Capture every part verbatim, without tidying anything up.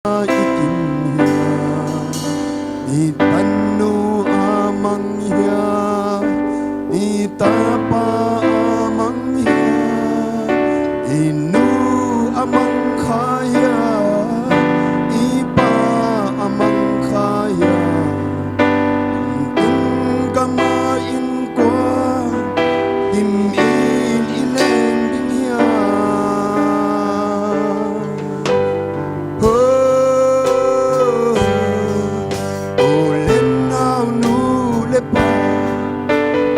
i kim hiam? I tanu a mang hiam? I tapa a mang hiam? I nu a mang kha hiam? I pa a mang kha hiam? Tung gama innkuan kim in i leng ding hiam? Ho, u le nau, nu le pa,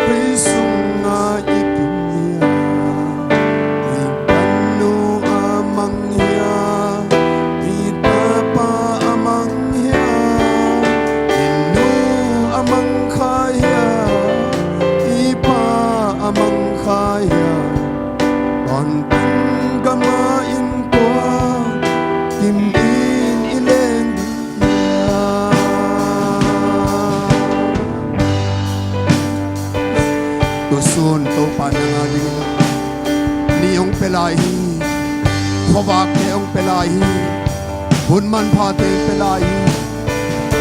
koi sunga i kim hiam? I tanu a mang hiam? I tapa a mang hiam? I nu a mang kha hiam? I pa a mang kha hiam? Tawntung gama innkuan kim in i leng ding hiam? Tusun Topa nang a dingin ni hong pia lai hi. Khuavakte hong pia lai hi. Hun manphate hong pia lai hi.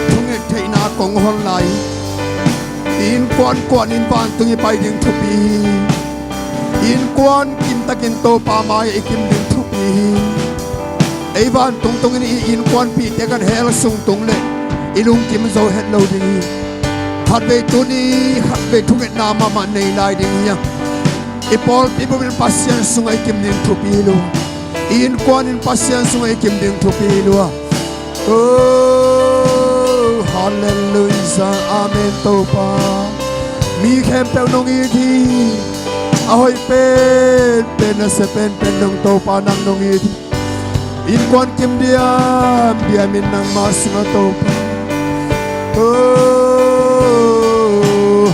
Thunget theihna kong hon lai hi. I innkuan kuanin vantung i pai ding thupi hi. I innkuan kimtakin Topa mai-ah i kim ding thupi hi. Ei vantung tungin i innkuanpihte kan hell sung tung leh i lungkim zo het lo ding hi. Khatvei tuni, khatvei thungetna mahmah nei lai ding hi a, i pawlpi bupin Pasian sungah i kim ding thupi hi lua. I innkuanin Pasian sungah i kim ding thupi hi lua. Oh, halleluiah. Amen, Topa. Mi khempeuh nong it hi. A hoih penpen, a sia penpen nong Topa nang nong it hi. Innkuan kim diamdiamin nangma sungah Topa. Oh,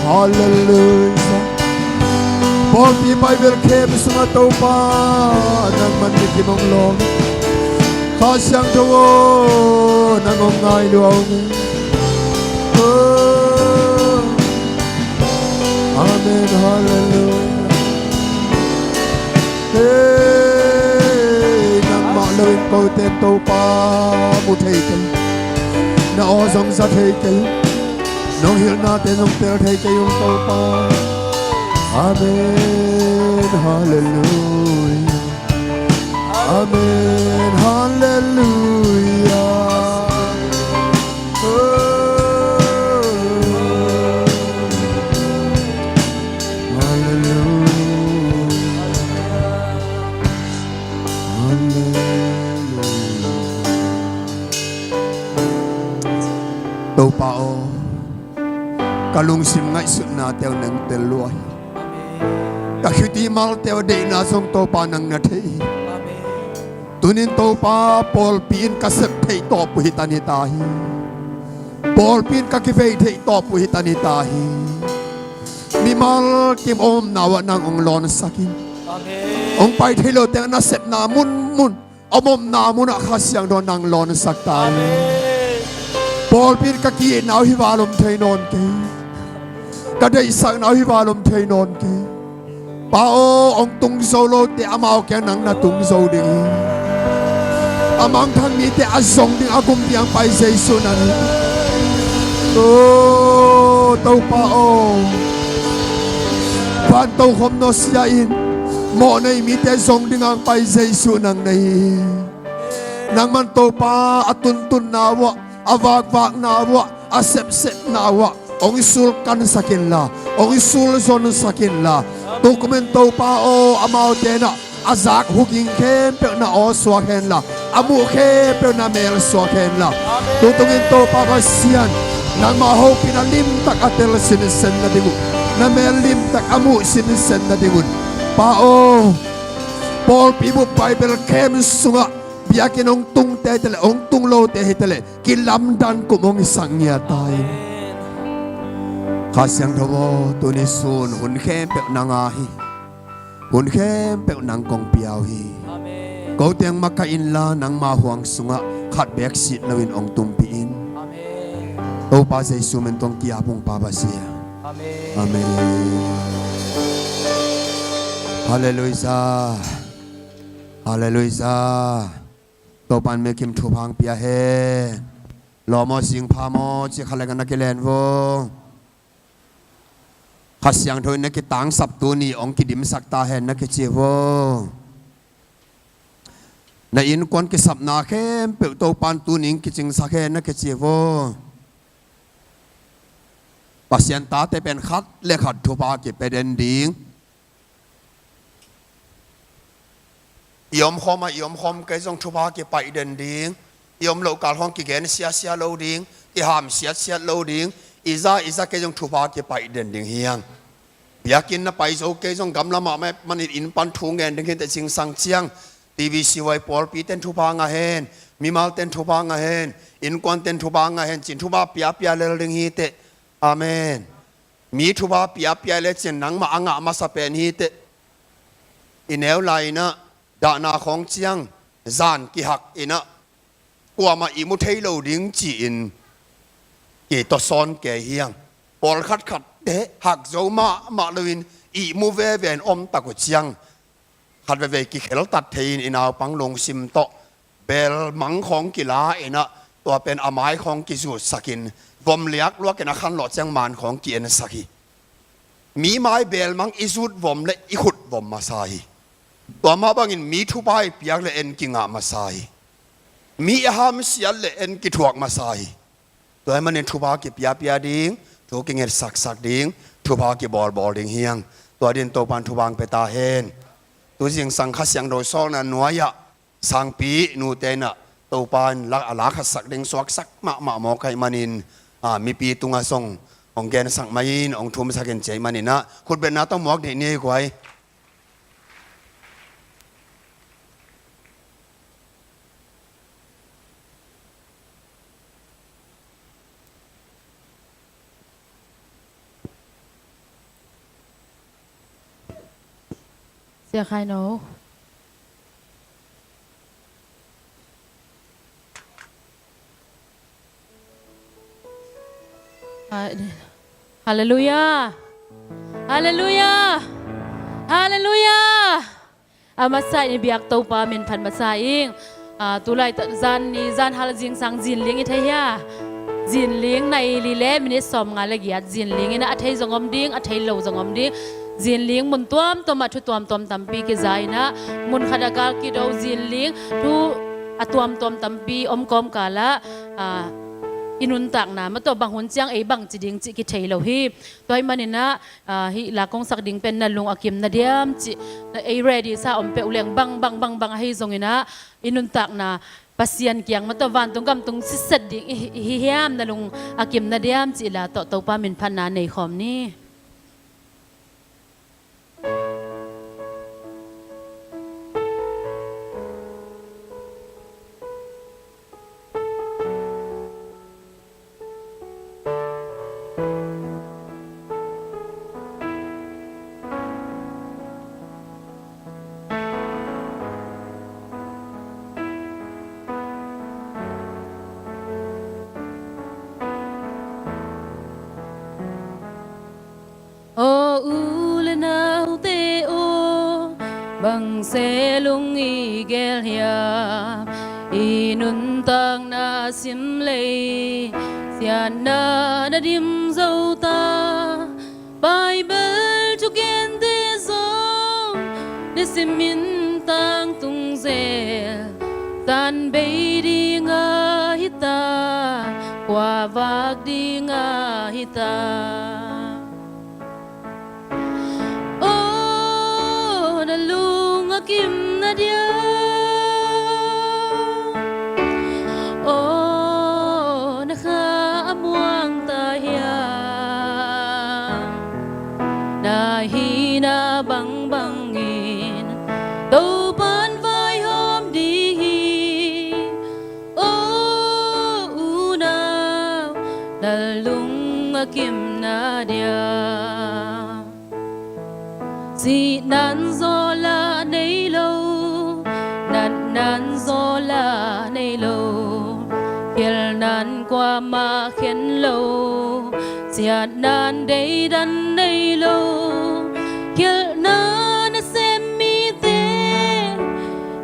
halleluiah. Pawlpi Bible camp sungah Topa, nangman mikim hong lawm. Kha Siangtho aw, nang hong ngai lua ung. Oh. Amen, halleluiah. Hei, nangmah loin kote Topa mu thei kei. Na aw zong za thei kei. Nong hilhnate nong tel thei kei ung Topa. Amen, halleluiah. Amen, halleluiah. Oh, halleluiah. Halleluiah. Topa aw, ka lungsim ngaihsutnate uh nang tel lua hi. Ka khuti malte uh deihna zong Topa nang na thei hi. Tunin Topa, pawlpi in ka sep theih tawp uh hi ta ni ta hi. Pawlpi in ka kivei theih tawp uh hi ta ni ta hi. Mimal kim omna uh ah nang hong lawnsak in. Hong pai thei lote nasepna munmun, a omna munah Kha Siangtho nang lawnsak ta hi. Pawlpi in ka ki-itna uh hi val om thei nawn kei. Ka deihsakna uh hi val om thei nawn kei. Pa aw, hong tung zo lote amau kiang nang na tung zo ding hi. A mangthang mite a zong ding a gum ding hong pai Jesu nang hi. Oh, Topa aw. Van tokhom nusia in mawhnei mite zong ding hong pai Jesu nang na hi. Nangman Topa a tuntunna uh ah, a vakvakna uh ah, a sepsepna uh ah hong i sulkansak inla, hong i sulzonsak inla. Tukumin Topa aw, amaute na a zak huking khempeuh na aw suak henla, a muh khempeuh na mel suak henla. Tutungin Topa Pasian, nangma hopihna limtak a tel sinsen nading uh, na mel limtak a muh sinsen nading un, Pa aw, pawlpi bup Bible camp sungah biakinn hong tungte hi ta leh, hong tung lote hi ta leh, kilamdan kum hong hisak ngiat ta in. Kha Siangtho aw, tuni sun hun khempeuh nang a hi. Hun khempeuh nang kong pia uh hi. Ko teng makaih inla, nangma huang sungah khat beek sit loin hong tumpih in. Topa Jesu min tawh ki-ap ung, Pa Pasian. Amen. Halleluiah. Halleluiah. Topan mikim thupha hong pia hen. Lawm aw, zing pha maw ci kha leng na kilen vo. Kha Siangtho in na kitangsap, tuni hong kidimsak ta hen na kici vo. Na innkuan kisapna khempeuh Topan tuni hong kicingsak hen na kici vo. Pasian tate pen khat le khat thupha kipia den ding. I omkhawm a i omkhawm kei zong thupha kipaih den ding. I om loh kal hong kigen siasia lo ding, kiham siatsiat lo ding. I za i za kei zong thupha kipaih den ding hi hang. Biakinn na pai zo kei zong gamla mahmah manin inn pan thu ngen ding hi teh, zingsang ciang T V C Y pawlpi ten thupha ngah hen, mimal ten thupha ngah hen, innkuan ten thupha ngah hen, cin thupha piapia lel ding hi teh. Amen. Mi thupha piapia le cin nangmah a ngah masa pen hi teh. I neu lai inah dahna khawng ciang zan kihak inah kuamah ihmu thei lo ding ci-in kitawsawn kei hi hang. Pawlkhat khat te hak zo mahmah loin ihmu veve in om tak uh ciang khat veve kikheltat thei-in i naupang lungsim tawh belmang khawng kila inah tua pen a mai khawng kizutsakin vom liakluak inah khanlawh ciang man khawng ki-ensak hi. Mi mai belmang i zut vom le i khut vom masa hi. Tua mah bangin mi thupha i piak le en kingah masa hi. Mi i hamsiat le en kithuak masa hi. Tua ahih manin thupha kipiapia ding, thu kingetsaksak ding, thupha kibawlbawl ding hi hang. Tua dingin Topan thupha hong pia ta hen. Tu zingsang Kha Siangtho sawlna nuai-ah sangpi nute inah Topan lak a lakhatsak ding suaksak mahmah mawk ahih manin, a, mipi tungah zong hong gensak mai in, hong thumsak in ci ahih manin ah khutbetna tawh muak dih ni ei guai. Sia Khai No. Halleluiah. Halleluiah. Halleluiah. A masa in i biak Topa min phat masa ing. A, tulai zan ni zan hal zingsang zinling i thei hia? Zinling nai li le minit sawmnga le giat zinling inah a thei zong om ding, a thei lo zong om ding. Zinling mun tuamtuam ah thu tuamtuam tampi kiza inah mun khat a gal kido zinling thu a tuamtuam tampi om kawmkal ah, a, i nuntakna mah tawh bang hun ciang ei bang ci ding cih kithei lo hi. Tua ahih manin ah, a, hih la kong sak ding pen na lung a kim na diam cih, na ei ready sa om peuh leng bang bang bang bang ahi zongin ah i nuntakna Pasian kiang mah tawh vantung gam tung sitset ding i hi, i hi hiam, na lung a kim na diam cih la tawh Topa min phatna nei khawm ni. Aw u le naute aw, bang se lung i gel hiam? I nuntakna sim lei siatna na dim zo ta. Baibal thugente zong na simin tangtung zel, san bei dinga hita, kua vak dinga hita. Aw na lung a kim na dia, aw na kha a muang ta hiam? Na hihna bangbangin Topan vaihawm ding hi. Aw unau, na lung a kim na dia. Sihnan zawla nei lo, natnan zawla nei lo, khialhnan kuamah khen lo, ciatnan deidan nei lo, khialhna nasem mite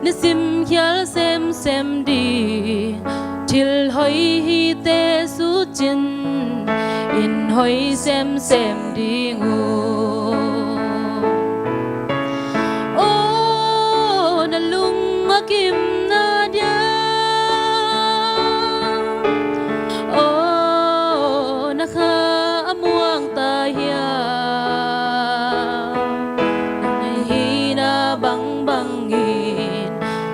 na Simkhial semsem ding, thil hoih hite sut cin, in hoih semsem ding uh. Aw, na lung a kimna dia, aw, na kha a muang ta hiam? Na hihna bangbang in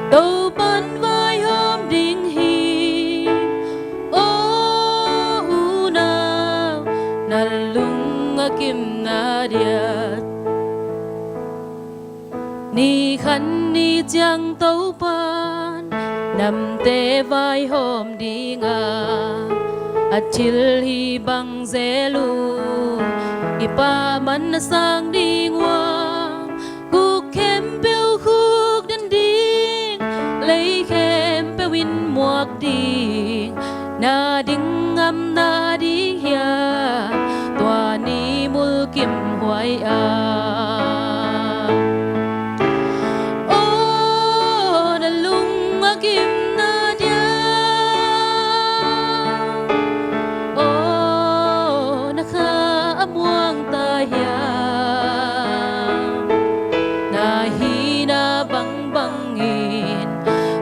Topan vaihawm ding hi. Aw unau, na lung a kimna dia, ni khat ni ciang Topan namte vaihawm dinga, a thilhih bang zel uh, i pahman na sang ding uh a, khuk khempeuh khukden ding, lei khempeuh in muak ding, na ding ngam na ding hiam, tua ni mulkimhuai a. Aw, na lung a kimna dia, aw, na kha a muang ta hiam? Na hihna bangbang in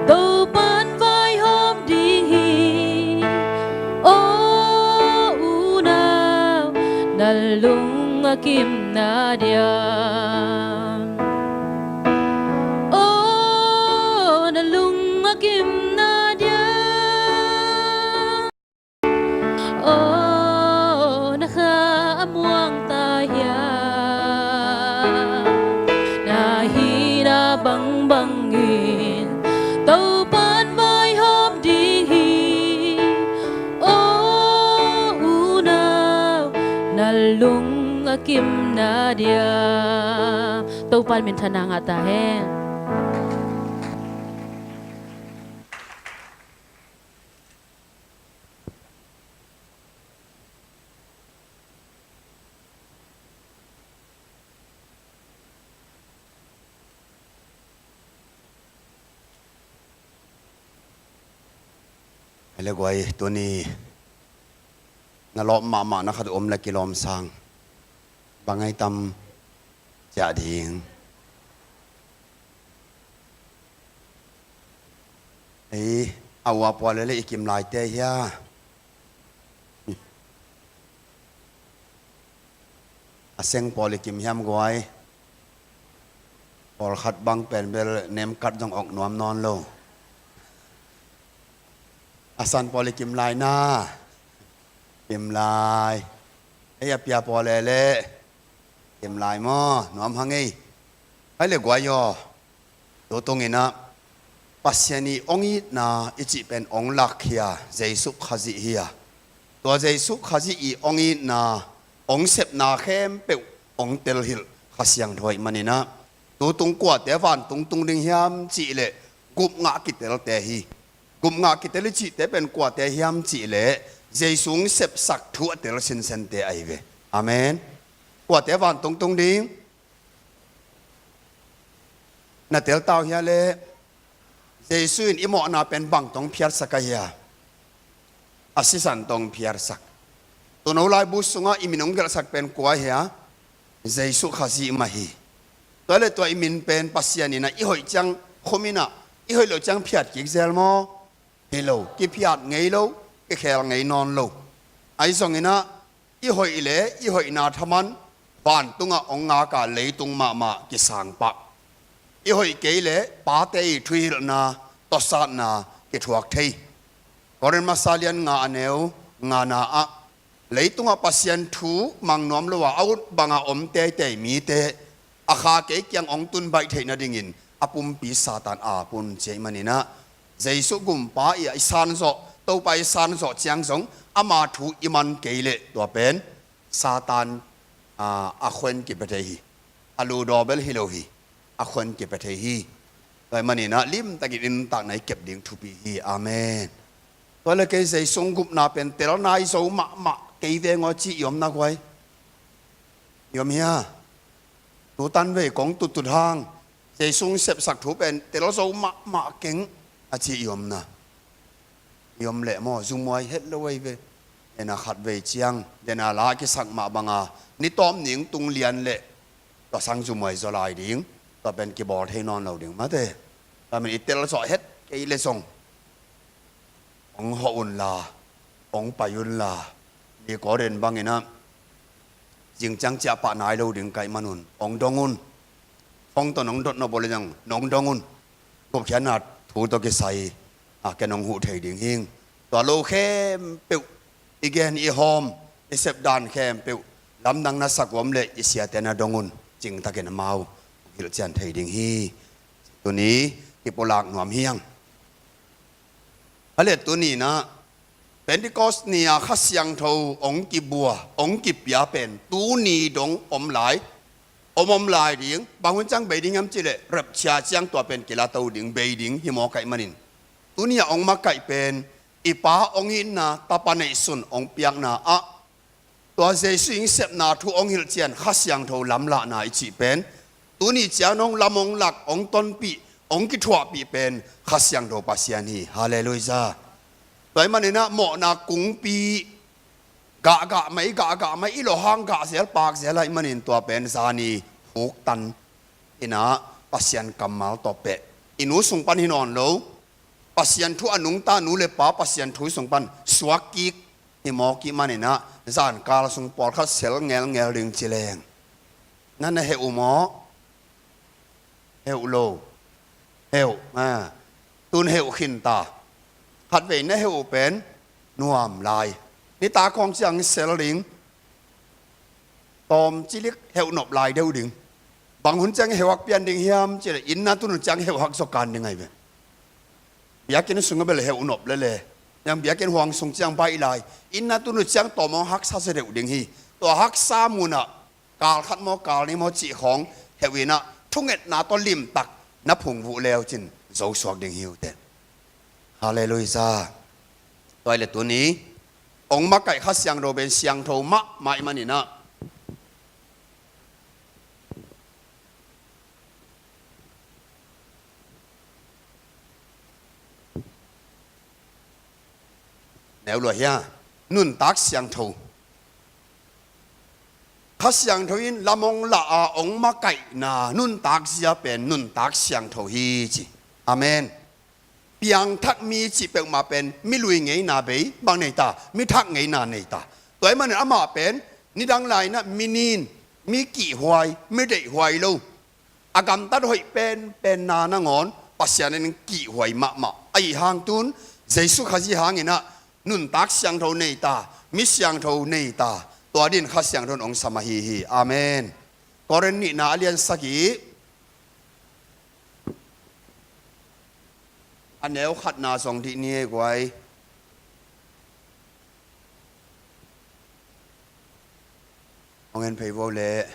Topan vaihawm ding hi. Aw unau, na lung a kimna dia, aw, na lung a kimna dia, aw, na kha a muang ta hiam? Na hihna bangbang in Topan vaihawm ding hi. Aw unau, na lung a kimna dia. Topan minthanna ngah ta hen. Hei le guai, tuni na lawp mahmah na khat om le kilawm sang bang ai tam ciah ding. Ei, a ua pua le le i kim laite hia? A seng pawl i kim hiam guai? Pawlkhat bang pen bel nemkat zong awk nuam nawn lo. A san pawl i kim lai na? Kim lai. Ei, a pia pawl le le kim lai maw? Nuam hang ei. Hei le guai aw. Tutung inah Pasian i ong itna i cih pen ong lak hi a, Jesuh Khazih hi a. Tua Jesuh Khazih i ong itna, ong sepna khempeuh ong telhilh Kha Siangtho ahih maninah, tutung kuate vantung tung ding hiam cih leh gupngah kitelte hi. Gupngah kitel i cihte pen kuate hiam cih leh Jesuh ong sepsak thu a tel sinsente ahi ve. Amen. Kuate vantung tung ding? Na teltau hia le? Jesuh in i mawhna pen bang tawh ong phiatsak a hia? A sisan tawh ong phiatsak. Tuuno laibu sungah i min ong gelhsak pen kua hia? Jesuh Khazih mah hi. Tua le tua i min pen Pasian inah i hoih ciang khum inah, i hoih loh ciang phiat kik zel maw? Hi lo, kiphiat ngei lo, kikhel ngei nawn lo. Ahi zonginah i hoih le i hoihna thaman vantungah ong ngak a, leitung mahmah kisang pah. I hoih kei le pate i thuhilhna, tawsatna kithuak thei. Korin masa lian nga a neu ngana ah, leitungah Pasian thu mang nuam lo a, a ut banga om teitei mite a kha kei kiang ong tun baih theih nadingin a pumpi Satan a pun ci ahih maninah, Jesuh Gumpa i a i sanzawh, Topa i sanzawh ciang zong ama thu i man kei leh tua pen Satan, aa, a khuan kipia thei hi. A ludaw bel hi lo hi. A khuan kipia thei hi. Tua ahih maninah limtakin i nuntakna i kep ding thupi hi. Amen. Tua le kei Jesuh gupna pen tel nai zo mahmah kei veng aw ci i om na guai? I om hia? Tutan vei kong tuttut hang Jesu hong sepsak thu pen tel zo mahmah keng a ci i omna. I om leh maw, zumuai het lo ahi ve. Ena khatvei ciang, dena la kisak mah banga, ni tawm ning tung lian leh, tua sang zumuai zaw lai ding, tua pen kibawl thei nawn lo ding mate. Tua men i tel zawh het kei le zong, hong hawh unla, hong pai unla, Nikodem banginah, zing ciang ciah pah nai lo ding ka hih manun, hong dong un. Hong tawh nong dot nop uh le zong, nong dong un. Gupkhiatna thu tawh kisai, a, ken hong huh thei ding hing. Tua lo khempeuh, i gen i hawm, i sepdan khempeuh, lamdang na sak uh om leh i siate na dong un. Cingtakin amau hilhcian thei ding hi. Tuni, kipulak nuam hiang. A le tuninah, Pentecost ni-a Kha Siangtho hong kibua, hong kipia pen, tuni dong om lai, om om lai ding, bang hun ciang bei ding hiam cihleh, rapture ciang tua pen kilato ding, bei ding, hi mawk ahih manin. Tuni-a hong makaih pen, i Pa hong itna, Tapa neihsun hong piakna ah, tua Jesu in sepna thu hong hilhcian Kha Siangtho lamlahna i cih pen, tuni ciang hong lam hong lak, hong tonpih, hong kithuahpih pen Kha Siangtho Pasian hi. Halleluiah. Tua ahih maninah mawhna kungpi, gahgah mai, gahgah mai, i lawhang gah zel, pak zel ahih manin tua pen zani huktan inah Pasian kammal tawh peh. I nu sung pan hi nawn lo. Pasian thu a nungta nu le pa Pasian thu sung pan suak kik hi mawk ahih maninah, zankal sung pawlkhat sel ngelngel ding ci leng. Na na heh uh maw? Heh uh lo. Heh uh. A. Tun heh uh khinta. Khatvei na heh uh pen nuam lai. Nitak khawng ciang sel ding. Tawm cilik heh uh nop lai deuh ding. Bang hun ciang heh uh hak pian ding hiam cihleh, inn na tun uh ciang heh uh hak zaw kan ding ahi ve. Biakinn sungah bel heh uh nop lele. Nang biakinn huang sung ciang baih lai. Inn na tun uh ciang tawm hong haksa zaw deuh ding hi. Tua haksa munah, kal khat maw, kal nih maw cih khawng, heh uh inah, thungetna tawh limtak, na phungvuh leu cin, zo suak ding hi uh teh. Halleluiah. Tua ahih leh tuni, hong makaih Kha Siangtho pen siangtho mahmah ahih maninah. Neu lua hia, nuntak siangtho. Kha Siangtho in lam hong lah a hong makaihna nuntak zia pen nuntak siangtho hi ci. Amen. Piangthak mi cih peuhmah pen mi lui ngeina bei bang nei ta, mi thak ngeina nei ta. Tua ahih manin amah pen nidang lai-inah mi nin, mi kihhuai, mi deihhuai lo, a gamtat hoih penpenna nangawn Pasian in kihhuai mahmah. Ahi hang tun Jesu Khazih hanginah nuntak siangtho nei ta, mi siangtho nei ta. Tua dingin Kha Siangtho in hong sam ahi hi. Amen. Korin nihna a lian sagih, a neu khatna zong dih ni ei guai. Hong en phei vo leh,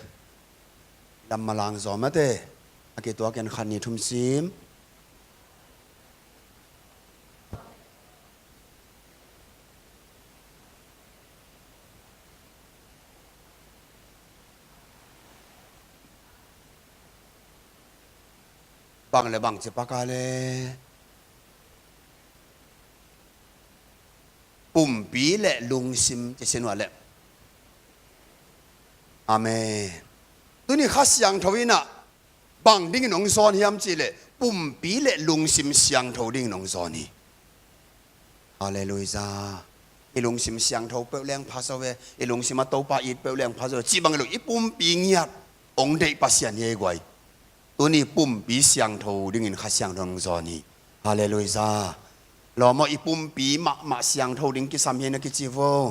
lam malang zaw mate. A kituak en khat nih thum sim. Bang le bang ci pak a le, pumpi le lungsim ci sin uh a le. Amen. Tuni Kha Siangtho inah bang dingin hong zawn hiam cihleh, pumpi le lungsim siangtho dingin hong zawn hi. Halleluiah. I lungsim siangtho peuh leng pha zaw e, i lungsim a Topa it peuh leng pha zaw e, cih bang hi lo, i pumpi ngiat hong deih Pasian hi ei guai. Tuni pumpi siangtho dingin Kha Siangtho hong zawn hi. Halleluiah. Lawm aw, i pumpi mahmah siangtho ding kisam hi na kici vo.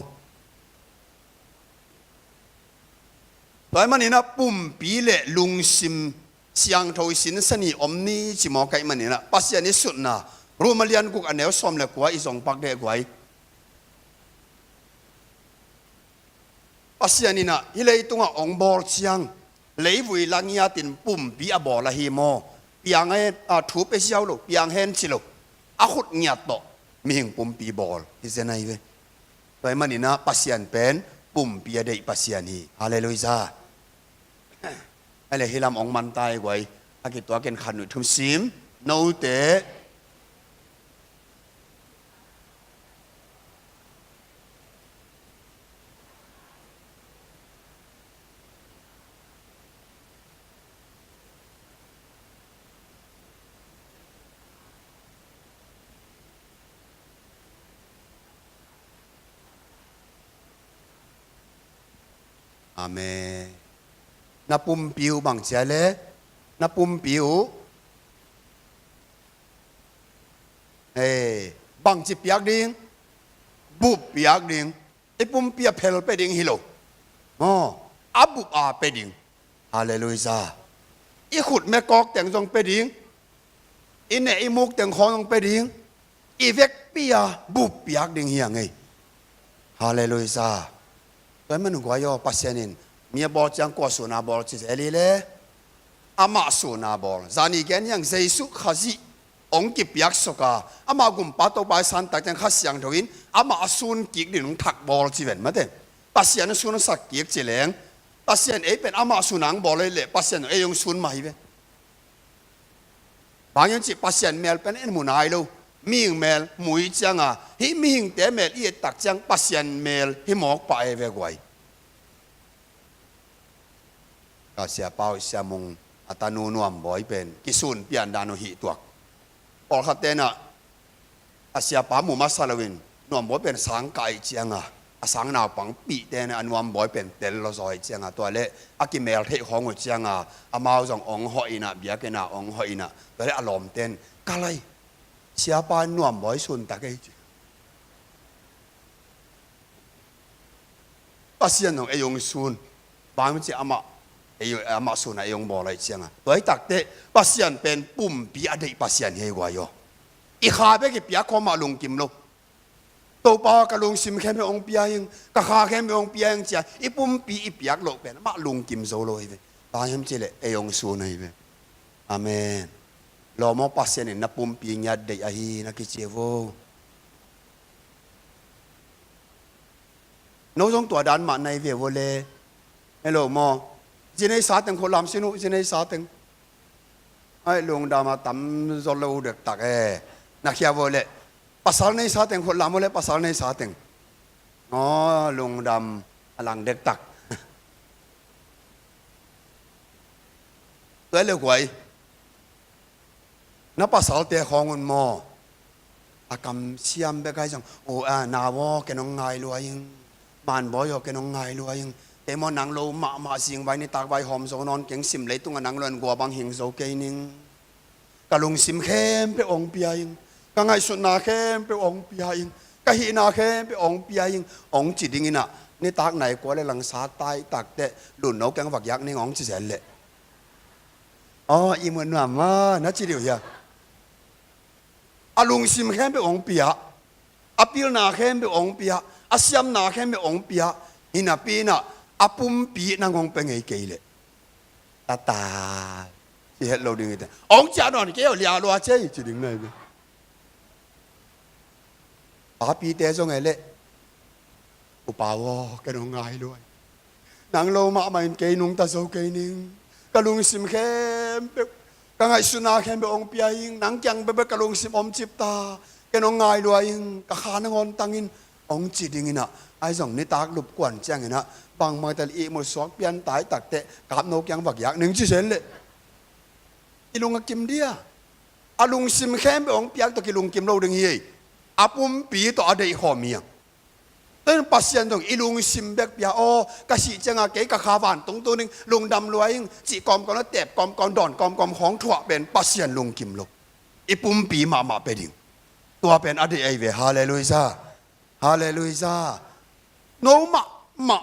Tua ahih maninah pumpi le lungsim siangtho i sinsen hi om ni ci mawk ahih maninah Pasian i sutna, Rom a lian guk a neu sawm le kua i zong pak deh guai. Pasian inah hih leitungah hong bawl ciang, leivui la ngiatin pumpi a bawl ahi maw? Piang hen, a, thu pia ziau lo, piang hen ci lo. A khut ngiat tawh mihing pumpi bawl hi zen ahi ve. Tua ahih maninah Pasian pen pumpi a deih Pasian hi. Halleluiah. Ahi le hih lam hong man ta ei guai. A kituakin khat nuih thum sim. Note. Amen. Na pumpi uh bang cia le, na pumpi uh, eh, bangci piak ding, bup piak ding. I pumpi a phel pia ding hi lo. Aw, a bup a pia ding. Halleluiah. I khut mekawk teng zong pia ding. I neh i muk teng khawng zong pia ding. I vekpi a bup piak ding hi a ngei. Halleluiah. Tua hi man guai aw, Pasian in mi a bawl ciang kua sun a bawl ci zel hi le, amah sun a bawl. Zani gen hiang Jesuh Khazih hong kipiak suk a, amah gumpa Topa i san tak ciang Kha Siangtho in amah a sun kik ding hong thak bawl ci ven mate. Pasian a sun a sak kik ci leng, Pasian ei pen amah sun a hong bawl hi leh Pasian ei hong sun mah hi ve. Bang hiam cih Pasian mel pen en mu nai lo. Mihing mel mu i cianga, hih mihingte mel i et tak ciang Pasian mel hi mawk pah e ve guai. Ka siapa uh Sia Mung a tanu Nuam Bawi pen kisun pian dan uh hih tuak. Pawlkhat tenah a siapa mu masa loin Nuam Bawi pen sang ka aih cianga, a sang naupang pihte na a Nuam Bawi pen tel lo zaw aih cianga, tua le a kimel theih khawng uh cianga, amau zong ong hawh inah, biakinn ah ong hawh inah, tua le a lawmten, ka lai, siapa Nuam Bawi sun tak ei ci. Pasian hong ei hong sun. Bang ci amah, ei, amah sun a ei hong bawl aih cianga. Tua hi takteh Pasian pen pumpi a deih Pasian hi ei guai aw. I kha bek i piak khawm ah lungkim lo. Topa ka lungsim khempeuh hong pia ing, ka kha khempeuh hong pia ing cia i pumpi i piak loh pen amah lungkim zo lo hi ve. Bang hiam ci leh ei hong sun ahi ve. Amen. Lawm aw, Pasian in na pumpi ngiat deih ahi na kici vo. No zong tua dan mah na hi ve vo le. Hello maw. Zi nei sa teng khut lam sin uh, zi nei sa teng. Ai, lungdam a tam zaw lo dektak e. Na khia vo le. Pasal nei sa teng khut lam vo le, pasal nei sa teng. Aw, lungdam a lang dektak. Tua le guai. Na pasalte khawng un maw. A kamsiam bek ahi zong, o, a, nau aw, ken hong ngai lua ing. Manbawi aw, ken hong ngai lua ing. Kei maw nang lo mahmah zingvai nitakvai hawm zo nawn keng, sim leitung a nang lo in gua bang hing zo kei ning. Ka lungsim khempeuh hong pia ing. Ka ngaihsutna khempeuh hong pia ing. Ka hihna khempeuh hong pia ing. Hong ci ding inah, nitak nai kua le langsa tai takteh, lun no keng vak yak ning hong ci zel leh. Aw, i mut nuam a, na ci dih uh hia. A lungsim khempeuh hong pia, a pilna khempeuh hong pia, a siamna khempeuh hong pia, hi napi inah a pumpi nang hong pia ngei kei leh. Tata, ci het lo ding hi te. Hong ciah nawn kei aw, lia lua cei, ci ding nai ve. Papite zong e leh. Upa aw, ken hong ngai lua ing. Nang lo mahmah in kei nungta zo kei ning. Ka lungsim khempeuh, ka ngaihsutna khempeuh hong pia ing. Nang kiang bekbek ka lungsim om cip ta. Ken hong ngai lua ing. Ka kha nangawn tang in, hong ci ding inah. Ahi zong nitak lup kuan ciang inah, bangmah tel ihmut suak pian tai takteh, kap no kiang vak yak ning ci zel leh. I lung a kim dia. A lungsim khempeuh hong piak tawh kilungkim lo ding hi ei. A pumpi tawh a deih khawm hi a. Tua in Pasian zong i lungsim bek pia aw, ka sih cianga kei ka kha vantung tu ning, lungdam lua ing, cih kawmkawm na tep kawmkawm, dawn kawmkawm khawng thuah pen Pasian lungkim lo. I pumpi mahmah pia ding. Tua pen a deih ahi ve. Halleluiah. Halleluiah. No mahmah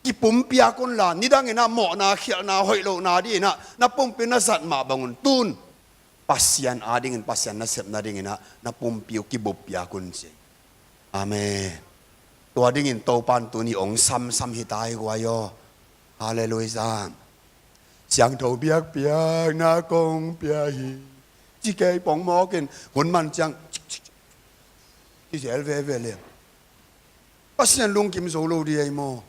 kipumpiak unla, nidang inah mawhna, khialhna, hoih lohna dih inah na pumpi na zat mah bangun tun Pasian adingin, Pasian nasepna ding inah na pumpi uh kibuppiak un ci. Amen. Tua dingin Topan tuni hong samsam hi ta hi guai aw. Halleluiah. Siangtho biakpiakna kong pia hi. Ci kei pongmawk in hun man ciang ci zel veve le. Pasian lungkim zo lo dih ei maw.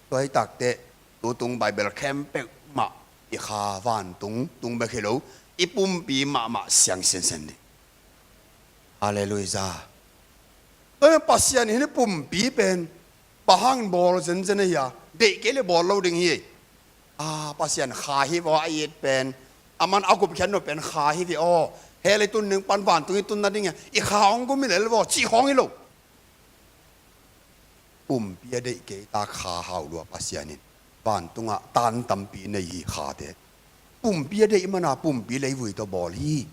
Tua hi takteh, tutung Bible khempeuh mah i kha vantung tung bek hi lo, i pumpi mahmah siang sinsen ding. Halleluiah. Tua Pasian in hih pumpi pen bang hang bawl zenzen ahi a, deih kei le bawl lo ding hi. A, Pasian kha hi vaw a it pen, aman a gupkhiat nop pen kha hi ve aw. Hell i tun ding pan vantung i tun nading hi a, i kha hong gum hi lel vaw cih khawng hi lo. Pumpi a deih kei ta kha hau lua Pasian in. Vantungah tan tampi nei hi khate. Pumpi a deih mana pumpi leivui tawh bawl hi.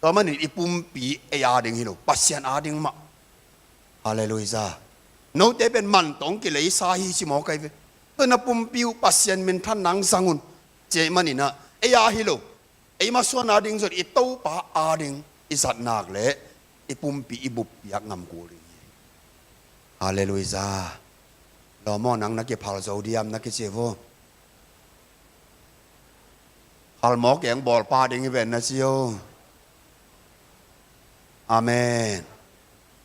Tua manin i pumpi ei a ding hi lo, Pasian a ding mah. Halleluiah. Note pen man tawh hong kileisa hi ci mawk ahi ve. Tua na pumpi uh Pasian minthan nang zang un. Ci ahih maninah ei a hi lo, ei masuan a ding zong i Topa a ding i zat nak leh i pumpi i buppiak ngam kul ding hi. Halleluiah. Lawm aw, nang na kiphal zo diam na kici vo. Phal mawk eng, bawlpa ding hi ven na ci o. Amen.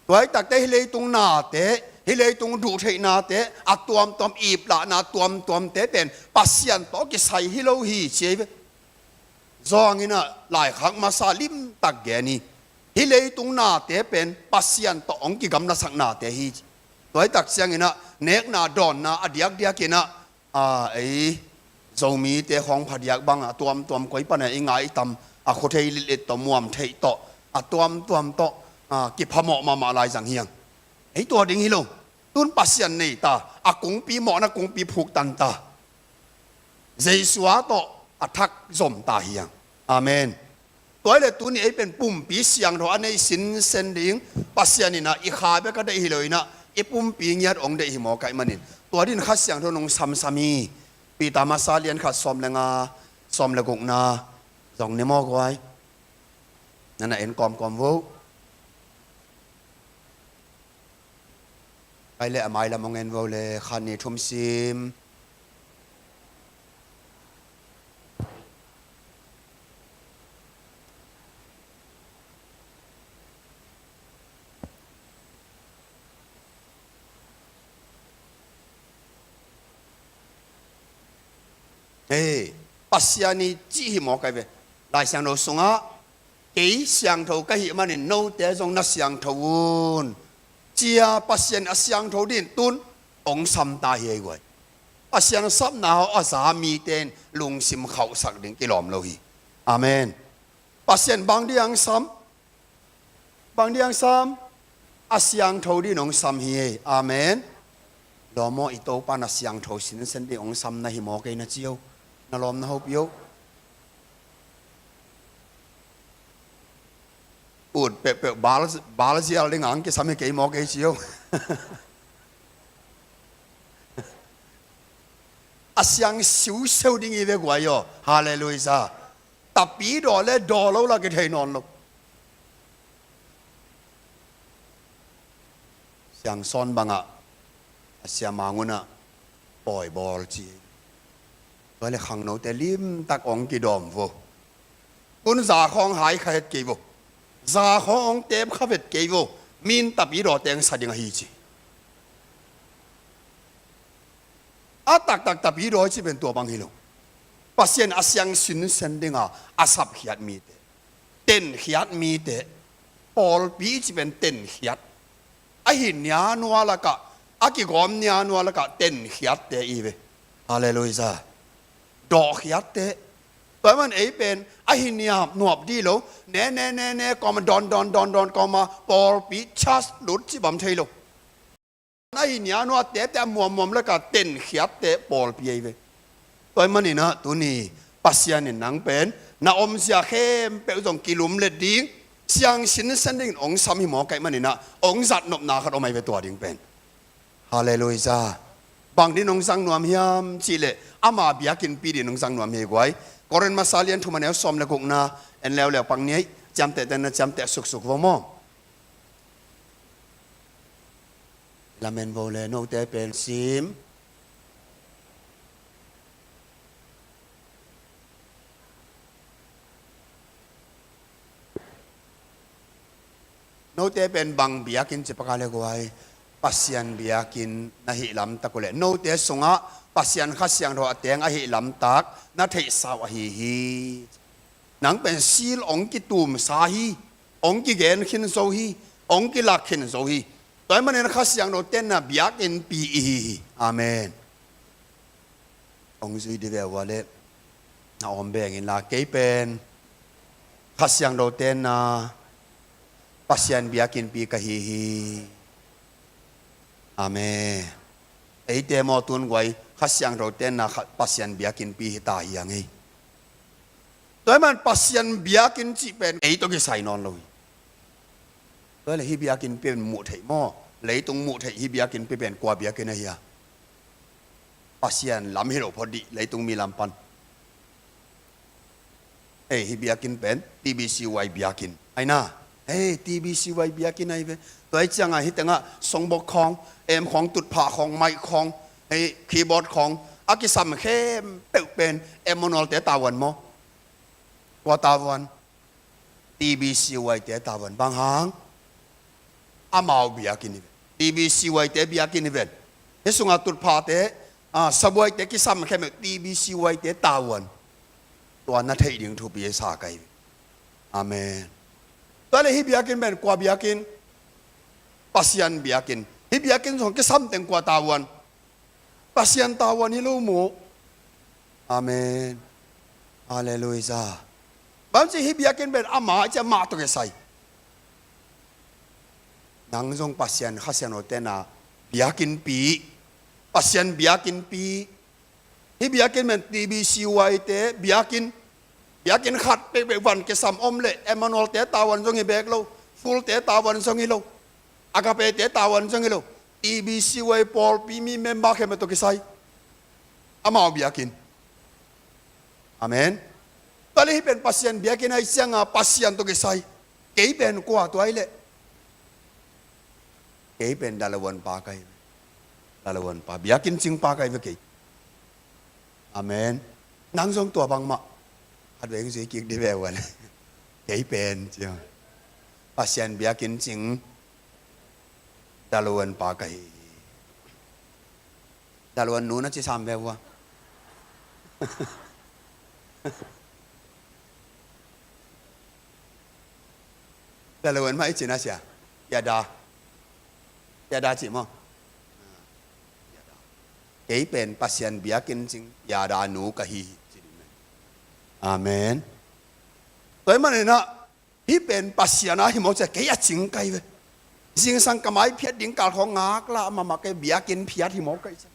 Tua hi takte hih leitung nate, hih leitung duhtheihnate, a tuamtuam iplahna tuamtuamte pen Pasian tawh kisai hi lo hi ci hi ve. Zawng inah laikhak masa limtak gen hi. Hih leitung nate pen Pasian tawh hong kigamlasak nate hi. Tua hi tak cianginah nekna dawnna a diakdiak inah, a, ei Zomite khawng phadiak bangah a tuamtuam koi pana i ngai i tam, a khuathei litlit tawh muam theih tawh a tuamtuam tawh, a, kiphamawh mahmah lai zang hiang. Ei tua ding hi lo. Tun Pasian nei ta, a kungpi mawhna kungpi phuktan ta. Jesu a tawh a thak zom ta hiang. Amen. Tua hi le tuni ei pen pumpi siangtho a nei sinsen ding Pasian inah i kha bek a deih hi lo inah i pumpi ngiat hong deih hi mawk ahih manin tua din Kha Siangtho nong samsam hi. Peter masa lian khat sawm le nga, sawm le gukna zong ne mawk uai. Nana en kawmkawm vo. Kai le a mailam hong en vo le khan ni thum sim. Hei, Pasian i cih hi mawk ahi ve. Lai Siangtho sungah kei siangtho ka hih manin note zong na siangtho un, cia Pasian a siangtho din tun hong sam ta hi ei guai. Pasian sapna hawh a za mite in lungsim khauhsak ding kilawm lo hi. Amen. Pasian bang diang sam, bang diang sam, a siangtho din hong sam hi ei. Amen. Lawm aw, i Topa na siangtho sinsen ding hong sam na hi mawk ei na ci o. Na lawm na hopih o. Ut peuhpeuh bal, bal zial ding ang kisam hi kei mawk ei ci o. A siang siuseu ding i ve guai aw. Halleluiah. Tapi daw le daw lo la kithei nawn lo. Siangsawn bangah a sia mangunah pawibawl ci. Tua le khangnote limtak hong kidawm vo. Tun za khawng hai kha het kei vo. Za khawng hong tep kha vet kei vo. Min tapi daw teng sa ding ahi ci. A taktak tapi daw ci pen tua bang hi lo. Pasian a siang sinsen dinga a sapkhiat mite, tenkhiat mite, pawlpi ci pen tenkhiat. A hi nianua lakah, a kigawm nianua lakah tenkhiatte i ve. Halleluiah. Dawhkhiatte. Tua man ei pen a hi niam nuap dih lo. Ne ne ne ne kawma dawn dawn dawn dawn kawma pawlpi chas lut ci bam thei lo. A hi nianua tepte a muammuam lakah tenkhiatte pawlpi ei ve. Tua hi maninah tuni Pasian in nang pen na omzia khempeuh zong kilumlet ding, siang sinsen dingin hong sam hi mawk ahih maninah hong zatnopna khat om ahi ve tua ding pen. Halleluiah. Bang din hong zang nuam hiam cihleh ama biakinnpi din hong zang nuam hi guai. Korin masa lian thum a neu sawm le gukna en leuleu pang ni ei. Ciamtehte na ciamteh suksuk vo maw. Lamen vo le note pen sim. Note pen bang biakinn ci paka le guai. Pasian biakinn na hih lamtak uh leh, note sungah Pasian Kha Siangtho a teng ahih lamtak na theihsa uh ahi hi. Nang pen sil hong kitumsa hi, hong kigen khin zo hi, hong kilak khin zo hi. Tua ahih manin Kha Siangtho tenna biakinnpi i hi hi. Amen. Hong zui dih ve ua leh, na om beng inla, kei pen Kha Siangtho tenna Pasian biakinnpi ka hi hi. Amen. Eite maw, tun guai Kha Siangtho tenna Kha-, Pasian biakinnpi hi ta hi a ngei. Tua ahih man Pasian biakinn cih pen ei tawh kisai nawn lo hi. Tua leh hih biakinnpi pen muh theih maw, leitung muh theih hih biakinnpi pen kua biakinn ahi a? Pasian lam hi lo phot dih, leitung mi lam pan. Ei, hih biakinn pen T B C Y biakinn ahi na. Ei, T B C Y biakinn ahi ve. Tua ahih ciangah hih tengah songbok khawng, amp khawng, tutphah khawng, mic khawng, ei, keyboard khawng a kisam khempeuh pen Emmanuel te tavuan maw? Kua tavuan? T B C Y te tavuan. Bang hang? Amau biakinn hi ven. T B C Y te biakinn hi ven. Hih sungah tutphahte, ah, sabuaite kisam khempeuh T B C Y te tavuan. Tua na theih ding thupi sa ka hi ve. Amen. Tua leh hih biakinn pen kua biakinn? Pasian biakinn. Hih biakinn sung kisam teng kua tavuan? Pasian tavuan hi lo maw? Amen. Halleluiah. Bang ci hih biakinn pen amah ci amah tawh kisai. Nang zong Pasian Kha Siangtho tenna biakinnpi, Pasian biakinnpi. Hih biakinn pen T B C Y te biakinn, biakinn khat peuhpeuh van kisam om leh Emmanuel te tavuan zong hi bek lo, Full te tavuan zong hi lo, Agape te tavuan zong hi lo, T B C Y pawlpi mi member khempeuh tawh kisai. Amau biakinn. Amen. Tua leh hih pen Pasian biakinn ahih ciangah Pasian tawh kisai. Kei pen kua tua ahih leh? Kei pen Dalavuan pa ka hi. Dalavuan pa, biakinn cing pa ka hi ve kei. Amen. Nang zong tua bangmah. Khat vei zui kik dih ve ua leh. Kei pen ci a, Pasian biakinn cing Dalavuan pa ka hi. Dalavuan nu na ci sam ve ua. Dalavuan mah i ci na sia. Yada. Yada ci maw? Kei pen Pasian biakinn cing Yada nu ka hi hi, ci ding. Amen. Tua ahih manin ah, hih pen Pasian a hi maw ci a, kei a cing ka hi ve. Zingsang ka mai phiat ding kal khawng ngaklah mahmah kei, biakinn phiat hi maw kei ci a.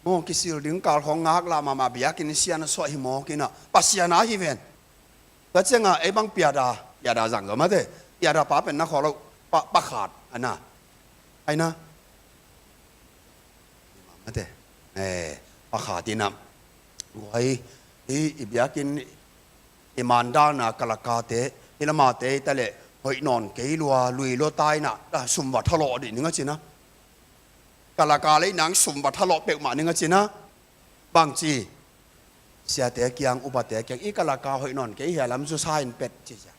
Maw, kisil ding kal khawng ngaklah mahmah, biakinn sian a suah hi mawk in ah, Pasian a hi ven. Tua ciangah ei bang piada, piada zang zo mate. Piada pa pen na khawl lo, pa, pakhat a na. Ai na. Mate. Eh, pakhat in ah. Guai, i, i biakinn, i mandalna kalakate, i lamate i ta leh, hoih nawn kei lua, lui lua ta in ah, ah, sum va thalawh dih ning a ci na. Kalaka lei nang sum va thalawh peuhmah ning a ci na. Bang ci, siate kiang, upate kiang, i kalaka hoih nawn kei hia lam zu sa in pet ci ziau.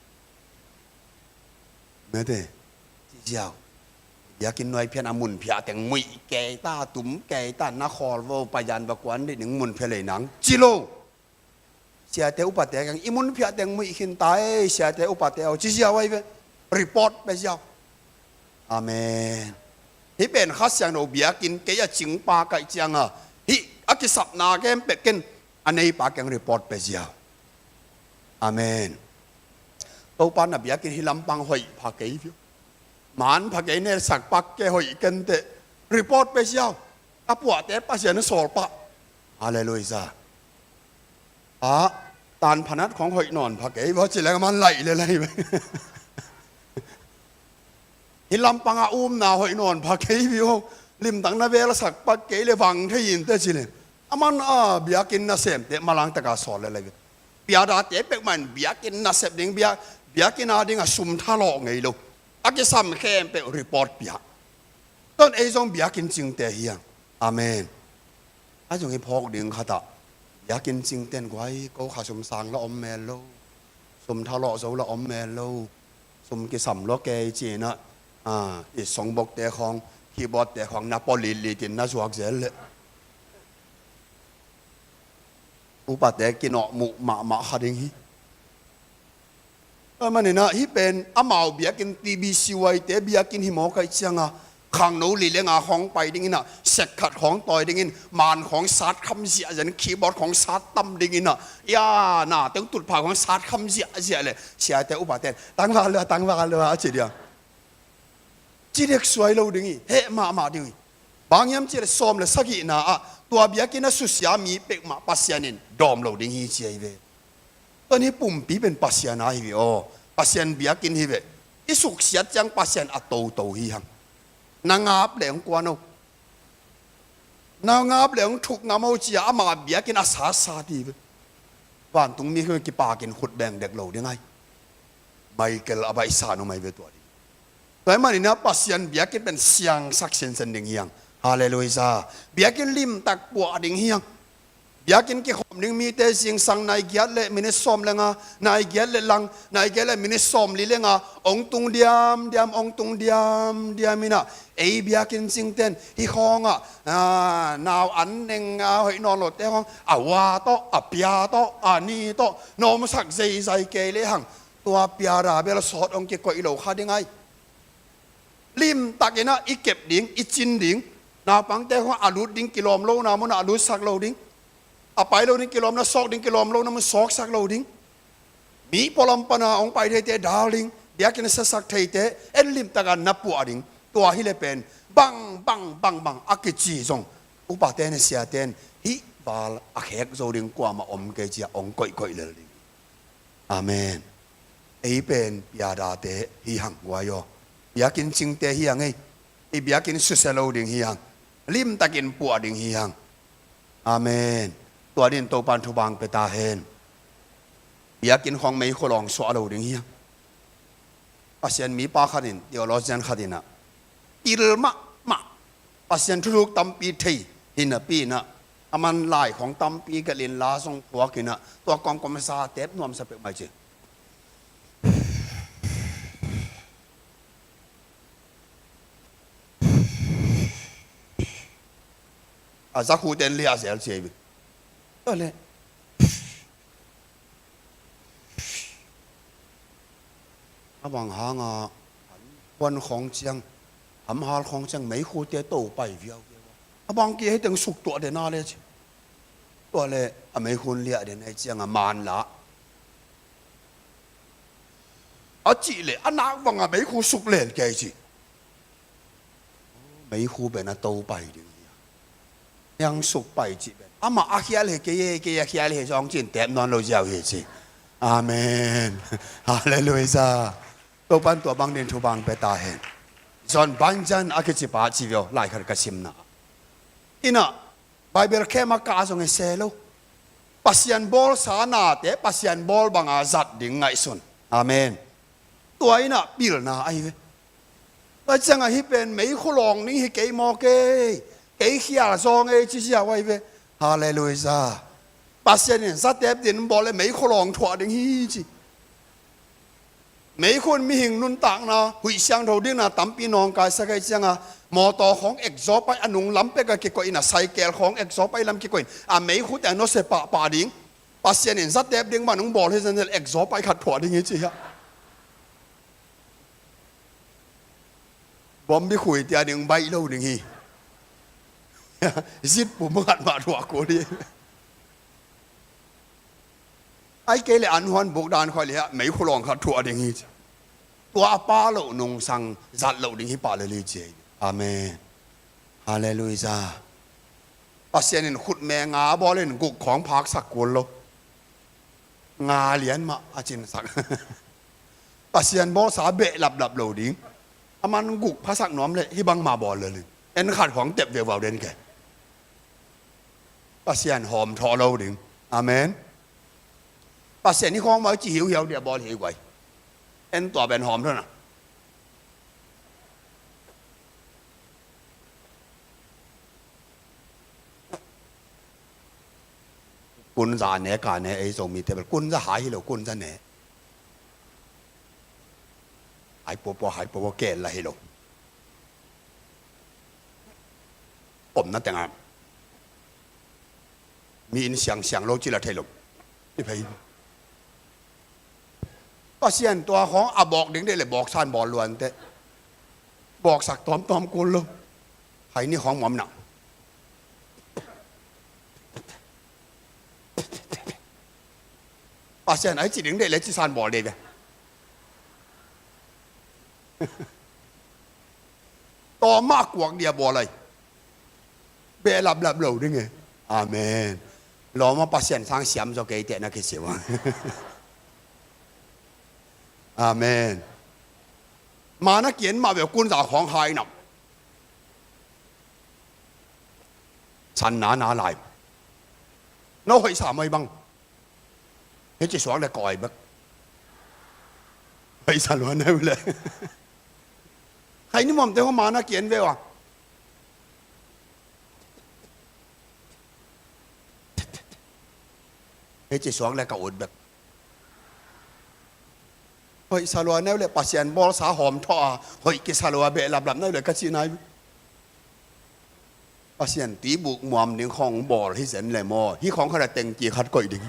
Mete, ci ziau. Biakinn nuai phian a mun phiah teng muih kei ta, tum kei ta, na khawl vo, payan va kuan dih ning mun phia lei nang. Ci lo. Siate upate kiang, i mun phiah teng muih khin ta ei, siate upate aw, ci ziau ai ve. Report pe ziau. Amen. Hih pen Kha Siangtho biakinn kei a cingpa ka hih cianga, hih a kisapna khempeuh ken a neipa kiang report pe ziau. Amen. Topa na biakinn hih lampang hoih pha kei viu. Man pha kei ne, sak pak kei, hoih kenteh. Report pe ziau. A puahte Pasian a sawl pah. Halleluiah. A, tan phanat khong hoih nawn pha kei vua ci leng a man laih le laih. Hih lampang a umna hoih nawn pha kei viu. Limtak na vel a sak pak kei le vang thei inteh ci le. A man a biakinn nasemte malang taka sawl le laih. Piadate peuhmah in biakinn nasep ding, biak, biakinn a ding a sum thalawh ngei lo. A kisam khempeuh report pia. Ton ei zong biakinn cingte hi a. Amen. A zong i phawk ding khatah, biakinn cingten guai ko kha sum sang la om mel lo. Sum thalawh zo la om mel lo. Sum kisam lua kei cinah. Ah, i songbokte khawng, keyboardte khawng na pua litlit in na zuak zel leh, upate kinawhmuh mahmah kha ding hi. Tua manin ah hih pen amau biakinn, T B C Y te biakinn hi mawk ahih ciangin ah, khangno li le nga khawng pai dingin ah, sek khat khawng tawi dingin, man khawng sat kham ziahziah in, keyboard khawng sat tam dingin ah, ya, na teng tutphah khawng sat kham ziahziah leh, siate upate in, "Tangval lua, tangval lua," a ci ding a, ci dek suai lo ding hi, heh mahmah ding hi. Bang hiam cih leh sawm le sagihna ah tua biakinn a susia mi peuhmah Pasian in dawm lo ding hi ci ahi ve. Tua ni pumpi pen Pasian a hi ve aw. Pasian biakinn hi ve. I suksiat ciang Pasian a toto hi hang. Na ngap leh hong kuan o. Na ngap leh hong thuk ngam o ci-a ama biakinn a sasat hi ve. Vantungmi khawng kipakin khut beng dek lo ding ahi. Michael a baihsa nuam ahi ve tua ding. Tua ahih manin ah Pasian biakinn pen siangsak sinsen ding hi hang. Halleluiah. Biakinn limtak puah ding hi hang. Biakinn kikhawm ding mite zingsang nai giat le minit sawm le nga, nai giat le lang, nai giat le minit sawmli le nga hong tung diamdiam, hong tung diamdiam in ah, ei biakinn cingten hih khawngah, ah, nau an neng a hoih nawn lote khawng a ua tawh, a pia tawh, a ni tawh na omsak zeizai kei lehang, tua piara bel sawt hong kikoih lo kha ding ahi. Limtakin ah i kep ding, i cin ding. Naupangte khawng a lut ding kilawm lohna munah a lutsak lo ding. A pai lo ding kilawm, na sawk ding kilawm lohna mun sawksak lo ding. Mi pualam pana hong pai theite dal ding. Biakinn a siasak theite en limtaka na puah ding. Tua hi leh pen bang bang bang bang a kici zong, upate ne siate in hih val a khek zo ding kuamah om kei ci-a hong koihkoih lel ding. Amen. Ei pen piadate hi hang guai aw. Biakinn cingte hi hang ei. I biakinn susia lo ding hi hang. Limtakin puah ding hi hang. Amen. Tua dingin Topan thupha hong pia ta hen. Biakinn khawng meikhu lawng suah lo ding hi hang. Pasian mipa khat in, theologian khat in ah, pil mahmah, Pasian thuthuk tampi thei hi napi in ah, aman lai khawng tampi gelhin la zong thuak in ah, tua kawmkawm zatep nuamsa peuhmah ci. A zakhute in liah zel ci hi. Tua leh a bang hanga, huan khawng ciang, hamhal khawng ciang meikhute to pai viauviau a, a bang kia hi teng suk tuah den a le ci. Tua leh a meikhu in liah den ahih cianga man la a cih leh a nak vanga meikhu suk len kei ci. Meikhu pen a to pai ding hi a, niang suk pai cih pen amah a khial hi kei e, kei a khial hi zong cin tep nawn lo ziau hi ci. Amen. Halleluiah. Topan tua bang dingin thupha hong pia ta hen. John Bunyan a kicipa ci viau, lai khat ka simna in ah, Bible khem a kah zong hi se lo. Pasian bawlsa nate Pasian bawl banga zat ding ngaihsun. Amen. Tua in ah pilna ahi ve. Tua ciangah hih pen meikhu lawng ding hi kei maw kei, kei khial zaw ngei ci ziau ahi ve. Halleluiah. Pasian in zatep dingin bawl leh meikhu lawng thuah ding hi ci. Meikhu in mihing nuntakna, huih siangtho dikna tampi nawngkaisak ahih cianga, mawtaw khawng exhaust pipe a nung lam peka kikoih in ah, cycle khawng exhaust pipe lam kikoih in a, meikhu teng nawsia pahpah ding. Pasian in zatep ding bang hong bawl hi zenzel exhaust pipe khat thuah ding hi ci hiah. Bombi khui tia ding baih lo ding hi. Zit pum khat mah thuah kul hi. Ahih kei leh an huan buk dan khuai leh meikhu lawng khat thuah ding hi ci. Tua a pha loh nungsang zat loh ding hi pah lel hi ci. Amen. Halleluiah. Pasian in khutme nga bawl in guk khawng phaksak kul lo. Nga lian mah a cinsak. Pasian bawlsa beh laplap lo ding. Aman guk phasak nuam leh hih bangmah bawl lel in. En khat khawng tep viauvau den kei. Pasian hawm thawh lo ding. Amen. Pasian hih khawng mah ci hiuhiau dia bawl hi guai. En tua pen hawm thawh na. Kunza ne ka ne ei Zomite bel kunza hai hi lo, kunza ne. Hai puapua, hai puapua kel la hi lo. Omna tengah mi in siangsiang lo ci la thei lo. I phei. Pasian tua khawng a bawk ding deih le bawksan bawl luante. Bawksak tawmtawm kul lo. Hai ni khawng muamna. Pasian ai ci ding deih le cisan bawl deih ve. Tawmah kuak dia bawl ai. Behlaplap lo ding e. Amen. Lawm a, Pasian sang siam zaw kei teh na kisiu a. Amen. Mana kian mah ve, kunza khawng hai nam. San na na lai. No hoih sa mai bang. Hei ci suak le koi bek. Hoih sa lua neu le. Hai ni muamte ho mana kian ve wa. Hei ci suak le ka ut bek. Hoih sa lua neu le, Pasian bawlsa hawm thawh a hoih kisa lua behlaplap neu le ka ci nai. Pasian tuibuk muam ding khawng bawl hi zen le maw, hi khawng khat a tengki khat koih ding.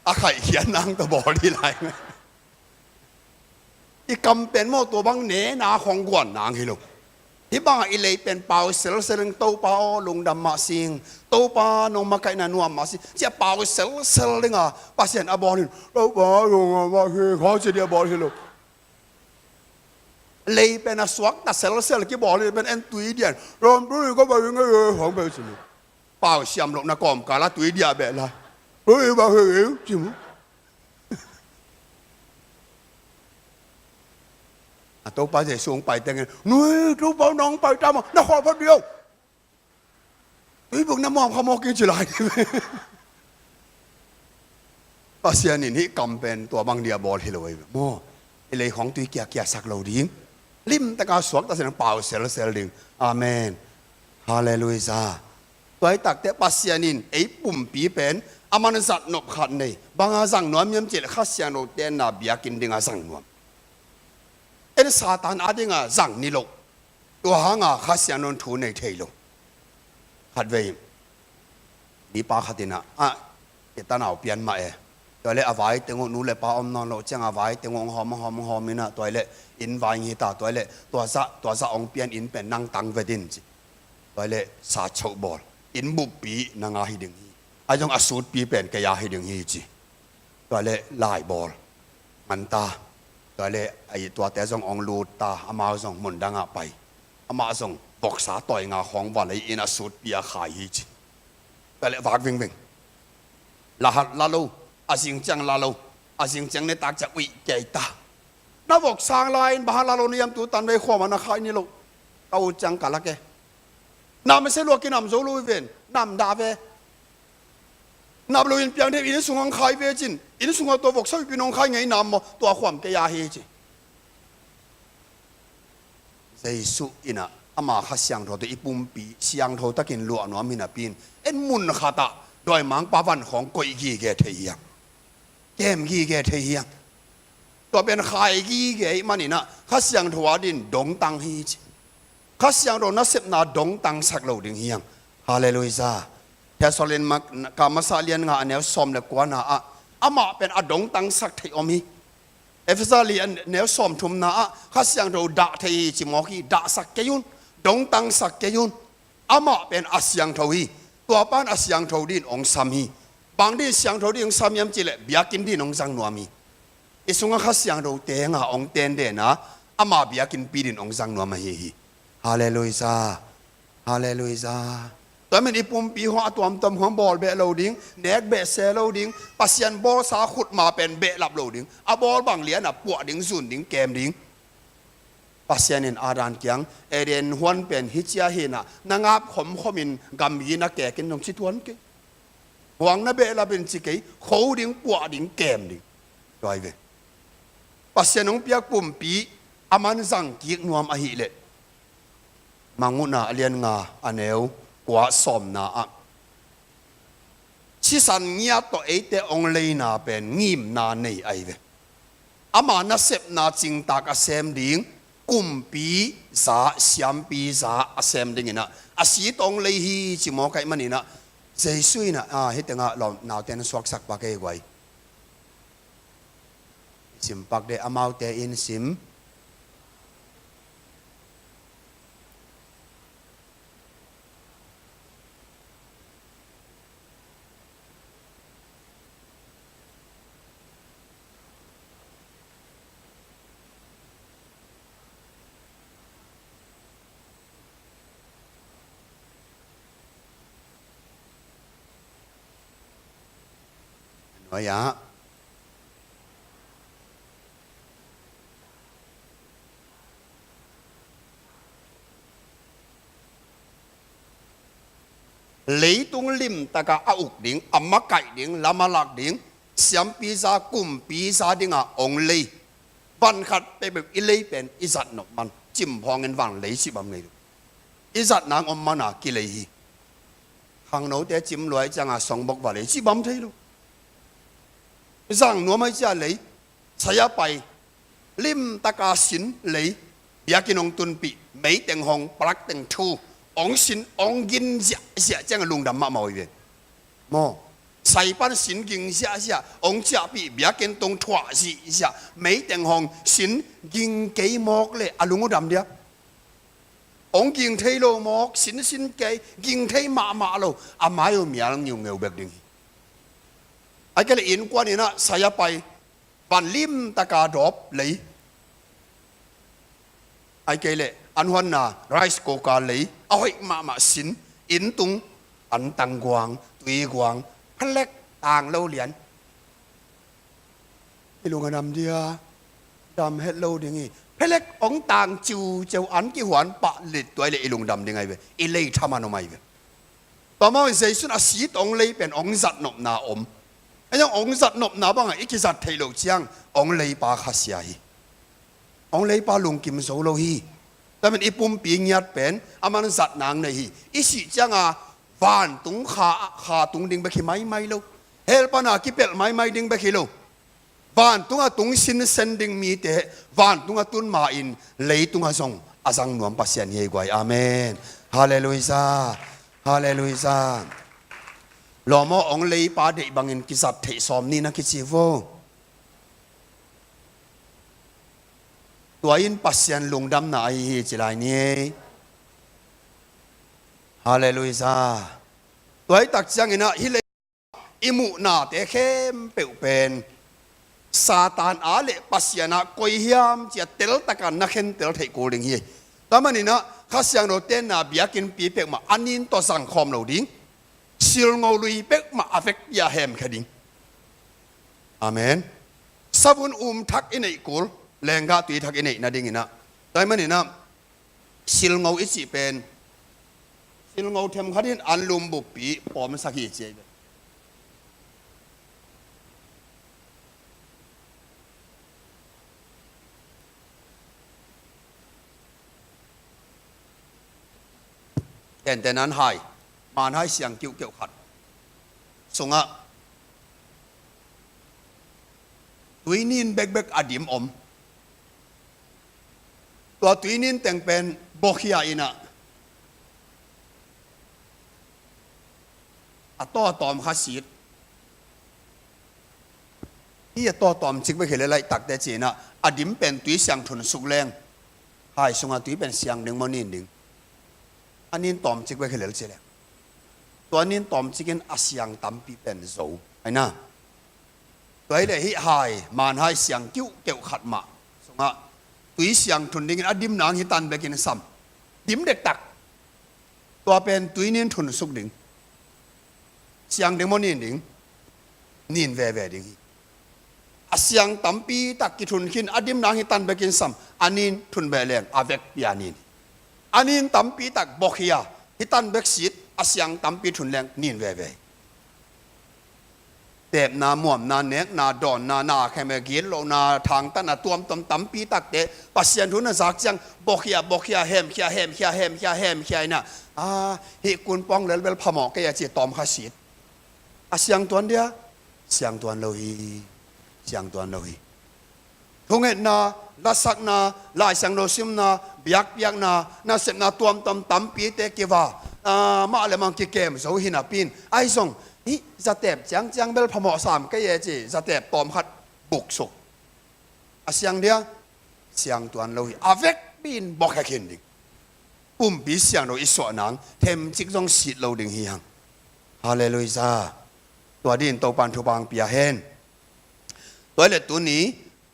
A khaihkhiat nang tawh bawl hi lai. I kam pen maw, tua bang nena khawng guan nang hi lo. Hih bangah i lei pen pau selsel ding, Topa aw lungdam mah sing, Topa nong makaihna nuam mah sing, cia pau selsel dinga Pasian a bawl hin, Topa lungdam mah sing, khawng ci dia bawl hi lo. Lei pen a suakta selsel kibawl hi pen en tui dian, lam tui ka bawl hi ngai, khawng pen ci lo. Pau siam lohna kawmkal a tui dia beh lai. Tui bawl hi, ci mu. A Topa Jesu hong pai tengin, nui, Topa nang pai ta maw, na khual phot dih o. Tuibuk na muam kha mawk in ci lai. Pasian in hih kam pen tua bang dia bawl hi lo ei maw. I lei khawng tui kiakiasak lo ding. Limtaka suakta sin pau selsel ding. Amen. Halleluiah. Tua hi takteh Pasian in ei pumpi pen a man zat nop khat nei. Banga zang nuam hiam cih leh Kha Siangtho tenna biakinn dinga zang nuam. En Satan a dinga zang ni lo. Tua hanga Kha Siangtho thu nei thei lo. Khatvei mipa khat in ah, ah, i tanau pian mah e. Tua leh a vai teng uh, nu le pa om nawn lo ciang a vai teng uh hong hawm, hong hawm, hong hawm in ah, tua leh inn vai hi ta, tua leh tua zah, tua zah hong pian inn pen nang tang vet in ci. Tua leh sa choh bawl, inn buppi nang a hi ding hi. A zong a sutpi pen kei a hi ding hi ci. Tua leh lai bawl man ta. Tua leh a i tuate zong hong lut ta, amau zong mun dangah pai. Amah zong voksa tawi nga khawng va lei in a sutpi a khai hi ci. Tua leh vak vingving. Lahat la lo, a zing ciang la lo, a zing ciang ne tak ciang uih kei ta. Na voksa lai in bang hang la lo na hiam, tu tan vei khuama na khai ni lo. Ka ut ciang ka lak e. Nam se lua kinam zo lo hi ven, nam dah ve. Nap lo in piang deuh, inn sung hong khai ve cin, inn sungah tua voksa uihpi nong khai ngei nam maw, tua khuam kei a hi ci. Jesu in ah ama Kha Siangtho tawh i pumpi siangtho takin luah nuam hi napi in, en mun khatah dawimangpa van khawng koih gige thei hiam? Kem gige thei hiam? Tua pen khai gige ih manin ah Kha Siangtho a din dongtang hi ci. Kha Siangtho nasepna dongtangsak lo ding hiam? Halleluiah. Thessalon ma-, ka masa lian nga a neu sawm le kuana ah amah pen a dongtangsak thei om hi. Efesa li a neu sawm thumna ah Kha Siangtho dah thei hi ci mawk hi, dahsak kei un, dongtangsak kei un. Amah pen a siangtho hi. Tua pan a siangtho din hong sam hi. Bang din siangtho din hong sam hiam cih leh biakinn din hong zang nuam hi. I sungah Kha Siangtho tenga hong tendena ama biakinnpi din hong zang nuam ahi hi. Halleluiah. Halleluiah. Tua men i pumpi hong a tuamtuam hong bawl beh lo ding, nek beh se lo ding, Pasian bawlsa khutma pen behlap lo ding. A bawl bang lian a puah ding, zun ding, kem ding. Pasian in Adam kiang, Eden huan pen hi cia hi na, na ngap khomkhom in gamgi na kek in nong ci tuan kei. Huang na behlap in ci kei, kho ding, puah ding, kem ding. Tua hi ve. Pasian hong piak pumpi a man zang kik nuam ahih leh, Mangmuhna a lian nga a neu kua sawmna ah, sisan ngiat tawh eite hong leina pen ngimna nei ahi ve. Ama nasepna cingtak a sem ding, kumpi za, siampi za a sem dingin ah a si tawh hong lei hi ci mawk ahih manin ah, Jesu in ah, ah, hih tengah lawm naute na suaksak pak ei guai. Sim pak deh, amaute in sim. Nuai ah, leitung limtakah a uk ding, a makaih ding, lam a lak ding, siampi za, kumpi za dingah hong lei. Van khat peuhpeuh i lei pen i zat nop man, cimphawngin van lei cibam ngei lo. I zat nang om mana kilei hi. Khangnote cim luai cianga songbok va lei cibam thei lo. Zang nuam ai cia lei, saya pai, limtaka sin lei, biakinn hong tunpih, meiteng hong, palak teng thu, hong sin, hong gin ziahziah cianga lungdam mahmah uh hi ve. Maw, saipan sin ging ziahziah, hong ciahpih, biakinn tung thuah ziahziah, meiteng hong sin ging kei mawk le a lung uh dam dia. Hong ging thei lo mawk, sin sin kei, ging thei mahmah lo, a mai uh mial ngiungeu bek ding hi. Ai kei le innkuan innah saya pai, van limtaka dawp lei. Ai kei le an huanna rice cooker lei, a hoih mahmah sin, inn tung, an tangguang, tuiguang, phalek tang lo lian. I lung a dam dia, dam het lo ding hi. Phalek hong tang ciuceu an kihuan pah lit tuai le i lungdam ding ai ve. I lei thaman om ai ve. Tua mah Jesu in a si tawh hong lei pen hong zat nopna om. Ai hong zat nopna bangah i kizat theih loh ciang hong leipa khasia hi. Hong leipa lungkim zo lo hi. Tua manin i pumpi ngiat pen aman zat nang nei hi. I sih cianga vantung kha, kha tung ding bek hi maimai lo. Hell pana kipelh maimai ding bek hi lo. Vantungah tung sinsen ding mite, vantungah tun ma-in leitungah zong a zang nuam Pasian hi ei guai. Amen. Halleluiah. Halleluiah. Lawm aw, hong leipa deih bangin kizat theih sawm ni na kici vo. Tua in Pasian lungdamna ahi hi ci lai ni ei. Halleluiah. Tua hi tak cianginah hih lei i muhnate khempeuh pen Satan a le Pasian a koi hiam cia teltaka na khentel theih kul ding hi. Tua maninah Kha Siangtho tenna biakinnpi peuhmah a nin tawh zangkhawm lo ding. Silngo lui peuhmah a vekpi-a hemkhia ding. Amen. Savun um thak i neih kul, lenggah tui thak i neih nadinginah. Tua hi maninah silngo i cih pen silngo themkhat in an lum buppi pawmsak hi ci ei ve. Tenten an hai, man hai siang kiuhkeuh khat sungah tuinin bekbek a dim om. Tua tuinin teng pen bawkhia innah a tawtawm kha sit. Hih a tawtawm cik bek hi le laihtakte cinah a dim pen tui siang thunsuk leng hai sungah tui pen siang ding maw nin ding. A nin tawm cik bek hi lel ci leng tua nin tawm cikin a siang tampi pen zo. Aina. Tua hi le hih hai, man hai siang kiuhkeuh khat mah sungah tui siang thun dingin a dim nang hi tan bekin sam. Dim dektak. Tua pen tui nin thunsuk ding. Siang ding maw nin ding? Nin veve ding hi. A siang tampi tak kithun khin a dim nang hi tan bekin sam. A nin thun beh leng a vekpi-a nin hi. A nin tampi tak bawkhia hi tan bek sit a siang tampi thun leng nin veve hi. Tepna, muamna, nekna, dawnna, na kheme, gitlohna, thangtatna, tuamtuam tampi takte Pasian thu na zak ciang bawkhia, bawkhia, hemkhia, hemkhia, hemkhia, hemkhia inah, a, hih kunpawng lelbel phamawh kei a ci tawm kha sit. A siangtuan dia? Siangtuan lo hi. Siangtuan lo hi. Thungetna, lasakna, Lai Siangtho simna, biakpiakna, nasepna tuamtuam tampite kiva, ah, mah le mang kikem zo hi napi in. Ahi zong, hih zatep ciangciang bel phamawh sam kei e ci, zatep tawm khat buksuk. A siang dia, siang tuan lo hi. A vekpi in bawkhia khin ding. Pumpi Siangtho i suah nang, themcik zong sit lo ding hi hang. Halleluiah. Tua dingin Topan thupha hong pia hen. Tua hi leh tuni,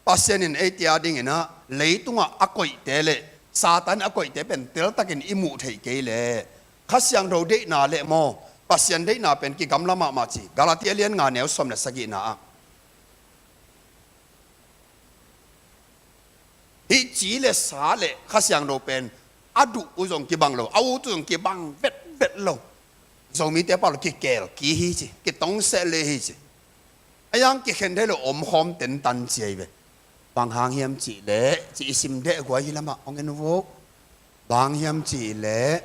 Pasian in eite a dingin ah, leitungah a koihte le Satan a koihte pen teltakin i muh theih kei leh, Kha Siangtho deihna le maw, Pasian deihna pen kigamla mahmah ci. Galatia lian nga neu sawm le sagihna ah. Hih ci le sa le Kha Siangtho pen a duh uh zong kibang lo, a ut uh zong kibang vetvet lo. Zomite pau lo kikel ki hi ci, kitong seh le hi ci. A yang kikhen thei lo omkhawm tentan ci ahi ve. Bang hang hiam cih leh, ci i sim deh guai hi lamah hong en uh vo. Bang hang hiam cih leh,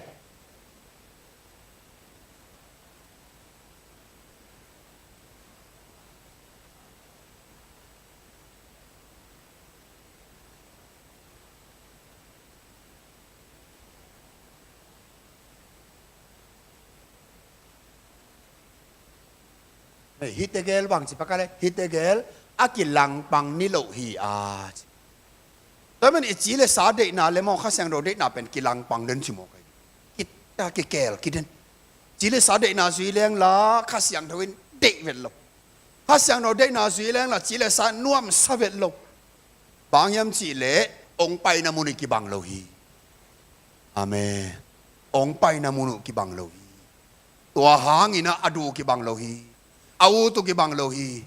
hei, hih tegel bang ci pah ka le, hih tegel a kilangpang ni loh hi a ci. Tua man i ci le sa deihna le maw, Kha Siangtho deihna pen kilangpang den ci maw kai. Kita kikel ki den. Ci le sa deihna zui leng la Kha Siangtho in deih vet lo. Kha Siangtho deihna zui leng la ci le sa nuamsa vet lo. Bang hiam cih leh hong paina mun uh kibang lo hi. Amen. Hong paina mun uh kibang lo hi. Tua hangin ah a duh uh kibang lo hi. A ut uh kibang lo hi.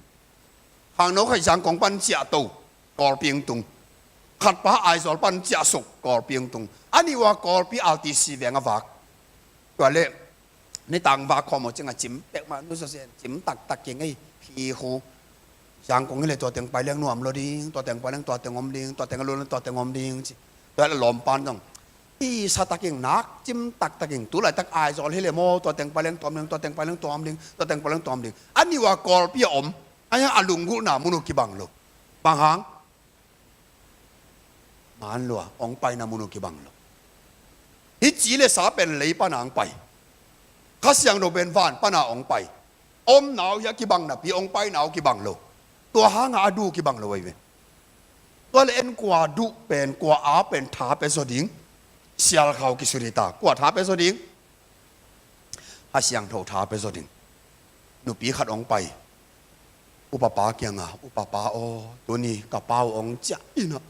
Khangno khaih Zangkong pan ciah to, Kawlpi hong tung. Khatpa Aizawl pan ciah suk, Kawlpi hong tung. A nih uh a Kawlpi R T C veng a vak. Tua leh nitang vak khawm uh ciangah cim peuhmah, nu Sosian, cim taktak kei ngei, phi khu. Zangkong hi leh tua teng pai leng nuam lo ding, tua teng pai leng tua teng om ding, tua teng a lut leng tua teng om ding ci. Tua leh lawmpan zong, i sa tak ing, nak cim taktak ing, tu laitak Aizawl hi leh maw, tua teng pai leng tua om ding, tua teng pai leng tua om ding, tua teng pai leng tua om ding. A nih uh a Kawlpi a om, a hiang a lunggulhna mun uh kibang lo. Bang hang? Man lua, hong paina mun uh kibang lo. Hih ci le sa pen lei pana hong pai. Kha Siangtho pen van pana hong pai. Omna uh hiah kibang napi, hong paina uh kibang lo. Tua hangah a duh kibang lo ahi ve. Tua leh en kua duh pen, kua a pen tha pia zaw ding. Sialkhau kisut hi ta. Kua tha pia zaw ding? Kha Siangtho tha pia zaw ding. Nupi khat hong pai. Upapa kiangah, upapa aw, tuni ka pa uh hong ciah in ah,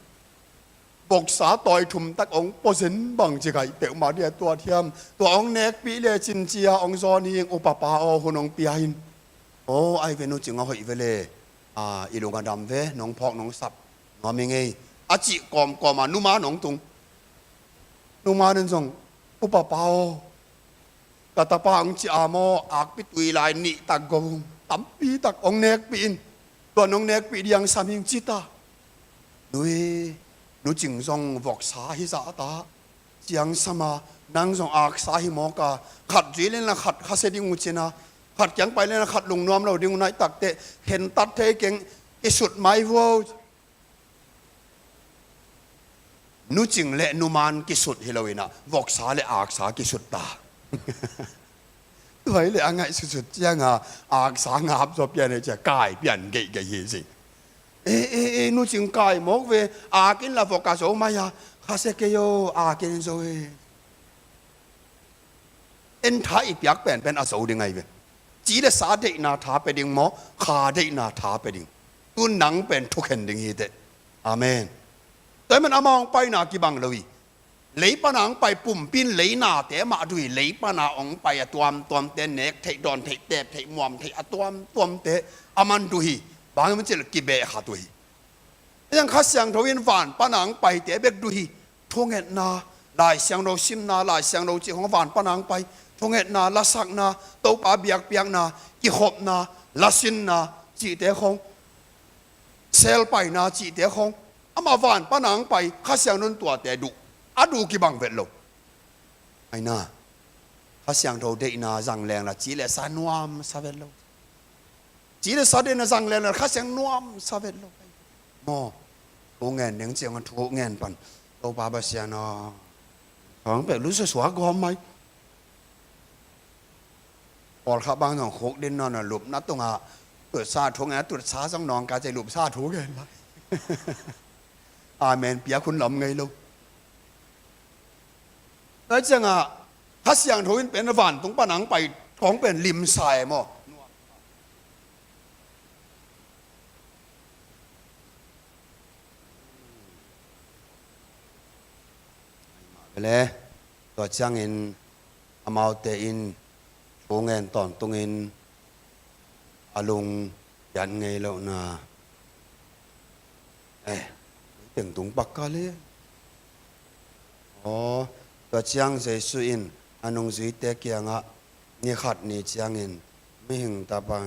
voksa tawi thum tak hong pua zen bang ci, kaih peuhmah dia tua thiam. Tua hong nekpih lecin ci-a hong zawn hi ing, upapa aw, hun hong pia in. Aw, ahi ve, nu Cing, a hoih ve le. A, i lung a dam ve, nong phawk nong sap nuam ing ei, a cih kawmkawm a numan hong tung. Numan in zong, upapa aw, ka tapa hong ciah a maw, akpi tui lai nih tak go ung, tampi tak hong nekpih in, tua nong nekpih ding hong sam ing ci ta. Nui, nu Cing zong voksa hi zah ta, ciang sam a, nang zong aksa hi mawk a, khat zui leng la khat khasia ding uh cin a, khat kiang pai leng la khat lungnuam lo ding uh, nai tak teh, khentat thei keng, kisut mai vuau. Nu Cing le numan kisut hi lo in ah, voksa le aksa kisut ta. Tua hi leh a ngaihsutsut ciang a, aksa ngap zaw pian hi ci a, kai pian geihgeih hi ci. E, e, e, nu Cing, kai mawk ve, ak in la vok a zo mai a, khasia kei aw, ak in zo e. En tha i piak penpen a zo ding ahi ve. Ci le sa deihna tha pia ding maw, Kha deihna tha pia ding? Tu nang pen thukhen ding hi teh. Amen. Tua hi man amah hong paina kibang lo hi. Lei pana hong pai, pumpi in lei nate mah duh hi. Lei pana hong pai a tuamtuamte, nek theih, dawn theih, tep theih, muam theih, a tuamtuamte aman duh hi. Bang hiam cih leh kibeh khat uh hi. Hiang Kha Siangtho in van pana hong paite bek duh hi. Thungetna, Lai Siangtho simna, Lai Siangtho cih khong van pana hong pai. Thungetna, lasakna, Topa biakpiakna, kikhopna, lasinna cihte khong, selpaina cihte khong, amah van pana hong pai, Kha Siangtho in tuate duh. A duh kibang vet lo. Aina, Kha Siangtho deihna zang leng la ci le sa nuamsa vet lo. Ci le sa deihna zang leng la Kha Siang nuamsa vet lo. Maw? Thu ngen ding ciang thu ngen pan. Topa Pasian aw, thawng pek lu suasua gawm mai. Pawlkhat bang zong khuk din nawn a lupna tungah tutsa thu ngen, tutsa zong nawngkai cei lupsa thu ngen lai. Amen piak hun lam ngei lo. Tua ciangah Kha Siangtho in pen vantung pan ang pai khawng pen limsa e maw? Tua ciangin amaute in thu ngen tawntungin a lung pian ngei lohna. Eh, tengtung pakka le. Aw, tua ciang Jesu in a nungzuite kiangah ni khat ni ciangin mihing tapa,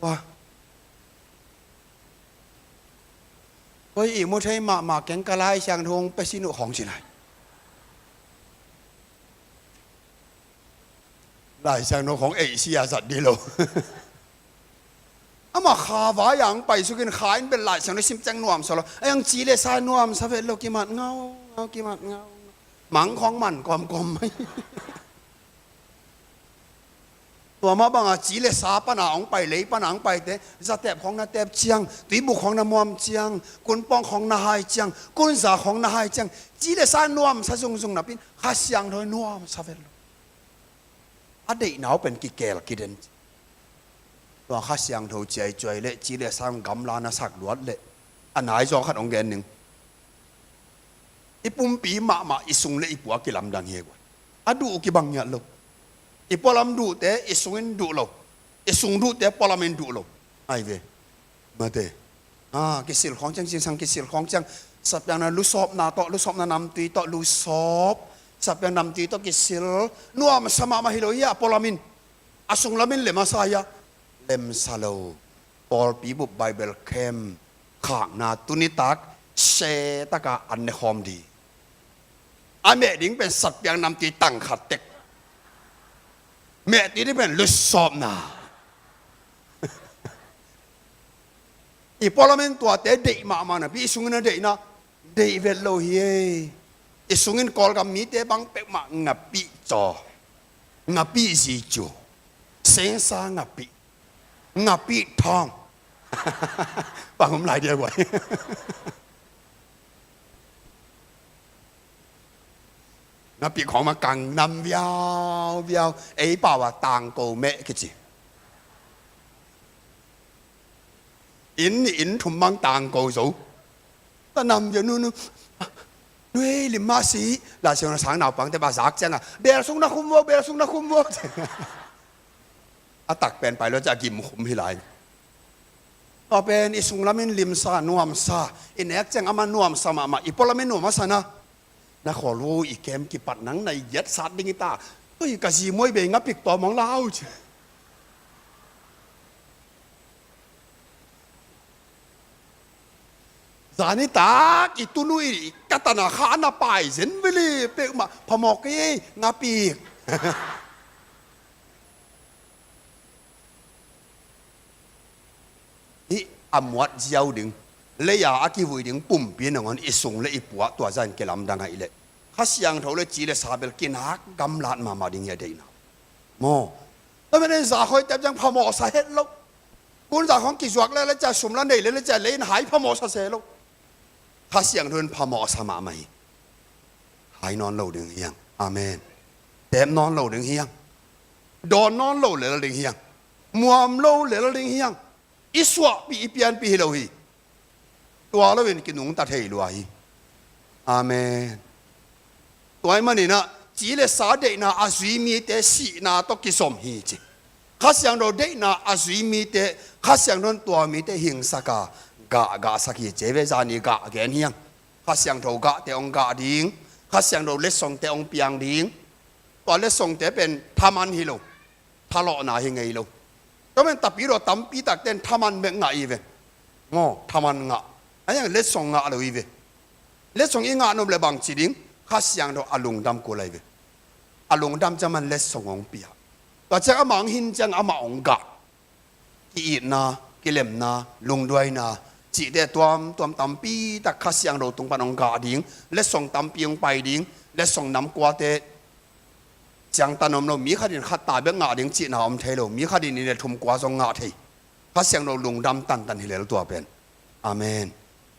wah, koi ihmu thei mahmah keng ka Lai Siangtho hong pia sin uh khawng ci lai. Lai Siangtho khawng eihsia zat dih lo. Amah kha vai ang paisukin kha in bel Lai Siangtho sim ciang nuamsa lo. Ai ang ci le sa nuamsa vet lo, kimat ngau ngau, kimat ngau ngau. Mang khawng man kawmkawm mai. Tua mah banga ci le sa pana hong pai, lei pana hong paite, zatep khawng na tep ciang, tuibuk khawng na muam ciang, kunpawng khawng na hai ciang, kunza khawng na hai ciang, ci le sa nuamsa zungzung napi in Kha Siangtho nuamsa vet lo. A deihna uh pen kikel kiden. Tua Kha Siangtho ciaicuai le ci le sa gamla na sak luat le a naizaw khat hong gen ning. I pumpi mahmah i sung le i pua kilamdang hi e guai. A duh uh kibang ngiat lo. I pualam duhte i sungin duh lo. I sung duhte pualam in duh lo. Ai ve. Mate. Ah, kisil khawng ciang, zingsang kisil khawng ciang, satpiakna lusawpna tawh, lusawpna namtui tawh lusawp, satpiak namtui tawh kisil. Nuamsa mahmah hi lo hi a, pualam in. A sunglam in lem a sa hi a. Lemsa lo. Pawlpi bup Bible camp khakna tunitak setaka an ne khawm di. A meh ding pen satpiak namtui tang khat tek. Meh tui ding pen lusawpna. I pualam in tuate deih mahmah napi i sungin a deihna deih vet lo hi ei. I sungin Kawlgam mite bang peuhmah ngapih caw, ngapih zicu, sensa ngapih, ngapih thawng. Bang om lai dia guai. Ngapih khawng mah kang nam viauviau, ei pau a tangko meh kici. Inn nih inn thum bang tangko zo. Ta nam viau nu nu. Nu ei lim mah si. Lai Siangtho sang naupangte ba zak ciangah bel sung na khum vo, bel sung na khum vo. A tak pen pai lo ciah a gim khum hi lai. Tua pen i sunglam in limsa, nuamsa, i nek ciang amah nuamsa mahmah, i pualam in nuam a sa na. Na khawl uh i kem kipat nang na i giat sat ding i ta. Tua hi ka zi muai bei ngapik tawm hong lau ci. Zani tak i tunu i katana kha na pai zen veli peuhmah phamawh kei ngapik. Hih a muat ziau ding, lei-a a kivui ding pumpi nangawn i sung le i pua tua zah in kilamdang ahih leh Kha Siangtho le ci le sa bel kinak gamlat mahmah ding hi a deihna. Maw? Tua manin zakhawi tep ciang phamawhsa het lo. Kunza khawng kizuak le le cia sum la nei le le cia lei in hai phamawhsa se lo. Kha Siangtho in phamawhsa mahmah hi. Hai nawn lo ding hi hang. Amen. Tep nawn lo ding hi hang. Dawn nawn lo lel ding hi hang. Muam lo lel ding hi hang. I suahpih i pianpih hi lo hi. Tua loin kinungta thei lua hi. Amen. Tua ahih maninah ci le sa deihna a zui mite sihna tawh kizom hi ci. Kha Siangtho deihna a zui mite, Kha Siangtho in tua mite hingsaka gah gahsak hi ci. Ve zani gah gen hiang. Kha Siangtho gahte hong gah ding, Kha Siangtho letsongte hong piang ding. Tua letsongte pen thaman hi lo. Thalawhna hi ngei lo. Tua pen tapidaw tampi takte in thaman bek ngah hi ve. Maw, thaman ngah. A hiang letsong ngah lo hi ve. Letsong i ngah nop le bangci ding, Kha Siangtho a lungdam kul ahi ve. A lungdam ciang man letsong hong pia. Tua ciang amah hong hin ciang amah hong gah. Ki-itna, kilemna, lungduaina cihte tuamtuam tampi tak Kha Siangtho tung pan hong gah ding, letsong tampi hong pai ding, letsong nam kuate ciangtan om lo, mi khat in khat ta bek ngah ding cihna om thei lo, mi khat in nih le thum kua zong ngah thei. Kha Siangtho lungdam tantan hi lel tua pen. Amen.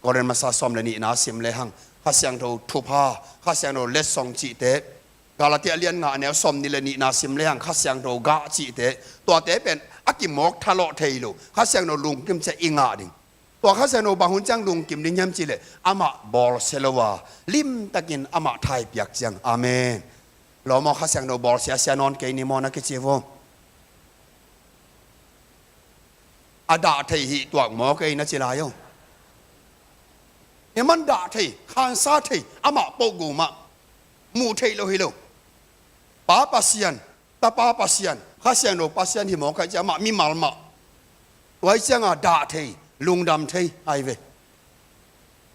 Korin masa sawm le nihna sim lehang Kha Siangtho thupha, Kha Siangtho letsong cihte, Galatia lian nga a neu sawm nih le nihna sim lehang Kha Siangtho gah cihte, tuate pen a kimawk thalawh thei lo, Kha Siangtho lungkim ciang i ngah ding. Tua Kha Siangtho bang hun ciang lungkim ding hiam cih leh amah bawlsia lo a, limtakin amah thaipiak ciang. Amen. Lawm aw, Kha Siangtho bawlsia sia nawn kei ni maw na kici vo. A dah thei hi tuak maw kei na ci lai aw. Hi man dah thei, khansa thei, amah poh gum ah muh theih lo hi lo. Pa Pasian, Tapa Pasian, Kha Siangtho Pasian hi maw kei ci amah mimal mah. Tua hi cianga dah thei, lungdam thei ahi ve.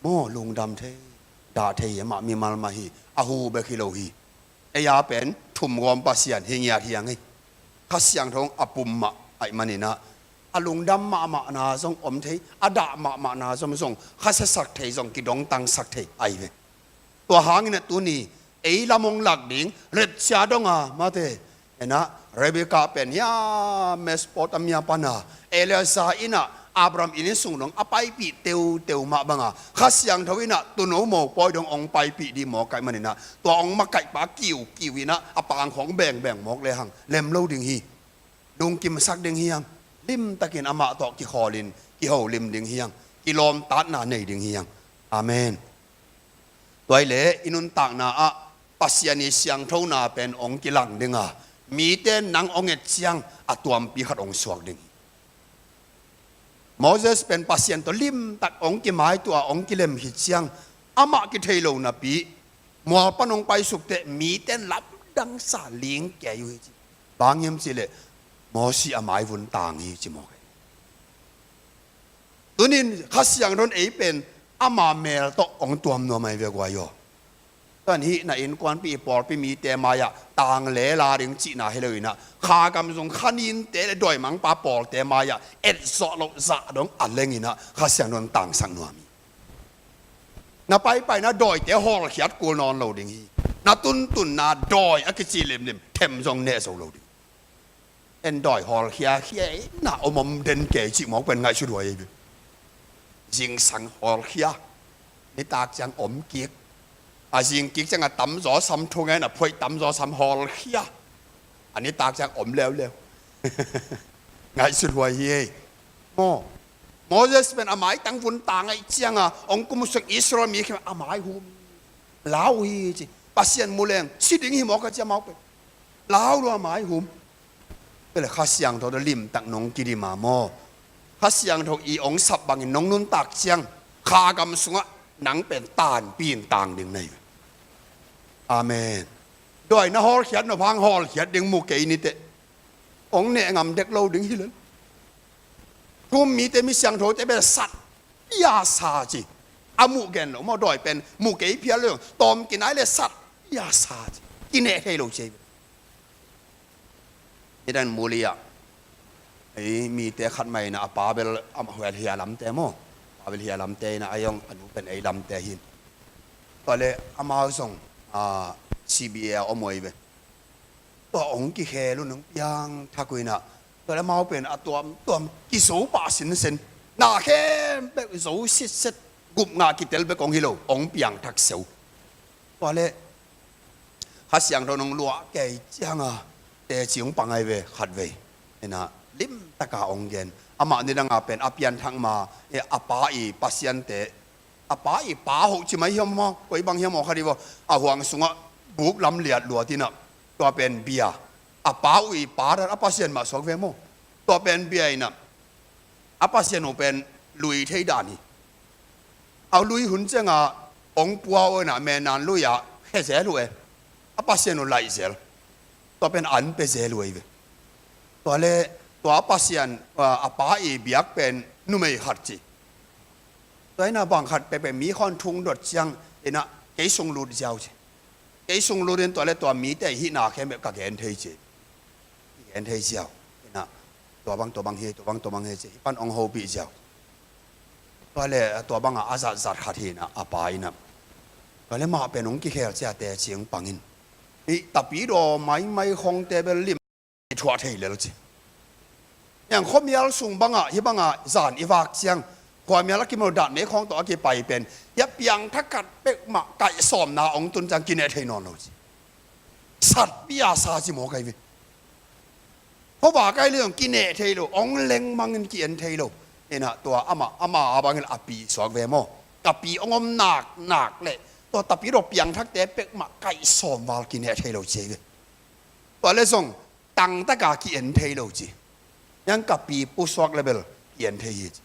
Maw, lungdam thei, dah thei amah mimal mah hi, a hu bek hi lo hi. Ei a pen thumgawm Pasian hi ngiat hi a ngei. Kha Siangtho a pum mah ahih maninah a lungdam mahmahna zong om thei, a dah mahmahna zong zong kha siasak thei zong kidongtangsak thei ahi ve. Tua hanginah tuni ei lam hong lak ding retsia donga mate. Enah Rebekah pen hia Mesopotamia pana Eliezer inah Abraham inn sung dong a paipih teuteu mah banga Kha Siangtho inah tuuno mopawi dong hong paipih ding maw kaih maninah tua hong makaihpa kiukiu inah a pangkhawng bengbeng mawk lehang lem lo ding hi. Lungkimsak ding hiang, limtakin amah tawh kikhawlin kiholim ding hiang, kilawmtatna nei ding hiang. Amen. Tua hileh i nuntakna ah Pasian i siangthona pen hong kilang dinga mite nang hong et ciang a tuampi khat hong suak ding hi. Moses pen Pasian tawh limtak hong kimaitua hong kilem hi ciang amah kithei lo napi mual pan hong paisuk teh mite lamdang sa ling kei uh hi ci. Bang hiam cihleh Mosi a maivun tang hi ci mawk hi. Tunin Kha Siangthon ei pen ama mel tawh hong tuam nuam ahi ve guai aw. Tuan hih na innkuanpih pawlpi mite mai-ah tang le la ding cihna hi loinah kha gam zong kha ninte le dawimangpa pawlte mai-ah etzawh loh zah dong a lenginah Kha Siangthon tangsak nuam hi. Na paipaina dawite hawlkhiat kul nawn lo ding hi. Na tuntunna dawi a kici limlim them zong neh zo lo ding. En dawi hawlkhia khia inah om om den kei cih mawk pen ngaihsut huai ei ve. Zingsang hawlkhia, nitak ciang om kik. A zing kik ciang a tamzaw sam thu ngen a phuaih tamzaw sam hawlkhia. A nitak ciang om leuleu. Ngaihsut huai hi ei. Maw, Moses pen a maitang vun tang aih cianga hong kum sung Israel mi khim a mai hum lau hi ci. Pasian mu leng si ding hi mawk a cia mau pen lau lua mai hum. Pele Kha Siangtho tawh limtak nong kidima maw? Kha Siangtho i hong sap bangin nong nuntak ciang kha gam sungah nang pen tanpi in tang ding na hi. Amen. Dawi na hawlkhiat nop hang hawlkhiat ding mu kei niteh hong neh ngam dek lo ding hi lel. Kum mite mi siangthote bel sat ia sa ci. A muh gen lo maw dawi pen mu kei phial lo tawm kinai le sat ia sa ci. Kineh thei lo ci. Hidang muli ah ei mite khat mai inah a pa bel amah huel hia lamte maw? Pa bel hia lamte inah a yong a nu pen ei lamte hin. Tua le amau zong a, C B A a om uh ahi ve. Tua hong kikhel uh nong piang thak uh inah tua le amau pen a tuamtuam kizo pah sinsen. Na khempeuh zo sitset gup ngah kitel bek hong hi lo hong piang thak seu. Tua le Kha Siangtho nong luah kei cianga teci hong pang ahi ve khat vei. Inah limtaka hong gen. Amah nidanga pen a pianthak ma a pa i pasiante a pa i pa hoh ci mai hiam maw? Koi bang hiam maw khat i vaw a huang sungah buk lam liat luat inah tua pen bia. A pa uh i pa dan a pasian mah suak ve maw? Tua pen bia inah a pasian uh pen lui thei dan hi. A lui hun cianga hong pua uh inah menan lui ah khe zel uh e. A pasian uh laih zel. Tua pen an pe zel uh ahi ve. Tua le tua a pasian a pa i biak pen numei khat ci. Tua inah bang khat pekpek mi khawn thung dot ciang inah kei sung lut ziau ci. Kei sung lut in tua le tua mite hihna khempeuh ka gen thei ci. Gen thei ziau inah Tua bang, tua bang hi, tua bang, tua bang hi ci, i pan hong hopih ziau. Tua le, tua bangah a zatzat khat hi inah, a pa inah. Tua le mah pen hong kikhel ciate cing pangin. I tapidaw maimai khongte bel lim i thuah thei lel ci. Niang khuamial sung bangah, hih bangah zan i vak ciang, khuamial a kimu dan mei khong tawh a kipai pen, hia piangthak khat pek mah kaihsawmna hong tun ciang kineh thei nawn lo ci. Satpi a sa ci maw kai ve. Khuavak ai le zong kineh thei lo, hong lengmangin ki-en thei lo. Inah tua amah, amah a bangin a pi suak ve maw. Ka pi hong om nak nak leh, tua tapidaw piangthakte pek mah kaihsawm val kineh thei lo ci ve. Tua le zong tangtaka ki-en thei lo ci. Niang ka pi pusuak le bel ki-en thei hi ci.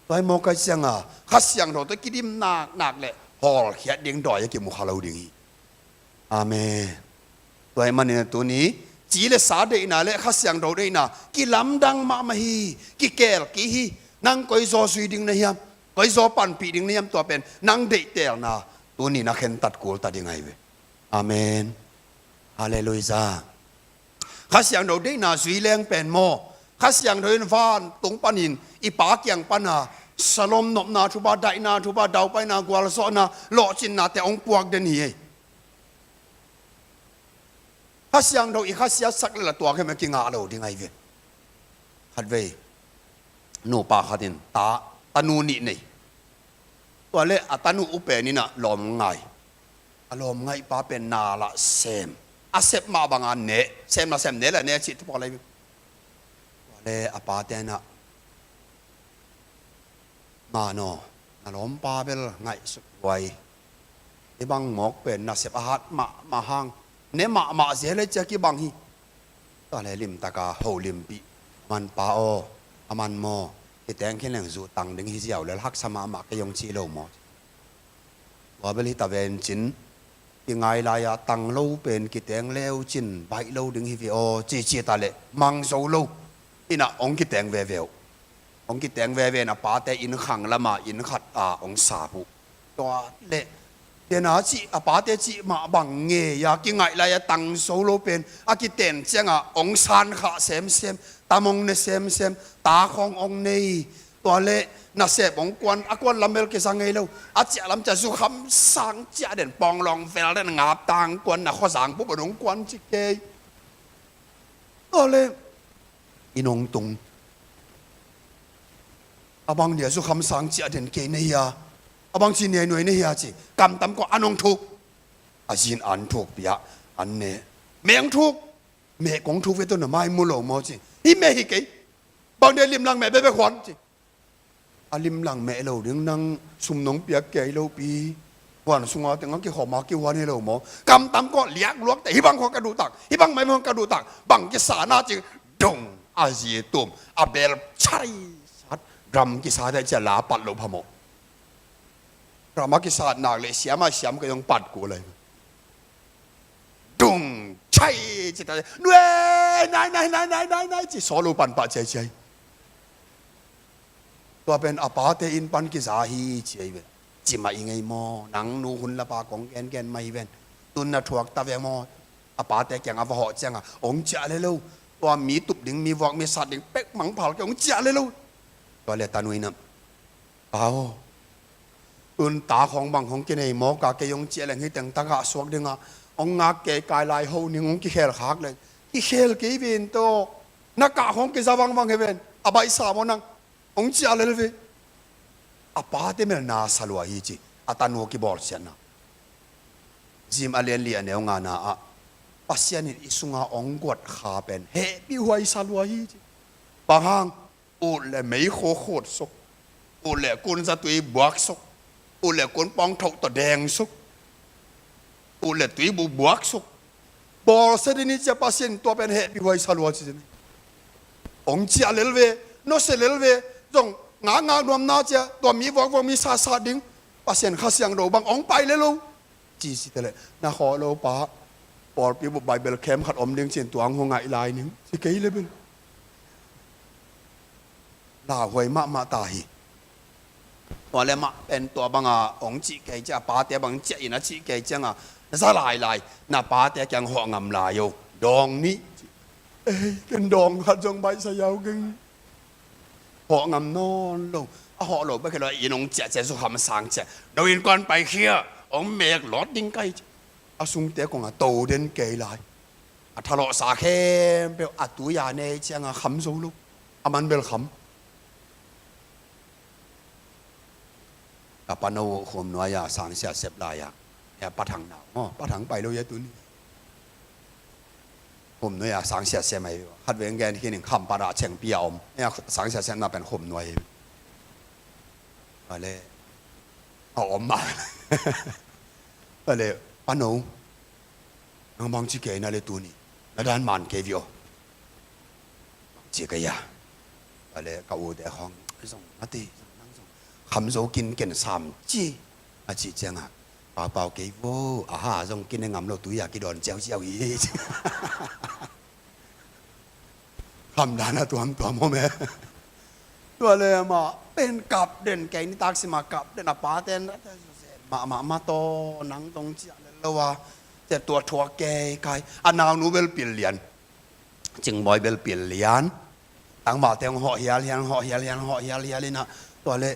Tua hi maw kai cianga Kha Siangtho tawh kidim nak nak le hawlkhiat ding dawi a kimu kha lo ding hi. Amen. Tua hi manin tuni ci le sa deihna le Kha Siangtho deihna kilamdang mahmah hi. Kikel kei hi. Nang koi zaw zui ding na hiam? Koi zaw panpih ding na hiam? Tua pen nang deihtelna tuni na khentat kulta ding ahi ve. Amen. Halleluiah. Kha Siangtho deihna zui leng pen maw, Kha Siangtho in vantung panin i Pa kiang pana Shalom nopna thupha, daihna thupha, daupaina, gualzawhna, lawhcinnate hong puak den hi ei. Kha Siangtho i kha siatsak le la tua khem a kingah lo ding ahi ve. Khatvei nupa khatin ta, tanu nih nei. Tua le a tanu upen inah lawm ngai. A lawm ngaihpa pen na lah sem. A sep mah banga neh. Sem lah sem, neh lah neh cih tupak lai. Tua le a pate inah, "Manaw, na lawmpa bel ngaihsut huai. Hih bang mawk pen nasep a hat mahmah hang, ne mahmah zel ei," ci a kibang hi. Tua le limtaka ho limpih, "Aman pa aw, aman maw, kiteng khin leng zuhtang ding hi ziau lel, haksa mahmah kei hong," ci lo maw. Tua bel hi ta ven cin, kingai lai-a tang lo pen kiteng leu cin baih lo ding hi ve aw, cici ta le mang zo lo. Inah hong kiteng veve uh. Hong kiteng veve in a pate inn khang lama inn khat a hong sap uh. Tua le tena cih, a pate cih mah bang ngei-a kingaih lai-a tang zo lo pen a kiten cianga hong san khah semsem, tam hong ne semsem, ta khawng hong nei. Tua le nasep hong kuan, a kuan lam bel kisa ngei lo. A ciah lam ciah zukham sang ciah den, pawnglawng vel den, ngaptang kuan, na khuazang pupun hong kuan ci kei. Tua le inn hong tung. A bang dia zukham sang ciah den kei na hia? A bang ci neinuai na hia ci. Kamtam kawh an hong thuk. A zin an thuk pia, an ne. Meh hong thuk. Meh kong thuk ve tawh na mai mu lo maw ci. Hih meh hi kei. Bang dia limlang meh bebe khuan ci. A limlang meh lo ding, nang sum nong piak kei lo pi. Huan sunga tengah kikhawma kihuan hi lo maw. Kamtam kawh liak luak teh, hih bang khawng ka duhtak, hih bang mai khawng ka duhtak. Bang kisa na ci, dong, a zi tum, a bel chai sat, drum kisa teh cia la pat lo phamawh. Drum a kisat nak le siam a siam ka zong pat kul lai. Dung chai ci ta, nuai, nai, nai, nai, nai, nai, nai ci saw lo pan pah ciai ciai. Tua pen a pate inn pan kiza hi ci ahi ve. Ci mah i ngei maw, nang nu hun lapa kong gengen mah hi ven. Tun na thuak ta ve maw. A pate kiang a va hawh cianga hong ciah le lo. Tua mi tup ding, mi vuak, mi sat ding pek mangphal kei hong ciah le lo. Tua le tanu in a, "Pa aw, tun ta khawng bang khawng kinei mawk a, kei hong ciah leng hi teng tagah suak dingah hong ngak kei, kai lai ho ning," hong kikhel khak leng. Kikhel kei ven tawh. Na kah khawng kiza vangvang hi ven. A baihsa maw nang. Hong ciah lel ve. A pate melna sa lua hi ci. A tanu kibawlsiatna. Zim a lian li a neu ngana ah, Pasian in i sunga hong guat kha pen hehpih huai sa lua hi ci. Bang hang? Ut le meikhu khut suk. Ut le kunza tui buak suk. Ut le kunpawng thoh tawh deng suk. Ut le tuibu buak suk. Bawlsia ding hi cia Pasian tua pen hehpih huai sa lua ci. Hong ciah lel ve, nusia lel ve, zong ngakngak nuamna cia, tua mi vuakvuak mi satsat ding, Pasian Kha Siangtho bang hong pai le lo. Ci ci tele, na khawh lo pa, pawlpi bup Bible camp khat om ding cin tuang hong ngaih lai ning, ci kei le bel. Lauhuai mahmah ta hi. Tua le mah pen tua banga hong cih kei cia, pate bang ciah in a cih kei cianga, na za lailai, na pate kiang hawh ngam lai o, dawng nih. Ei, ken dawng khat zong baihsa yau keng. Hawh ngam nawn lo. A hawh lo bek hi lo, inn hong ciah ciah, zu kham sang ciah. No innkuan paikhia, hong mek lawt ding ka hi ci. A sungte kong a to den kei lai. A thalawhsa khempeuh a tui a nei cianga kham zo lo. A man bel kham. Ka pano khum nuai-a sang siasep lai-a, hia, Pa Thang nau maw, Pa Thang pai lo hia tuni. Khum nuai-a sang siasep mai, khat veng gen khin in kham pat ah chengpi a om. Hia, sang siasep na pen khum nuai hi. Vale, a om mah. Vale, pano, nang bang ci kei na le tuni, na dan man kei vio. Ci ka hia. Vale, ka ute khawng, zong mate, zong nang zong kham zo kin ken sam ci. A cih ciangah, Pau Pau, kei vo, aha, zong kin e ngam lo, tui-a kidawn ciauciau hi. Kham dan a tuamtuam om e. Tua le amah pen kap den, kei nitak sima kap den, a paten mahmah mah taw, nang dong ciah lel lo a, cia tua thuak kei kai. A naunu bel pil lian, Cingbawi bel pil lian. Tangvalte hong hawh hial hial, hawh hial hial, hawh hial hial inah, tua le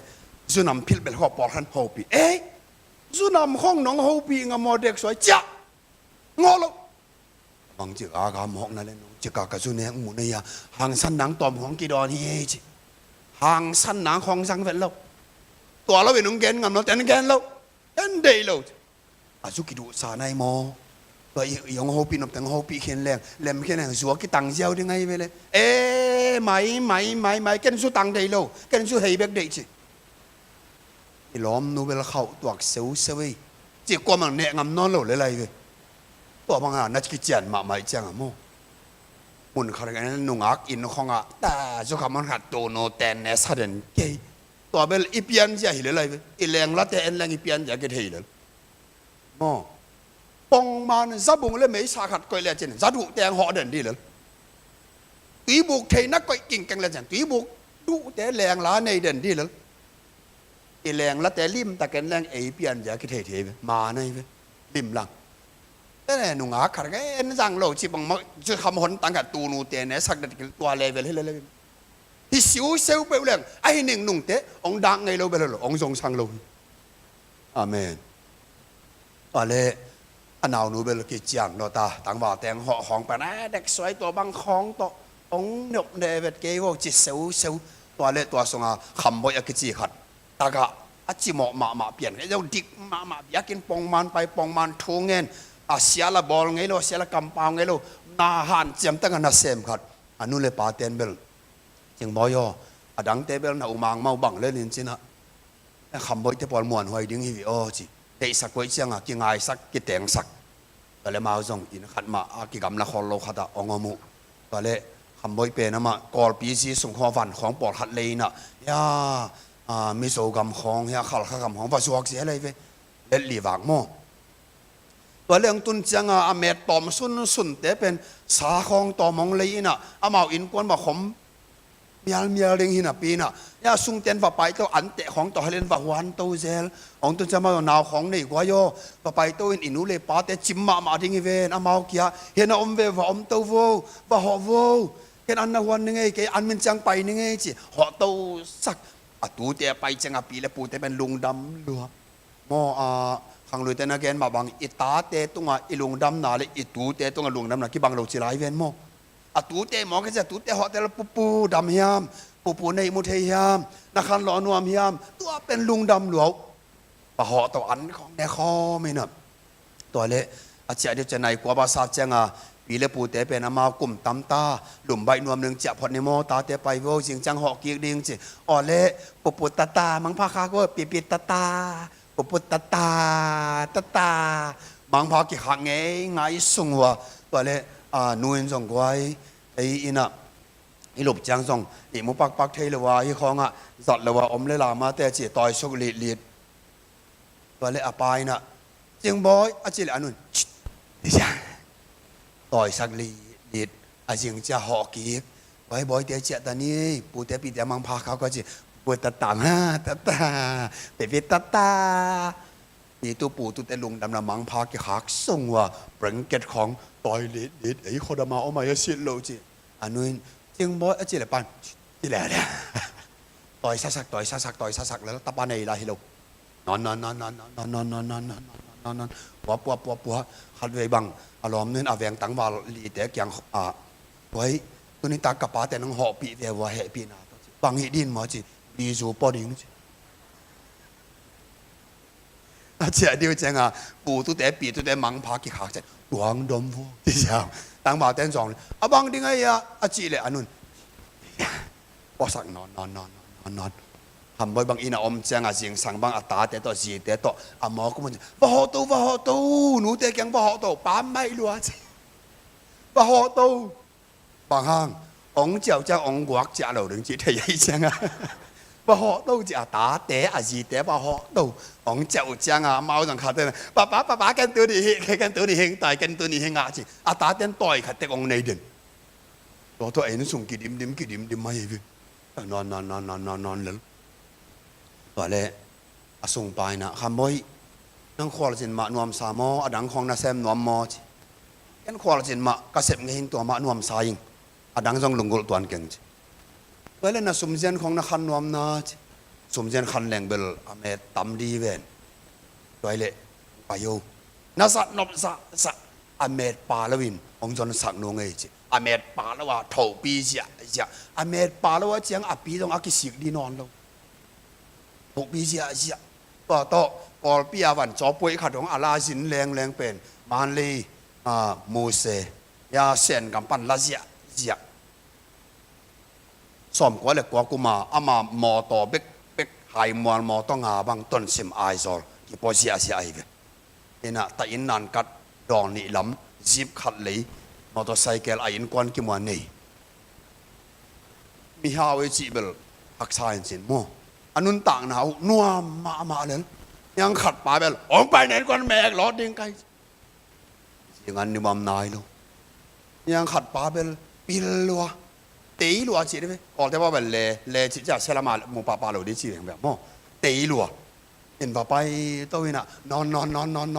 zunam philh bel hawh pawlkhat hopih. Ei, zunam khawng nong hopih ngam maw, dek suai ciah. Ngawh lo. Bang cik a ka mawkna le nong cik a ka zu nek mun a hia, hangsan nang tawm khawng kidawn hi ei ci. Hangsan nang khawng zang vet lo. Tua lo in hong gen ngam lo, ten gen lo. Ten deih lo ci. A zu kiduhsa nai maw. Tua i, i hong hopih nop teng hopih khin leng, lem khin leng, zu a kitang ziau ding ahi ve le. E, mai, mai, mai, mai, ken zu tang deih lo, ken zu hei bek deih ci. I lawmnu bel khauh tuak seuseu ei. Ci kuamah neh ngam nawn lo le lai ve. Tua bangah na kician mahmah ih ciangah maw, mun khat nungak inn khawngah ta zu kha mun khat tunu ten ne sa den kei. Tua bel i pianzia hi le lai ve. I lenglate en leng i pianzia kithei lel. Maw. Pongman zabung le meisa khat koih lecin zaduh teng hawh den dih lel. Tuibuk theina koih kingkeng lecin tuibuk duhte lengla nei den dih lel. I lenglate limtakin leng ei pianzia kithei thei ve. Ma nei ve. Limlang. Tene nungak khat nge en zang lo ci bang mah zu kham hon tang khat tunu tene sak det kil tua level hi le le. Hi siuseu peuh leng ahi ning nungte hong dak ngei lo bel lo, hong zongsang lo hi. Amen. Tua le a naunu bel kician lo ta, tangval teng hawh khawng pan a dek suai tua bang khawng tawh hong nop ne vet kei vo ci seuseu. Tua le tua sunga Khamboih a kici khat, tagah a cimawh mahmah pian kei zo, dik mahmah, biakinn pongman pai, pongman thu ngen, a sial a bawl ngei lo, a sial a kampau ngei lo, na hanciam tangah nasem khat. A nu le pa ten bel, Cingbawi aw, a dangte bel na umang mau bang le nin cinah, Khamboihte pawl muanhuai ding hi ve aw ci. Deihsak koih ciangah kingaisak, kitengsak. Tua le mau zong inn khat mah a kigamla khawl lo khatah hong om uh. Tua le Khamboih pen amah Kawlpi zi sung khawng a van khawng pawlkhat lei inah, hia, a, Mizo gam khawng, hia, Khalkha gam khawng va zuak zia lei ve. Let li vak maw. Tua le hong tun cianga a met tawm sunsunte pen sa khawng tawm hong lei inah, amau innkuan mah khom mialmial ding hi napi inah, hia, sungten va paito, anteh khawng tawh halin va huanto zel. Hong tun cianga amau nau khawng nei guai aw, va paito in i nu le pate cim mahmah ding hi ven, amau kia, hia na om ve, va omto vo, va hawh vo. Ken an na huan ni ngei, kei an min ciang pai ni ngei ci. Hawhto sak. A tute a pai cianga pi le pute pen lungdam lua. Maw, a, khangluite na gen mah bang, i tate tunga i lungdamna le i tute tunga lungdamna kibang lo ci lai ven maw. A tute maw, kei cia tute hawhte lo, pupu dam hiam, pupu nei mu thei hiam, na khan lawh nuam hiam, tua pen lungdam lua uh. Pa hawhto an khawng ne khawm inah. Tua le a ciah deuh ciah nai kua ba sa cianga pi le pute pen amau kum tam ta, lumbaih nuam ning ciah phot ni maw, tate pai vo, zing ciang hawh kik ding ci. Aw le, pupu tata, mangpha khak vo, pipi tata, pupu tata, tata. Mangpha kikhak ngei ngai sung uh a. Tua le, a, nu in zong guai, ei inah, i lup ciang zong i mu pakpak thei lo a, hi khawngah zat lo a om le lamate ci, tawisuk litlit. Tua le a pa inah, Cingbawi, a ci le a nun, "Cit," ti cia. Tawisak litlit, a zing cia hawh kik. "Bawi, bawite ciah ta ni, pute pite mangpha khak vo," ci. "Pu tata, ha, tata, pepe tata." Pitu putute lungdamna mangpha kikhak sung uh a, blanket khawng tawi litlit, ei khuadam a om a, hia, sit lo ci. A nu in, "Cingbawi," a ci le pan, "Cit," ti le le. Tawi sasak, tawi sasak, tawi sasak lel, tapa nei la hi lo. Non, non, non, non, non, non, non, non, non, non, non, non, non. Pua, pua, pua, pua. Khat vei bang a lawmnu in a veng tangval lite kiang, a, tua hi, tuni tak ka pate nang hawhpih ve vua, hehpihna tawh ci. Bang hi din maw ci, li zu pua ding ci. A ciah diu cianga, pu tute, pi tute mangpha kikhak ciah, tuang dom vua ci ciang. Tangvalte in zong, a bang ding a hia, a cih leh a nun puasak nawn, nawn, nawn, nawn, nawn, nawn. Khambawi bang inn a om cianga zingsang bang a tate tawh, zite tawh, a mawk um un ci, va hawh to, va hawh to, nute kiang va hawh to, pam maih lua ci. Va hawh to. Bang hang, ong ciah uh ciang ong guak ciah lo ding cih thei ahi cianga. Va hawh to cih a tate, a zite va hawh to. Ong ciah uh cianga, amau zong khat te, papa, papa, ken tuni hi, ken tuni hing tai, ken tuni hing ah ci. A tate in tawi khat tek ong nei den. Tua tua ei nu sung kidimdim, kidimdim mai hi. Nawn, nawn, nawn, nawn, nawn, nawn lel. Tua leh a sungpa in ah, Khambawi, nang khualzin mah nuamsa maw, a dang khawng na sem nuam maw ci. Ken khualzin mah ka sep ngei in, tua mah nuamsa ing. A dang zong lunggulh tuan keng ci. Tua leh na sumzian khawng na khan nuam na ci. Sumzian khan leng bel a met tam di ven. Tua leh, pai o. Na zat nop zahzah, a met pa lo in ong zonsak nuam ngei ci. A met pa lo a thohpi ziahziah. A met pa lo a ciang a pi zong a kisik di nawn lo. Thohpi ziahziah. Tua tawh, Kawlpi a van cawpuai khat hong a la zin lengleng pen, Manlei, a, Muse, ya Sen gam pan la ziahziah. Sawmkua le kua kuma, ama mawtaw bekbek, Haimual mawtaw nga bang, Tonsim Aizawl kipua ziahziah ahi ve. Inn ah, ta inn nankat, dawl nih lam, jeep khat lei, motorcycle, a innkuan kimuan nei. Mihau ei cih bel haksa in cin maw. A nuntakna uh nuam mahmah lel. Niang khat pa bel, ong pai na innkuan mek lawt ding kai. Zingan ni bam nai lo. Niang khat pa bel, pil lua. Tei lua cih di ve. Kawlte pa bel le, le cih cia sia lama mu pahpah lo di cih veng bel maw. Tei lua. In va pai to in ah, nawn, nawn, nawn,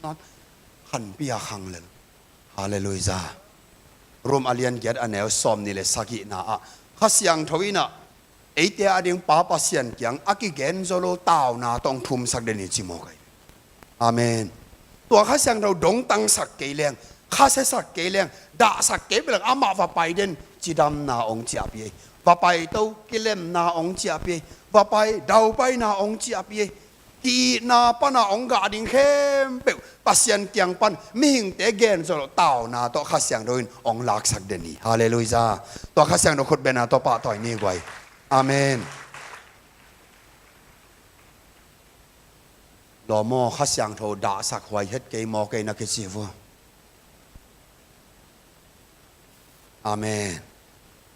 nawn. Khanpi a khang lel. Halleluijah. Rom a lian giat a neu sawmnih le sagihna ah, Kha Siangtho in ah, eite ading Pa Pasian kiang a kigen zo lo tauna tawh ong thumsak den hi ci mawk ahi. Amen. Tua Kha Siangtho dongtangsak kei leng, khasiasak kei leng, dahsak kei leng, amah va pai den, cidamna ong ciahpih ei. Va pai to, kilemna ong ciahpih ei. Va pai, daupaina ong ciahpih ei. Ki-itna pana ong gah ding khempeuh Pasian kiang pan mihingte gen zo lo tauna tawh Kha Siangtho in ong laksak den hi. Halleluijah. Tua Kha Siangtho khutbetna tawh pahtawi ni guai. Amen. Lawm aw, Kha Siangtho dahsak huai het kei maw, kei na kici vua. Amen.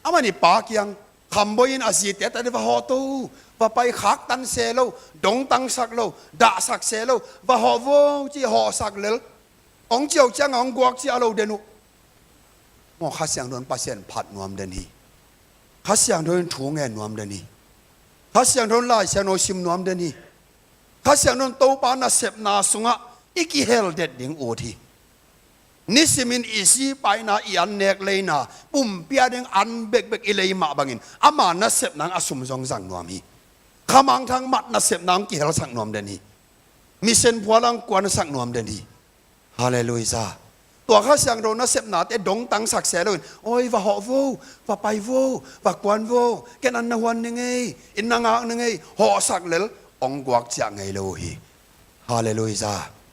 Amah in pa kiang, Khambawi in a zite tadi va hawh to, va pai, khaktan se lo, dongtangsak lo, dahsak se lo, va hawh vo ci, hawhsak lel. Ong ciah uh cianga ong guak ciah lo den uh. Maw, Kha Siangtho in Pasian phat nuam den hi. Kha Siangtho in thu ngen nuam den hi. Kha Siangtho in Lai Siangtho sim nuam den hi. Kha Siangtho in Topa nasepna sungah i kihel det ding ut hi. Nisimin i zi paina, i an nek leina, pumpi ading an bekbek i lei mah bangin ama nasepna ah a sum zong zang nuam hi. Kha Mangthang mat nasepna ah kihelsak nuam den hi. Mission phual ah kuansak nuam den hi. Halleluijah. Tua Kha Siangtho nasepnate dongtangsak se loin, oi, va hawh vo, va pai vo, va kuan vo, ken an na huan ning ei, inn na ngak ning ei, hawhsak lel, ong guak ciah ngei lo uh hi. Halleluijah.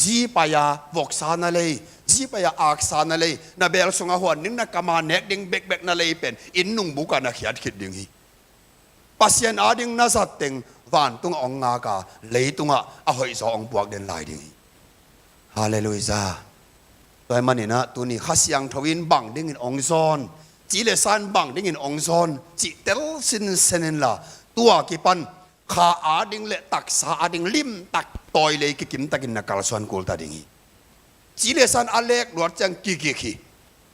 Zi pai-a voksa na lei, zi pai-a aksa na lei, na bel sungah huan ding, na kama nek ding bekbek na lei pen inn nungbuk ah na khiat khit ding hi. Pasian ading na zatteng vantungah ong ngaka, leitungah a hoihzaw ong puak den lai ding hi. Halleluijah. Tua ahih maninah tuni Kha Siangtho in bang dingin ong zawn, ci le sa in bang dingin ong zawn, cih tel sinsen inla, tua kipan kha ading le taksa ading limtak tawilei kikimtakin na kalsuan kulta ding hi. Ci le sa in a lek luat ciang kigik hi.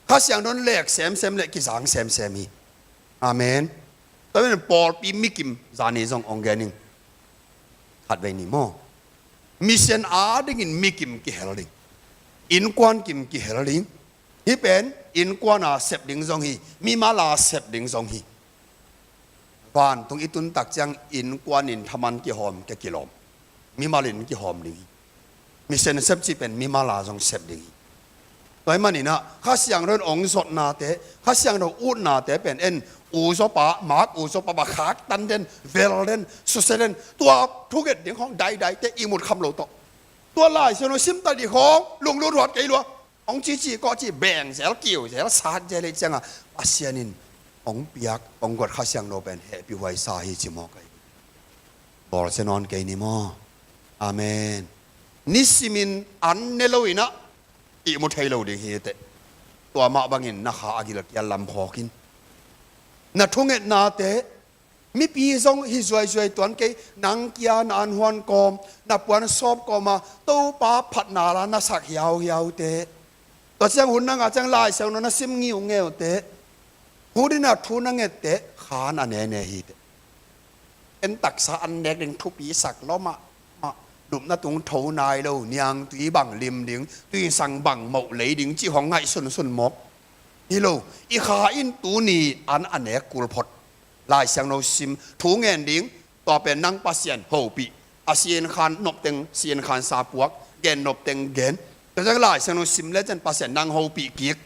Kha Siangtho in lek semsem le kizang semsem hi. Amen. Tua in pawlpi mikim zani zong ong gen ing. Khatvei ni maw. Mission adingin mikim kihel ding. Innkuan kim kihel ding. Hih pen innkuana sep ding zong hi. Mimal a sep ding zong hi. Vantung i tun tak ciang innkuan in thaman kihawm kia kilawm. Mimal in kihawm ding hi. Mission sep cih pen mimal a zong sep ding hi. Tua ahih manin ah Kha Siangtho in hong zotnate, Kha Siangtho utnate pen en, u zawpa, Mark u zawpa bang khaktan den, vel den, susia den, tua thunget ding khawng daidai te ihmut kham lo tawh. Tua Lai Siangtho simta ding khawng lunglut huat kei lua. Hong cici kawh ci beng zel, kiu zel, sat zel hi ciangah Pasian in hong piak, hong guat Kha Siangtho pen hehpih huaisa hi ci mawk ahi. Bawlsia nawn kei ni maw? Amen. Nisimin an ne lo in ah ihmu thei lo ding hi teh. Tua mah bangin na kha a gilkial lam phawk in. Na thungetnate mipi zong hi zuaizuai tuan kei, nang kia na anhuan kawm, na puan sawp kawm a Topa phatna la na sak hiauhiau teh. Tua ciang hun na ngah ciang Lai Siangtho na sim ngiungeute, hun in ah thu na ngette khan a nene hi teh. En taksa an nek ding thupi sak lo mahmah, lupna tung tho nai lo, niangtui bang lim ding, tuisang bang moh lei ding cih hong ngaih sunsun mawk hi lo. I kha in tuni an a nek kul phot. Lai Siangtho sim, thu ngen ding, tua pen nang Pasian hopih. A si-in khan nop teng si-in khan sa puak, gen nop teng gen. Tua ciang Lai Siangtho sim le ciang Pasian nang hopih kik.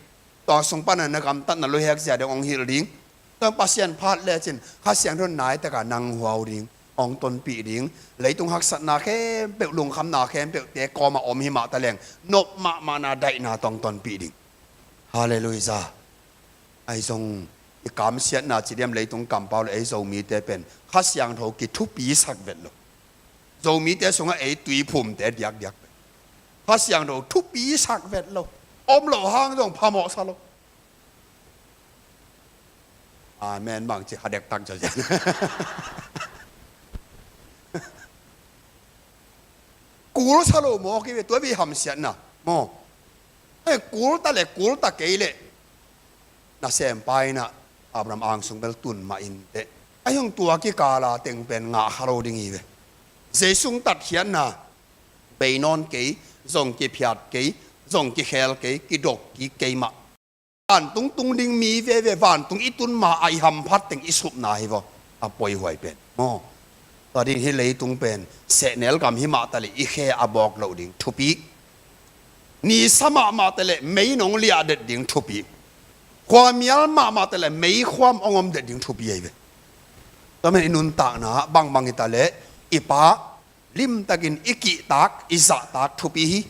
Tua sung pan a na gamtatna luhek zia ding hong hilh ding. Tua Pasian phat le cin Kha Siangtho in nai taka nang huau ding, hong tonpih ding. Leitung haksatna khempeuh, lungkhamna khempeuh te kawm a om hi mah ta leng, nop mahmahna daihna tawh hong tonpih ding. Halleluiah. Ahi zong i kamsiatna ci diam, leitung kampau le ei Zomite pen Kha Siangtho kithupi sak vet lo. Zomite sungah ei tuiphumte diakdiak pen Kha Siangtho thupi sak vet lo. Om loh hang zong phamawh sa lo. Amen bang ci kha dektak zawzen. Kul sa lo maw, kei ve tua vi hamsiatna maw? Hei, kul ta le kul ta kei le, nasempa in ah Abraham angsung bel tun mah in teh. Ahi hong tua kikala teng pen ngah kha lo ding hi ve. Jesu hong tatkhiatna, bei nawn kei, zong kiphiat kei, zong kikhel kei, kidok kik kei mah. Vantung tung ding mi veve, vantung i tun ma a i hamphat teng i supna hi vaw. A poihuai pen maw? Tua ding hi leitung pen sehnel gam hi mah ta le i khe a bawk loh ding thupi. Nisa mahmah ta le mei nong liah det ding thupi. Khuamial mahmah ta le mei khuam hong om det ding thupi ahi ve. Tua men i nuntakna bangbang hi ta le i Pa limtakin i kihtak, i zahtak thupi hi.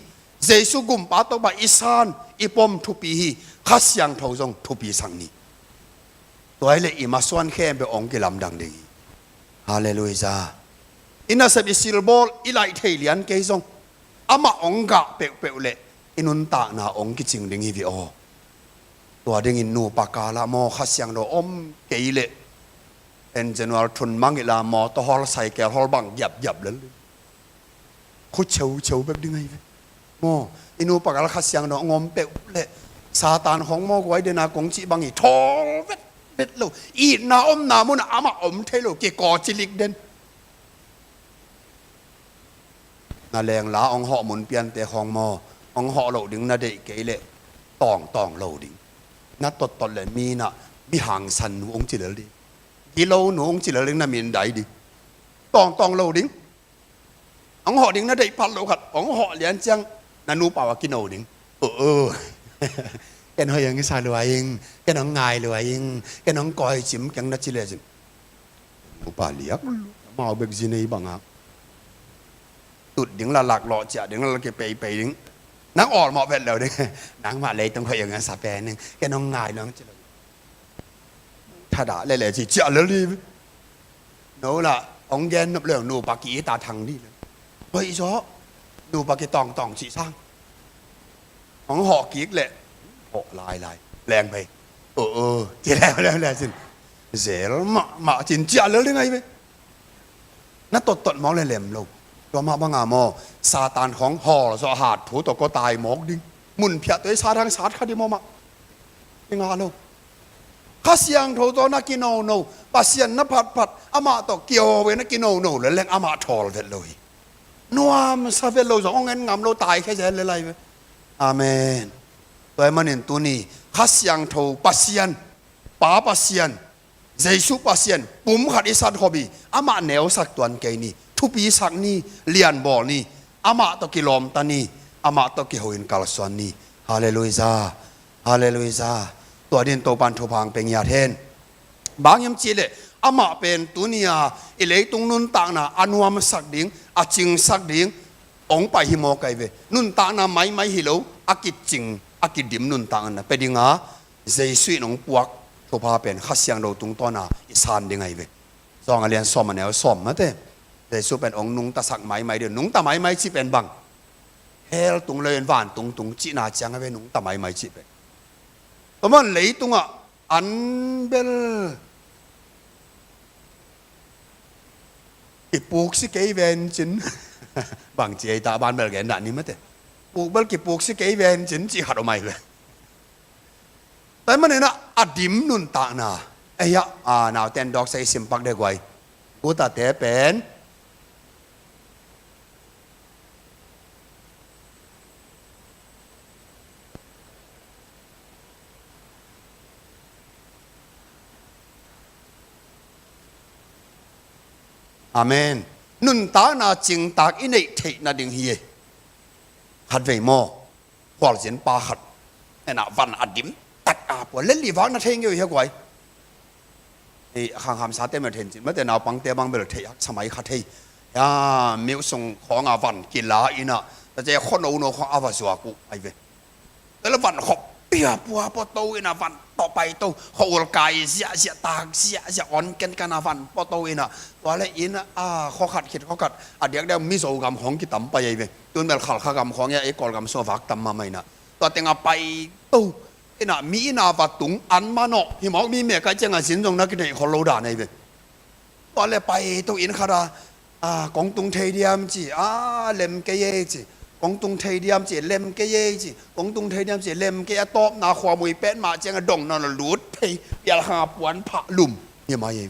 Jesu gumpa Topa i san, i pom thupi hi. Kha Siangtho zong thupi sak ni. Tua hi le i masuan khempeuh hong kilamdang ding hi. Halleluiah. I nasep, i silbawl, i laih thei lian kei zong amah hong gah peuhpeuh le i nuntakna hong kicing ding hi ve aw. Tua dingin nupa kala maw, Kha Siangtho om kei le en January thun mangila mawtaw hawl, cycle hawl bang giapgiap lel. Khu cheucheu bek ding ahi ve. Maw, i nupa kala Kha Siangtho hong om peuh le Satan khong maw guai dena kong cih bang hi thawl vetvet lo. Itna omna munah amah om thei lo, kikaw cilik den. Na lengla hong hawh mun piante khawng maw, hong hawh loh ding na deih kei leh tawngtawng lo ding. Na tottot leh mi in ah mi hangsan nu hong ci lel ding, gilo nu hong ci lel ding, na min dai ding. Tawngtawng lo ding. Hong hawh ding na deih phat loh khat hong hawh lian ciang na nupa uh a kino ding. Uh, uh. Ken hoih hong sa lua ing, ken hong ngai lua ing, ken hong kawicim keng na ci lecin nupa liak, amau bek zi nei bangah tut ding la, laklawh ciah ding la, kipeipei ding. Nang awlmawh vet lo ding. Nangmah leitung hoih hong sa pen ing, ken hong ngai lo ing ci lo. Thadah lele ci ciah lel ding. No lah hong gen nop lo, nupa ki-it a thang ding. Hoih zaw. Nupa kitawngtawng cih sang. Hong hawh kik leh hawh lailai. Leng phei. Uh, uh. Ci leuleu le cin zel mahmah cin ciah lel ding ahi ve. Na tottot mawk le lem lo. Tua mah banga maw, Satan khawng hawl zawh hat thu tawh kua tai mawk ding. Mun phiah tawh i sat hang sat kha ding mawmah. I ngah lo. Kha Siangtho tawh na kinono, Pasian na phatphat, amah tawh kiho ve na kinono leleng amah thawl vet lo hi. Nuamsa vet lo zong hong en ngam lo, taikhia zel lel ahi ve. Amen. Tua ahih manin tuni Kha Siangtho Pasian, Pa Pasian, Jesu Pasian pumkhat i sat khop hi. Amah neusak tuan kei ni, thupisak ni, lianbawl ni, amah tawh kilawmta ni, amah tawh kiho in kalsuan ni. Halleluiah. Halleluiah. Tua dingin Topan thupha hong pia ngiat hen. Bang hiam cihleh amah pen tuni-a i leitung nuntakna a nuamsak ding, a cingsak ding hong pai hi mawk ahi ve. Nuntakna maimai hi lo, a kicing, a kidim nuntakna pia dinga Jesu in hong puak thupha pen Kha Siangtho tungtawna i san ding ahi ve. Johan a lian sawm a neu sawm mate. Jesu pen hong nungtasak maimai ding, nungta maimai cih pen bang? Hell tung lo in vantung tung cihna ciang ahi ve, nungta maimai cih pen. Tua man leitungah an bel kipuk si kei ven cin. Bang ci ei ta ban bel gen dah ni mate. Puk bel kipuk si kei ven cin cih khat om ahi ve. Tua manin a dim nuntakna. Ei ah, a, nauten dawk sa i simpak deh guai. Gutate pen. Amen. Nuntakna cingtak i neih theih nading hi. Khatvei maw, khualzin pa khat, ena van a dim tak a pua, lel li vak na thei ngei uh hia guai. Ei, khanghamsa te mel theih cin mate, naupangte bang bel theih haksa mai kha thei. Ya, miu sung khawng a van kila ina, tate khuano no khawng a va zuak uh ahi ve. Tua le van khop pia pua pua to ina van tawh pai to, khua ul kai ziahziah, tak ziahziah, on ken kan a van pua to ina. Tua le ina, a, khua khat khit khua khat a diakdiak Mizo gam khawng kitam pai ahi ve. Tun bel Khalkha gam khawng ia, ei Kawlgam sung a vak tam mahmah ina. Tua teng a pai to ina, mi ina va tung an manawh hi mawk, mi me kai ciang a zin zong na kineih khol lo dan ahi ve. Tua le pai to inn khat a, a, kong tung thei diam ci, a, lem kei ei ci, kong tung thei diam ci, lem kei ei ci, kong tung thei diam ci, lem kei a tawpna khuamui pet mah ciang a dong nawn a lut phei, pial khang a puan phah lum hi mai ei.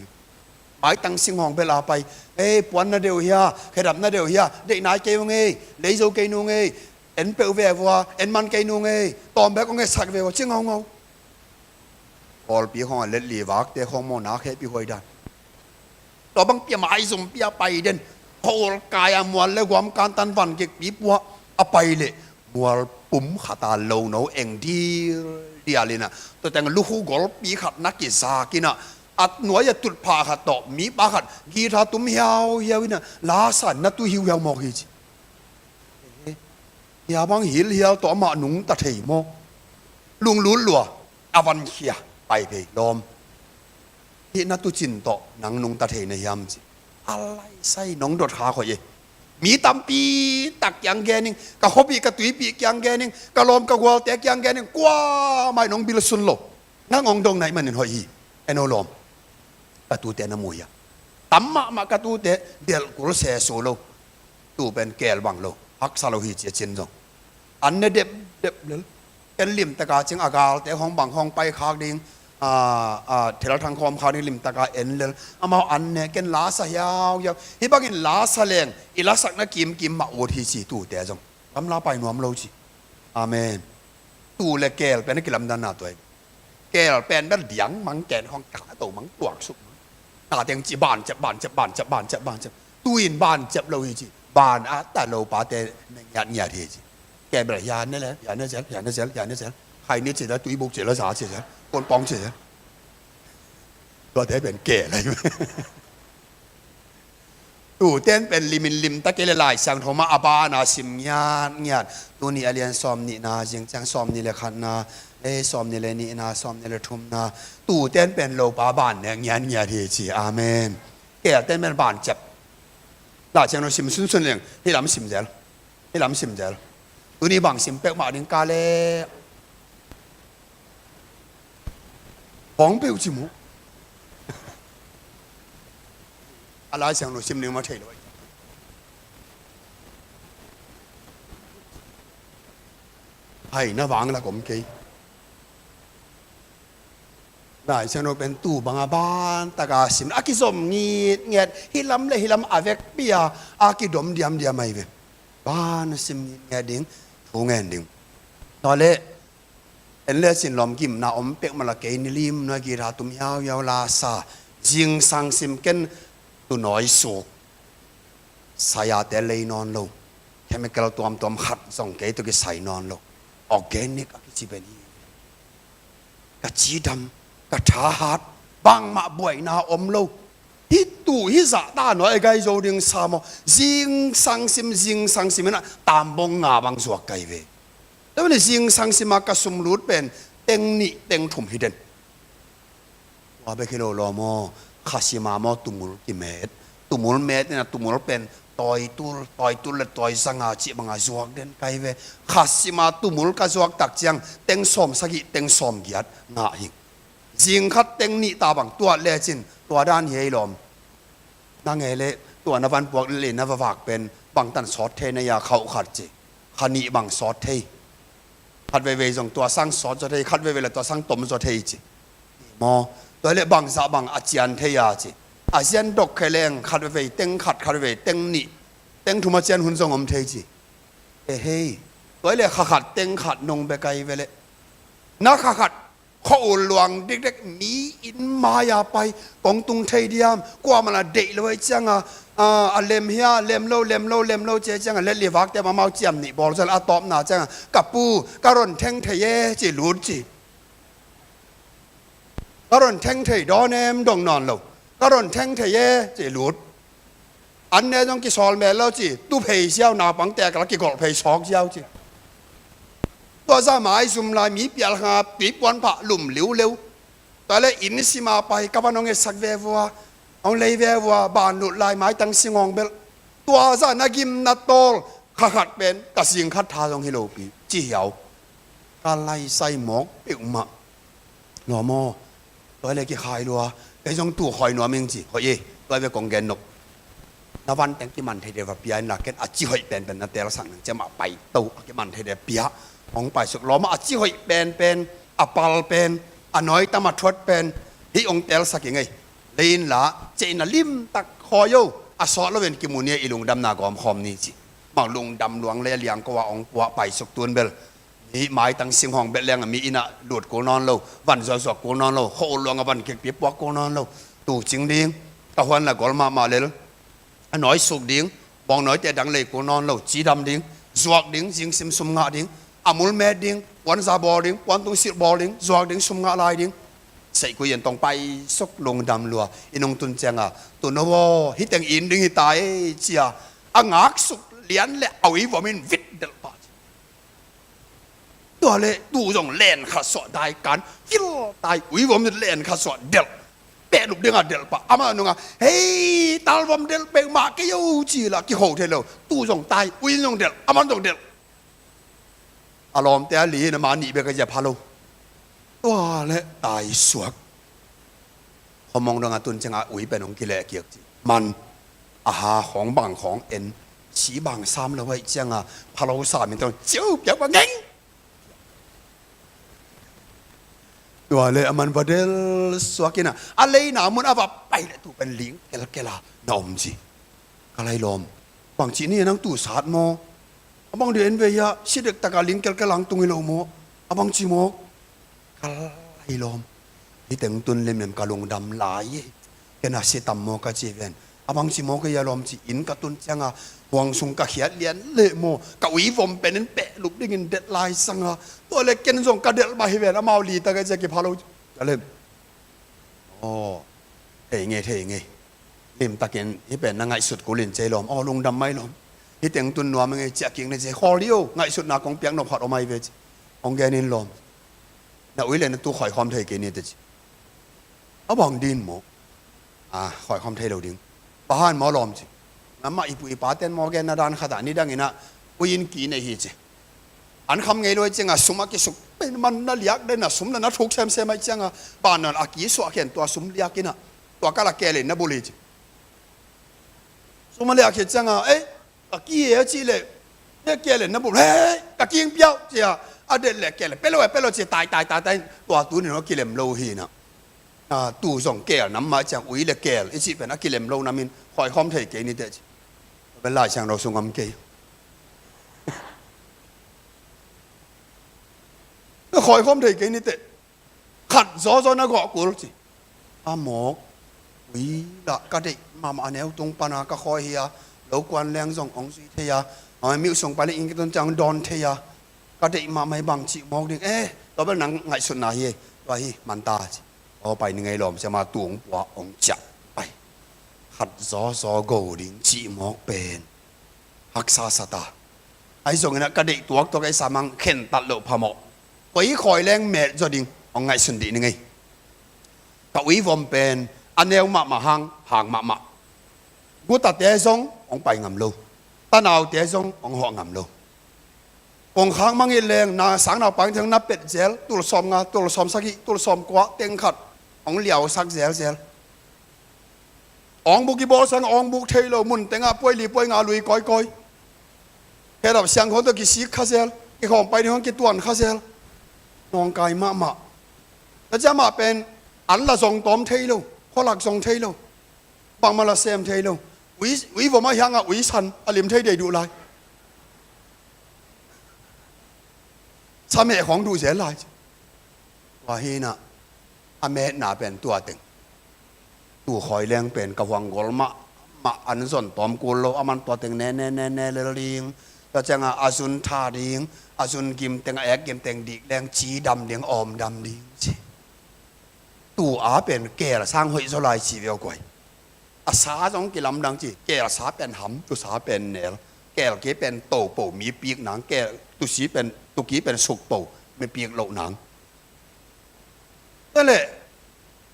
Maitang singhawng bel a pai, ei, puan na deuh hia, khedap na deuh hia, deih nai kei ung ei, lei zo kei nung ei, en peuh ve vua, en man kei nung ei, tawm bek ong ei, sak ve vua, ci ngaungau. Pawlpi khawng a let li vakte khawng maw na khehpih huai dan. Tua bang pia maizum pia pai den. Khua ul kai a mual le guam kantan van kikpi pua a pai leh mual pum khat a lo no eng dil dial ina. Tua teng lukhu golpi khat na kizak ina. A nuai a tutphah khat tawh mi pa khat guitar tum hiauhiau ina. Lasa na tu hiuhiau mawk hi ci. Hia bang hilhial tawh amah nungta thei maw? Lunglut lua, a van khia, pai phei lawm. Hih na tucin tawh nang nungta thei na hiam ci. A laisai nong dot kha khoih e. Mi tampi tak kiang gen ing, ka khuapih ka tuipih kiang gen ing, ka lawm ka gualte kiang gen ing, kuamah in nong bilsun lo. Nang hong dong na hih manin hoih hi. En o lawm. Ka tute na mu hia? Tam mahmah ka tute, delh kul sesu lo. Tu pen keel bang lo. Haksa lo hi ci a cin zong. An ne depdep lel. Ken limtaka cing a galte hong bang hong pai khak ding. A, a, thelthang khawm khak ding limtaka en lel. Amau an ne ken lasa hiauhiau. Hih bangin lasa leng i lasakna kimkim mah ut hi ci tute zong. Gamla pai nuam lo ci. Amen. Tu le keel pen a kilamdanna tua hi. Keel pen bel diang mang ken hong kal a to mang tuak suk mang. Na teng ci ban cep, ban cep, ban cep, ban cep, ban cep. Tu in ban cep lo hi ci. Ban a ta lo pate ne ngiat ngiat hi ci. Keel bel hia ne le, hia ne zel, hia ne zel, hia ne zel. Khai ni ci la, tui buk ci la, za ci zel. Kon pong ci zel. Tuate pen keel lai. Tuten pen limin limta kei le Lai Siangtho mah a bana sim ngiatngiat. Tuni a lian sawm nihna, zing ciang sawm nih le khatna, ei, sawm nih le nihna, sawm nih le thumna. Tuten pen lopa ban ne ngiatngiat hi ci. Amen. Keelten pen ban cep. Lai Siangtho sim sunsun leng hih lam sim zel. Hih lam sim zel. Tuni bang sim peuhmah ding ka le. Hong peuh ci mu. A Lai Siangtho sim ding mah thei lo. Hai na vang la kom kei. Lai Siangtho pen tu banga ban taka sim a kizom ngitnget, hih lam le hih lam a vekpi a a kidom diamdiam ahi ve. Ban sim ngitnget ding, thu ngen ding. Tua le en le cin lawm gimna om pek mala kei ni lim nua guitar tum hiauhiau lasa. Zingsang sim ken tunawi suk. Sai-ate lei nawn lo. Chemical tuamtuam khat zong kei tawh kisai nawn lo. Organic a kici pen hi. Ka cidam, ka thahat, bangmah buaina om lo. Hih tu, hih zahta nawi a gai zo ding sam aw. Zingsang sim, zingsang sim inah tambong nga bang zuak kai ve. Tua ni zingsang sima ka sum lut pen teng nih, teng thum hi den. Tua bek hi lo lawm aw, kha sima maw tumul kimet. Tumul met inah tumul pen tawitul, tawitul le tawi zanga cih banga zuak den kai ve. Kha sima tumul ka zuak tak ciang teng sawm sagih, teng sawm giat ngah hi. Zing khat teng nih ta bang tuat lecin tua dan hi ei lawm. Na ngei leh tua na van puak le na va vak pen bangtan sawt thei na ia khauh khat ci. Kha nih bang sawt thei. Khat veivei zong tua sang sawt zaw thei, khat veivei le tua sang tom zaw thei ci. Maw, tua leh bangzah bang a cian thei a ci. A cian dok khe leng khat veivei teng khat, khat veivei teng nih, teng thum a cian hun zong om thei ci. E hei, tua leh kha khat teng khat nong bek ai ve leh. Na kha khat khua ul luang dikdek mi inn mai-a pai kong tung thei diam, kuamah na deih lo ahi cianga, a, a lem hia, lem lo, lem lo, lem lo ci ahi cianga, let livakte amau ciam nih bawl zel a tawpna cianga, ka pu, ka ron theng thei e, ci lut ci. Ka ron theng thei dawn em, dong nawn lo. Ka ron theng thei e, ci lut. An ne zong kisawl mel lo ci, tu phei ziau, naupangte a kal a kigolh phei sawk ziau ci. Tua zah maizum lai, mi pial hanga tui puan phah lum liuleu. Tua le inn sima pai, ka van hong etsak ve vua, hong lei ve vua, ban lut lai, maitang sing hong belh. Tua zah na gim na tawl, kha khat pen, ka zing khat tha zong hi lopi, ci hiau. Ka laisai mawk peuhmah. Lawm aw, tua le kikhai lua, kei zong tu khoi nuam ing ci, hoih e, tua ve kong gen nop. Na van teng kiman thei deuh va pia inla, ken a ci hoih penpen na telsak nang ciamah pai to, a kiman thei deuh pia, hong paisuk lawm aw, a ci hoih penpen, a pal pen, a nawi tam a thuat pen, hih hong telsak ing ei. Lei inla, ciah inla limtak khoi o, a sawt loin kimu ni a i lungdamna gawm khawm ni ci. Mang lungdam luang lei a liangko a hong puah paisuk tun bel. Mi maitang sing hong belh leng a mi innah lut kul nawn lo, van zuakzuak kul nawn lo, khua ul luang a van kikpi puak kul nawn lo. Tu cing ding, ka huan la gol mahmah lel. A nawi suk ding, bawng nawite dang lei kul nawn lo, cidam ding, zuak ding, zingsim sum ngah ding, a mul met ding, puanza bawl ding, puantung silh bawl ding, zuak ding, sum ngah lai ding. Seihkui en tong paisuk lungdam lua, i nungtun cianga, tu no aw, hih teng in ding hi ta ei cia, a ngaksuk lian le a uivom in vit delh pah. Tua le tu zong len khat suah dai kan, fil tai uivom in len khat suah delh. Pehlup dinga delh pah. Amah nunga, hei, talvom delh peuhmah kei o ci la, kiho thei lo. Tu zong tai, ui zong delh, aman zong delh. A lawmte a li in ama nih bek a zia pha lo. Tua le tai suak. Khawmong dong a tun cianga ui pen hong kileh kiak ci. Man, a ha khawng bang khawng en, si bang sam lo aih cianga, phalo sam in tong, ciu piak bang ngeng. Tua le a man va del suak ina, a leina mun a va pai le tu pen ling kelkela na om ci. Ka lai lawm. Bang ci ni nang tu sat maw? A bang dia en ve ia, si dek taka ling kelkela hong tung hi lo maw? A bang ci maw? Ka lai lawm. Hih teng tun lemlem ka lungdam lai hi. Ken a si tam maw ka ci ven. A bang ci maw ka ia lawm ci in ka tun cianga huang sung ka khiat lian leh maw. Ka uivom pen in pehlup dingin delh lai sanga. Tua le ken zong ka delh mah hi ven amau li taka cia kipha lo. Ka lem. Aw. Thei ngei, thei ngei. Limtakin hih pen na ngaihsut kulin cei lawm. Aw, lungdam mai lawm. Hih teng tun nuam ngei ciah kik ni cei. Khawl dih o. Ngaihsutna kong piak nop khat om ai ve ci. Kong gen in lawm. Na ui le na tu khoi khawm thei kei ni te ci. A bang din maw? A, khoi khawm thei lo ding. Pahan maw lawm ci. Namah i pu i pa ten maw gen na dan khatah ni danginah ui in ki nei hi ci. An kham ngei lo ai cianga sum a kisuk pen man na liak den a sum na na thuk semsem ai cianga ban nawn a ki suah khen tua sum liak inah tua kala kelen na bul hi ci. Sum a liak hi cianga ei ka ki e a cih leh ne kelen na bul hei ka king piauh cia a delh leh kelen pelo e pelo ci tai tai tai tai tua tunin a kilem lo hinah. A, tu zong kel nam mah ciang ui le kel i cih pen a kilem lo namin khoi khawm thei kei ni teh ci. Tua pen Lai Siangtho sung om kei. Khoi khawm thei kei ni teh. Khat zawzaw na gawh kul ci. A mawk. Ui lah ka deih mahmah a, neu tung pana ka khawi hi a, lo kuan leng zong hong zui thei a, a, miuh sung pan le inn ka tun ciang hong dawn thei a, ka deih mahmah hi, bang cih mawk ding. Eh, tua bel nang ngaihsutna hi, tua hi, man ta ci. Aw, pai ni ngei lawm, sia ma tung pua hong ciah pai. Khat zawzaw go ding cih mawk pen haksa sa ta. Ahi zongin ah ka deih tuaktuak ahi samang khentat loh phamawh. Koi khawi leng met zaw ding hong ngaihsun dih ni ngei. Ka uivom pen a neu mahmah hang, hang mahmah. Gutate zong hong pai ngam lo. Tanaute zong hong hawh ngam lo. Kongkhak mangit leng na sang naupang theng na pet zel, tul sawm nga, tul sawm sagih, tul sawm kua, teng khat hong liausak zelzel. Awng buk i bawl sang awng buk thei lo, mun tengah puai li puai nga lui kawikawi. Khedap siangkhong tawh kisik kha zel, kikhawm pai ding hong kituan kha zel. Nawngkai mahmah. Tua ciang mah pen an la zong tawm thei lo, khualak zong thei lo, bangmah la sem thei lo. Ui, ui vom a hiang a ui san a lim thei dei duh lai. Sa meh khawng duh zel lai. Tua hi nah, a metna pen tua teng. Tuu khawi leng pen ka huang gol mah, mah an zon tawm kul lo, a man tua teng ne ne ne ne lel ding. Tua ciangah a zun tha ding, a zun gim teng, a ek gim teng dik leng ci dam ding, awm dam ding ci. Tuu a pen keel sang hoih zaw lai ci ve aw guai. A sa zong kilamdang ci, keel sa pen ham, tuu sa pen nel, keel kei pen to po, mi pik nang, keel, tuu si pen, tuu ki pen suk po, mi pik loh nang. Tua leh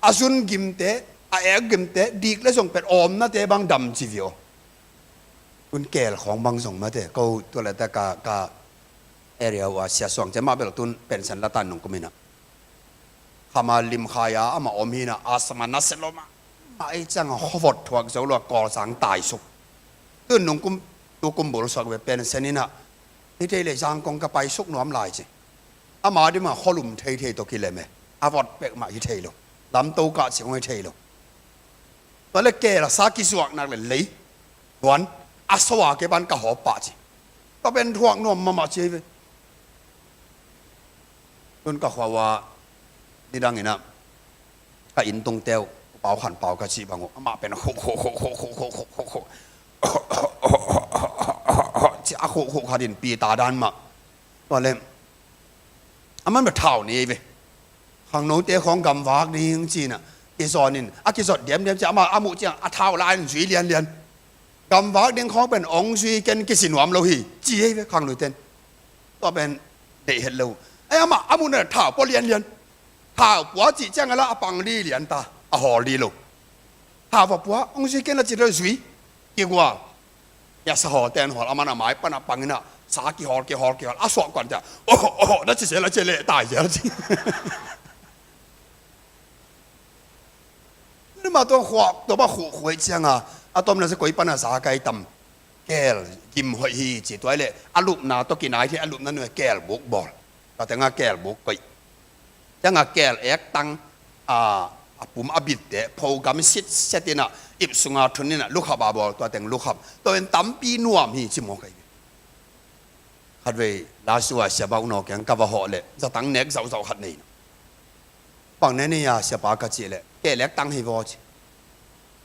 a zun gimte, a ek gimte, dik le zong pen awmnate bang dam ci ve aw. Tun keel khawng bang zong mate, ko tua leh ta ka, ka area uh a sia suang ciang mah bel tun pension la tan nung kum hi nah. Khama limkhai a amah om hi nah, asthma nasia lo mah. Mah ei ciang a khuavot thuak zo lo a kawlsang taisuk. Tun nung kum, tu kum bul suak ve pension hi nah. Hi thei leh Zangkong ka paisuk nuam lai ci. Ama dimah khualum theithei tawh kilem e. A vot pek mah hi thei lo. Lamto kah ciang hi thei lo. Tua leh keel a sa kizuak nak leh lei huan a so a kei pan ka hawp pah ci. Tua pen thuak nuam mahmah ci hi ve. Tun ka khua uh a nidang in ah ka inn tungte uh, U Pau Khan Pau ka cih bang uh, amah pen a khuh khuh khuh khuh khuh khuh khuh khuh ci a khuh khuh khat in pi ta dan mah. Tua leh a man beh thau nei ve. Khangnote khawng gamvak ding ci nah kizawnin a kizawt diamdiam ci, amah a muh ciang a thau la in zui lianlian. Gamvak ding khawng pen hong zui ken kisi nuam lo hi ci hi ve khangnoten. Tua pen deih het lo. Ai amah a muh nah thau pua lianlian. Thau pua cih ciang a la a pang di lian ta, a hawl di lo. Thau va pua, hong zui ken la ci lo zui. Kigual. Ya sa hawl ten hawl, a man a mai pan a pang in ah sa kihawl kihawl kihawl a suak kuan ciang, oh oh na ci zel a ci leh tai zel ci. Ni mah tua khuak tua mah khuh khuh ciang a, a tom na sa koi pan a sa kai tam. Keel gim hoih hi ci, tua leh a lupna tawh kinai thei, a lupna nuai keel buk bawl. Tua tengah keel buk koih. Ciangah keel ektang, a, a pum a bitte, pho gam sit set in ah, ip sunga thun in ah, lukhap a bawl, tua teng lukhap. Tua in tampi nuam hi ci mawk ahi. Khatvei, last year, siapa unawk kiang ka va hawh leh, zatang nek zauhzauh khat nei na. Bang ne ni a siapa ka cih leh, keel ektang hi vaw ci.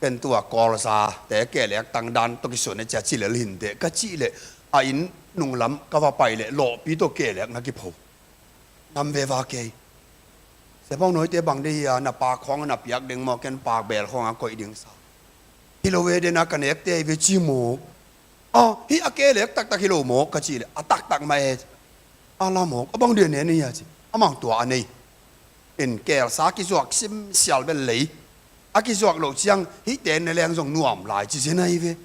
Ken tua kawlsa, te keel ektang dan, tawh kisun e cia ci lel hinte, ka cih leh, a inn nunglam ka va pai leh, lawhpi tawh keel ek na kipho. Nam veva kei. Siapa unawk te bang dei hi a, na pak khawng na piak ding maw, ken pak beel khawng a koih ding sa. Hi lo ve den a ka nekte hi ve ci maw. A, hi a keel ek taktak hi lo maw, ka cih leh, a taktak mah e. A la maw, a bang den ne ni a ci. A mang tua a nei. In keel sa kizuak simsial bel lei. A kizuak loh ciang, hihte ne leng zong nuam lai ci zen ahi ve.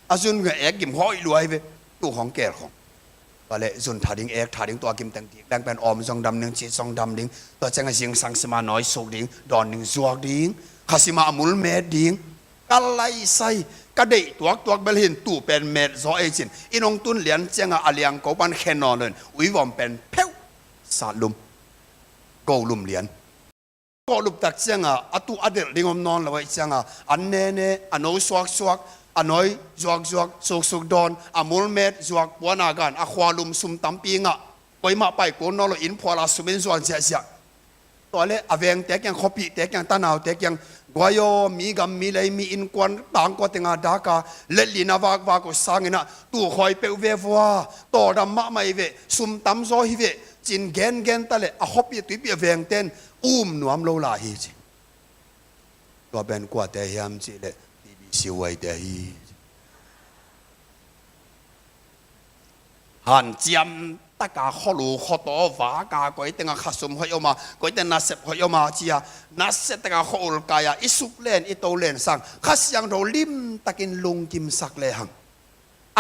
A zun nga ek gim hoih lua hi ve. Tuu khawng keel khawng. Tua leh zun tha ding, ek tha ding, tua kim teng dik leng pen awm zong dam ding, cit zong dam ding. Tua ciang a zingsang sima nawi suk ding, dawn ding zuak ding. Kha sima a mul met ding. Ka laisai, ka deih tuaktuak bel hin tuu pen met zaw ei cin. Inn hong tun lian ciangah a liangko pan khen nawn lo in, uivom pen pheuh. Sat lum. Go lum lian. Kawh lup tak ciangah, a tuu a delh ding om nawn lo ahih ciangah, an nene, a no suaksuak, a nawi zuakzuak, suksuk dawn, a mul met zuak, puana gan, a khua lum sum tampi ngah, koimah pai kul nawn lo, inn phual a sum in zuan ziahziah. Tua leh a vengte kiang, khuapihte kiang, tanaute kiang, Guai aw, mi gam mi lei, mi innkuan tangkua tengah daka letlin a vakvak uh sanginah tuukhawi peuh ve vua, tawldam mahmah hi veh, sum tamzaw hi veh, cin gengen ta leh a khuapih tuipih a vengten um nuam lo lai hi ci. Tua pen kuate hiam cihleh T B C huaite hi. Hanciam taka khualu khuataw vaka, koi tengah khasum hoih om a, koi tengah nasep hoih om a cia, nasia taka khua-ul kai-a i suklen i tolen sang Kha Siangtho limtakin lungkimsak lehang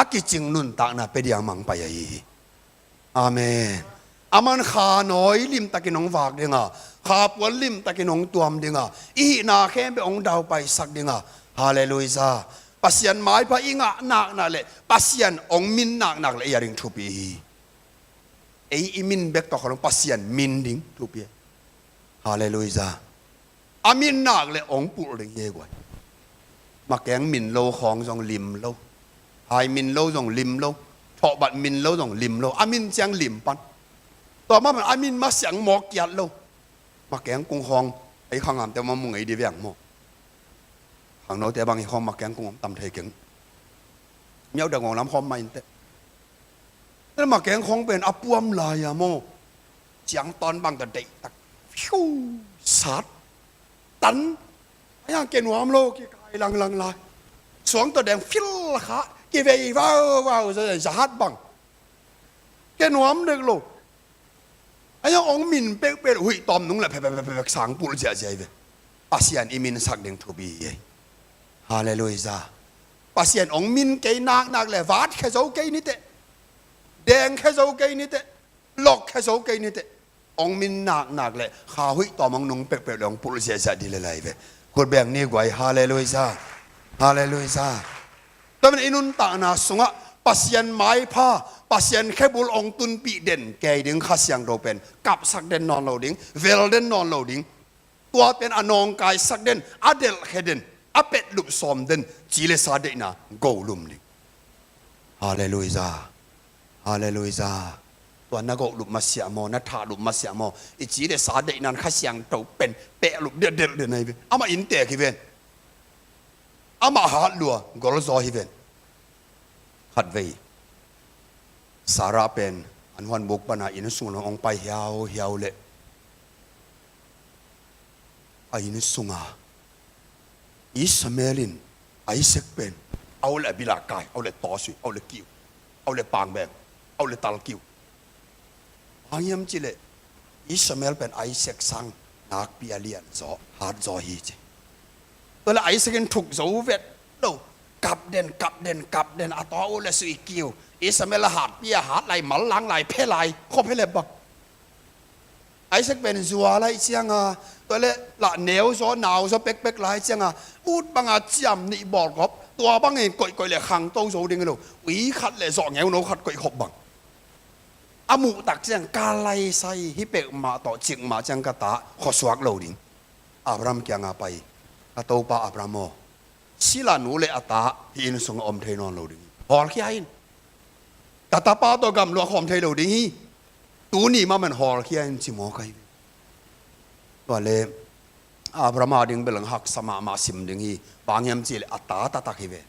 a kicing nuntakna pia ding a mangpai ahi hi. Amen. Aman kha nawi limtakin hong vak dinga, kha puan limtakin hong tuam dinga, i hihna khempeuh hong daupaisak dinga. Halleluiah. Pasian maipha i ngah naknak le Pasian hong min naknak le ei a ding thupi hi. Ei i min bek tawh kha lo, Pasian min ding thupi hi. Halleluiah. A min nak le hong pulh ding hi ei guai. Makeng min lo khawng zong lim lo. Hai min lo zong lim lo. Thawhbat min lo zong lim lo. A min ciang lim pan. Tua mah bang a min masiang mawk kiat lo. Makeng kung khawng ei khangamte mah mu ngei di veng maw? Khangnote bang hi khawng makeng kung om tam thei keng. Miauh dang ngawng lam khawm mah inteh. Tel makeng khawng pen a puam lai-a maw? Ciang tawn bang tawh deihtak. Fiu! Sat. Tan. A yang ke nuam lo, kikai langlang lai. Suang tawh deng fil kha. Kivei vau vau, za, za hat bang. Ke nuam dek lo. A yang hong min peuhpeuh huih tawm nung le phepphepphep sang pulh ziahziah hi ve. Pasian i minsak ding thupi hi ei. Halleluiah. Pasian hong min kei naknak le vat khe zo kei niteh. Deng khe zo kei niteh. Lok khe zo kei niteh. Hong min naknak le kha huih tawm hong nung peuhpeuh le hong pulh ziahziah di le lai ve. Khut beng ni guai. Halleluiah. Halleluiah. Tua manin i nuntakna sungah Pasian maipha, Pasian khebul hong tunpih den kei ding Kha Siangtho pen kapsak den nawn lo ding, vel den nawn lo ding. Tua pen a nawngkaisak den, a delhkhe den, a petlup sawm den, ci le sa deihna golum ding. Halleluiah. Halleluiah. Tua na golum masiah maw, na thahlup masiah maw? I ci le sa deihna in Kha Siangtho pen pehlup delhdelh den ahi ve. Amah inntek hi ven. Amah hat lua golzaw hi ven. Khatvei Sarah pen an huanbuk pana inn sung lo hong pai hiauhiau leh a inn sunga Ishmael in Isaac pen a ul a bila kai, a ul a tawsui, a ul a kiu, a ul a pangbeng, a ul a talkiu. Bang hiam cihleh Ishmael pen Isaac sang nakpi a lianzaw, hatzaw hi ci. Tua le Isaac in thuk zo vet lo. Kap den, kap den, kap den, a taw uh le sui kiu. Ishmael a hatpi a hat lai, mal lang lai, phe lai, khuaphe le bang. Isaac pen zua lai cianga, tua le lah neu zaw, nau zaw pekpek lai cianga, ut banga ciam nih bawlkop, tua bangin koihkoih le khangto zo ding lo. Ui khat le zawh ngeuno khat koihkhop bang. A muhtak ciang ka laisai hi peuhmah tawh cikmah ciang ka ta khuasuak lo ding. Abraham kianga pai, ka topa Abraham aw, sila nu le a ta hih inn sungah om thei nawn lo ding hi. Hawlkhia in. Ka tapa tawh gamluah khawm thei lo ding hi. Tuni mahmah in hawlkhia in ci mawk ahi ve. Tua le Abraham a ding bel hong haksa mahmah sim ding hi. Bang hiam cihleh a ta taktak hi ve.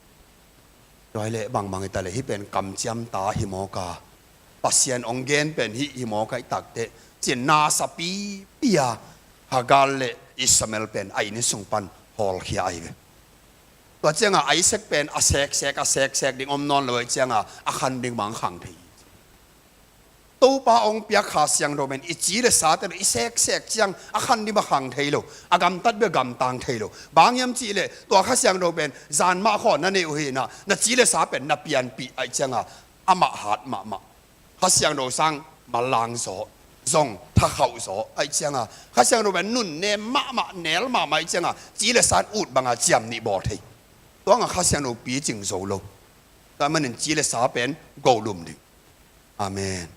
Tua hileh bangbang hi taleh hih pen kamciam ta hi mawk a, Pasian hong gen pen hih hi mawk ahih takteh, ci-in na sapipi a Hagar le Ishmael pen a inn sung pan hawlkhia ahi ve. Tua cianga Isaac pen a seksek, a seksek ding om nawn lo ahih cianga a khan ding bang khang thei hi. Topa hong piak Kha Siangtho pen i ci le sate lo, i seksek ciang a khan ding bang khang thei lo, a gamtat bek gamtang thei lo. Bang hiam cihleh tua Kha Siangtho pen zan mah khaw na neih uh hi na, na ci le sa pen na pianpih ahih cianga amah hat mahmah. Kha Siangtho sang mallang zaw, zong thakhauh zaw ahih cianga, Kha Siangtho pen nunnem mahmah, nel mahmah ahih cianga ci le sa in ut banga ciam nih bawl thei. Tua nga Kha Siangtho picing zo lo. Tua manin ci le sa pen golum ding. Amen.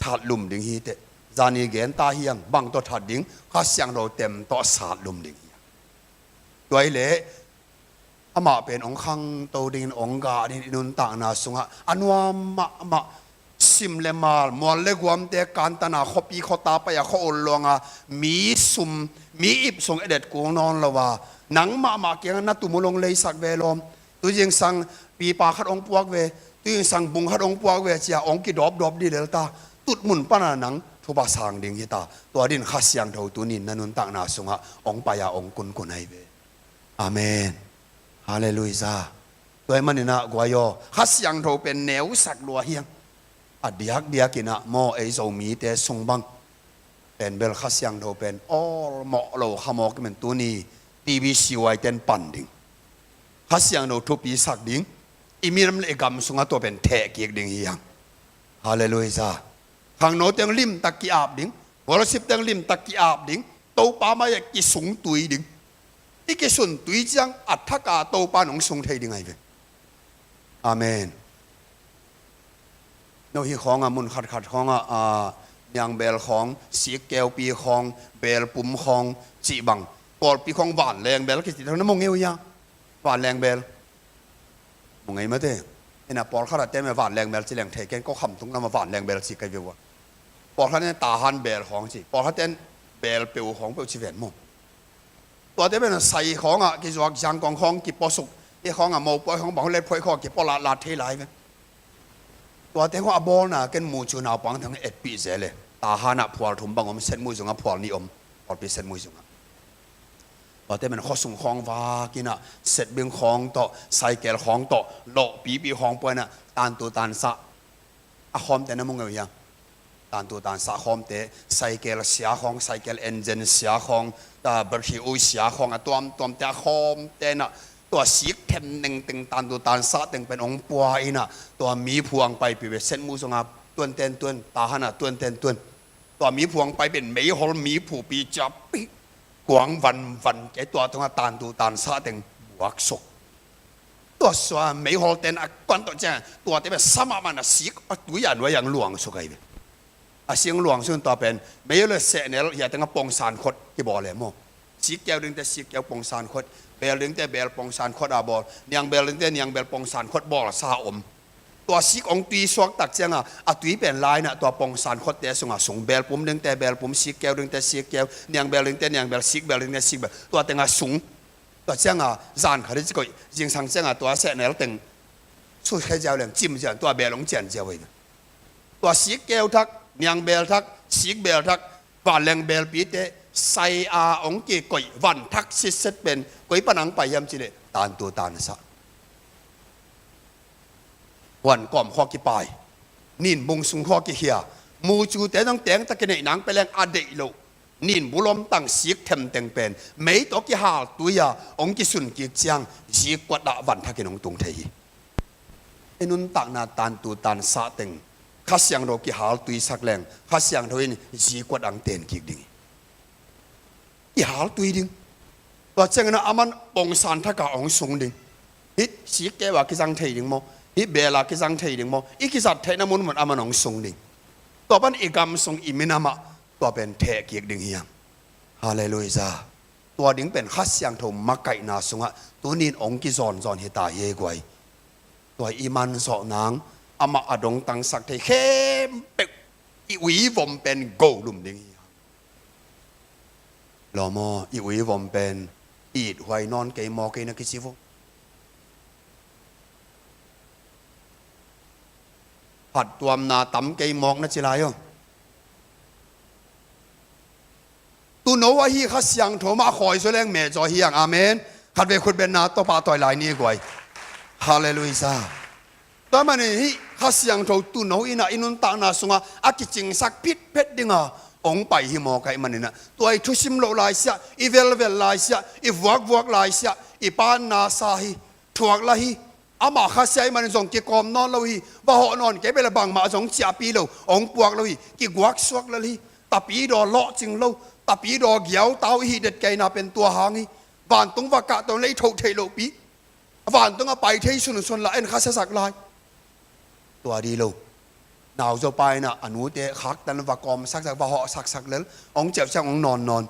Thatlum ding hi teh. Zani gen ta hiang, bang tawh that ding, Kha Siangtho tem tawh satlum ding hi. Tua hileh amah pen hong khangto dingin, hong gah dingin i nuntakna sungah a nuam mahmah, sim le mal, mual le guamte kantana, khuapi khuata pai-a khua-ul luanga mi sum, mi ip sung edet kul nawn lo a, Nang mahmah kiangah na tum uh long leisak ve lawm. Tu zingsang pipa khat hong puak ve, tu zingsang bung khat hong puak ve cia hong kidawpdawp dih lel ta. Tutmun pana nang thupha sang ding hi ta. Tua din Kha Siangtho tunin na nuntakna sungah hong pai-a hong kunkun ahi ve. Amen. Halleluiah. Tua ahih maninah guai aw, Kha Siangtho pen neusak lua hiang. A diakdiakinah maw, ei Zomite sung bang pen bel Kha Siangtho pen awlmawh lo kha mawk i men tuni T B C Y ten pan ding. Kha Siangtho thupi sak ding. I minam le i gam sungah tua pen theh kik ding hi hang. Halleluiah. Khangno teng limtak ki-ap ding. Worship teng limtak ki-ap ding. Topa mai-ah kisung tui ding. I kisun tui ciang a thaka Topa nong sung thei ding ahi ve. Amen. No hi khawngah mun khatkhat khawngah a, niangbel khawng, sikkeupi khawng, belpum khawng cih bang, pawlpi khawng vanlengbel kicih thang na mu ngei uh hia? Vanlengbel. Mu ngei mate. Ina pawlkhat a teme vanlengbel ci leng thei ken, ko Khamtung lamah vanlengbel ci kai ve ua. Pawlkhat ten tahan bel khawng ci, pawlkhat ten bel peu khawng peuh ci ven maw. Tuate pen sai khawngah kizuak, zangkong khawng kipuasuk, i khawngah mopuai khawng bang let phoih khawng kipualat lat thei lai ve. Tuate khawng a bawlna ken mucu naupang thang etpih zel e. Tahanah phual thum bang om, setmui zungah phual nih om, pawlpi setmui zungah. Tuate pen khuasung khawng vakinah setbing khawng tawh, saikel khawng tawh, lawhpipi khawng puainah tantu tansah a khawmte na mu ngei uh hia? Tantu tansah khawmte, saikel sia khawng, saikel engine sia khawng, ta battery ui sia khawng, a tuamtuamte a khawmte inah tua sik them nengteng tantu tansah teng pen hong pua inah tua mi phuang paipi ve, setmui zungah tuanten tuan, tahanah tuanten tuan. Tua mi phuang pai pen meihol mi phupi ciappi kuang vanvan kei tua tungah tantu tansah teng buaksuk. Tua sua meihol ten a kuan tawh ciang tuate pen sa mahmah na sik a tui a nuai ang luangsuk ahi ve. A sik ang luangsuk tua pen meihol le sehnel hia tengah pongsan khot kibawl e maw. Sikkeu dingte sikkeu pongsan khot, bel dingte bel pongsan khot a bawl, niangbel dingte niangbel pongsan khot bawl sa om. Tua sik hong tui suak tak cianga a tui pen lainah tua pongsan khotte sungah sung, belpum dingte belpum, sikkeu dingte sikkeu, niangbel dingte niangbel, sikbel dingte sikbel, tua tengah sung. Tua cianga zan khat i ci koih, zingsang cianga tua sehnel teng sut khia ziau leng cim ziau, tua bel hong cian ziau ahi. Tua sikkeu thak, niangbel thak, sikbel thak, vanleng belpite sai a hong kikoih van thak sitset pen koi pan ang pai hiam cileh tantu tansah. Huan kawm khua kipai, nin bung sung khua kikhia, mucute zong tengtak kineih nang peleng a deih loh, nin bulom tang sik themteng pen mei tawh kihal tui-a hong kisun kik ciang zikuat ah van thakin hong tung thei hi. I nuntakna tantu tansah teng Kha Siangtho kihal tuisak leng Kha Siangtho in zikuat ang ten kik ding hi. I hal tui ding. Tua ciangin a man pongsan thaka hong sung ding. Hih sikkeu a kizang thei ding maw? Hih bel a kizang thei ding maw? I kizat theihna munmun a man hong sung ding. Tua pan i gam sung i minamah tua pen theh kik ding hiam? Halleluiah. Tua ding pen Kha Siangtho makaihna sungah tunin hong kizawnzawn hi ta hi ei guai. Tua i manzawh nang amah a dongtangsak thei khempeuh i uivom pen golum ding hi. Lawm aw, i uivom pen i ithuai nawn kei maw kei na kici vo. Phattuamna tam kei mawk na ci lai aw. Tuuno ahi Kha Siangtho mah a khawi zaw leng mehzaw hi ang. Amen. Khatvei khutbetna tawh pahtawi lai ni guai. Halleluiah. Tua manin hih Kha Siangtho tuuno inah i nuntakna sungah a kicingsak phitphet dinga hong pai hi mawk ahih maninah tua i thusim loh laisiah, i velvel laisiah, i vuakvuak laisiah i panna sa hi. Thuak la hi. Amah khasia ahih manin zong kikawm nawn lo hi. Va hawh nawn kei bel a bangmah zong ciahpih lo, hong puak lo hi. Kiguaksuak lel hi. Tapidaw lawhcing lo, tapidaw giautau i hih detkaina pen tua hang hi. Vantung va kahto le i thoh theih lohpi. Vantung a pai thei sunsun lah en khasiasak lai. Tua di lo. Nauzopa inah a nute khaktan va kawmsaksak, va hawhsaksak lel, hong ciauh ciang hong nawnnawn.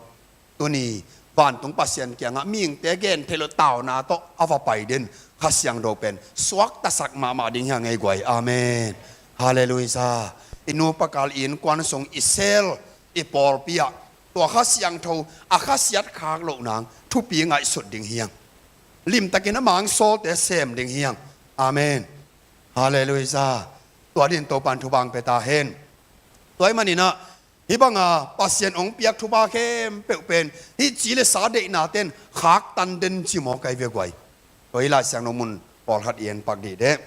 Tuni vantung Pasian kiangah mihingte gen theih loh tauna tawh a va pai den Kha Siangtho pen suaktasak mahmah ding hi hang ei guai. Amen. Halleluiah. I nupa kal i innkuan sung, i sel, i pawlpi ah tua Kha Siangtho a khasiat khak loh nang thupi ngaihsut ding hi hang. Limtakin a mang sawlte sem ding hi hang. Amen. Halleluiah. Tua dingin Topan thupha pia ta hen. Tua ahih manin ah, hih banga Pasian hong piak thupha khempeuh pen hih ci le sa deihna ten khaktan den ci maw, ka hi ve guai. Tua hi Lai Siangtho mun pawlkhat i en pak dih deh.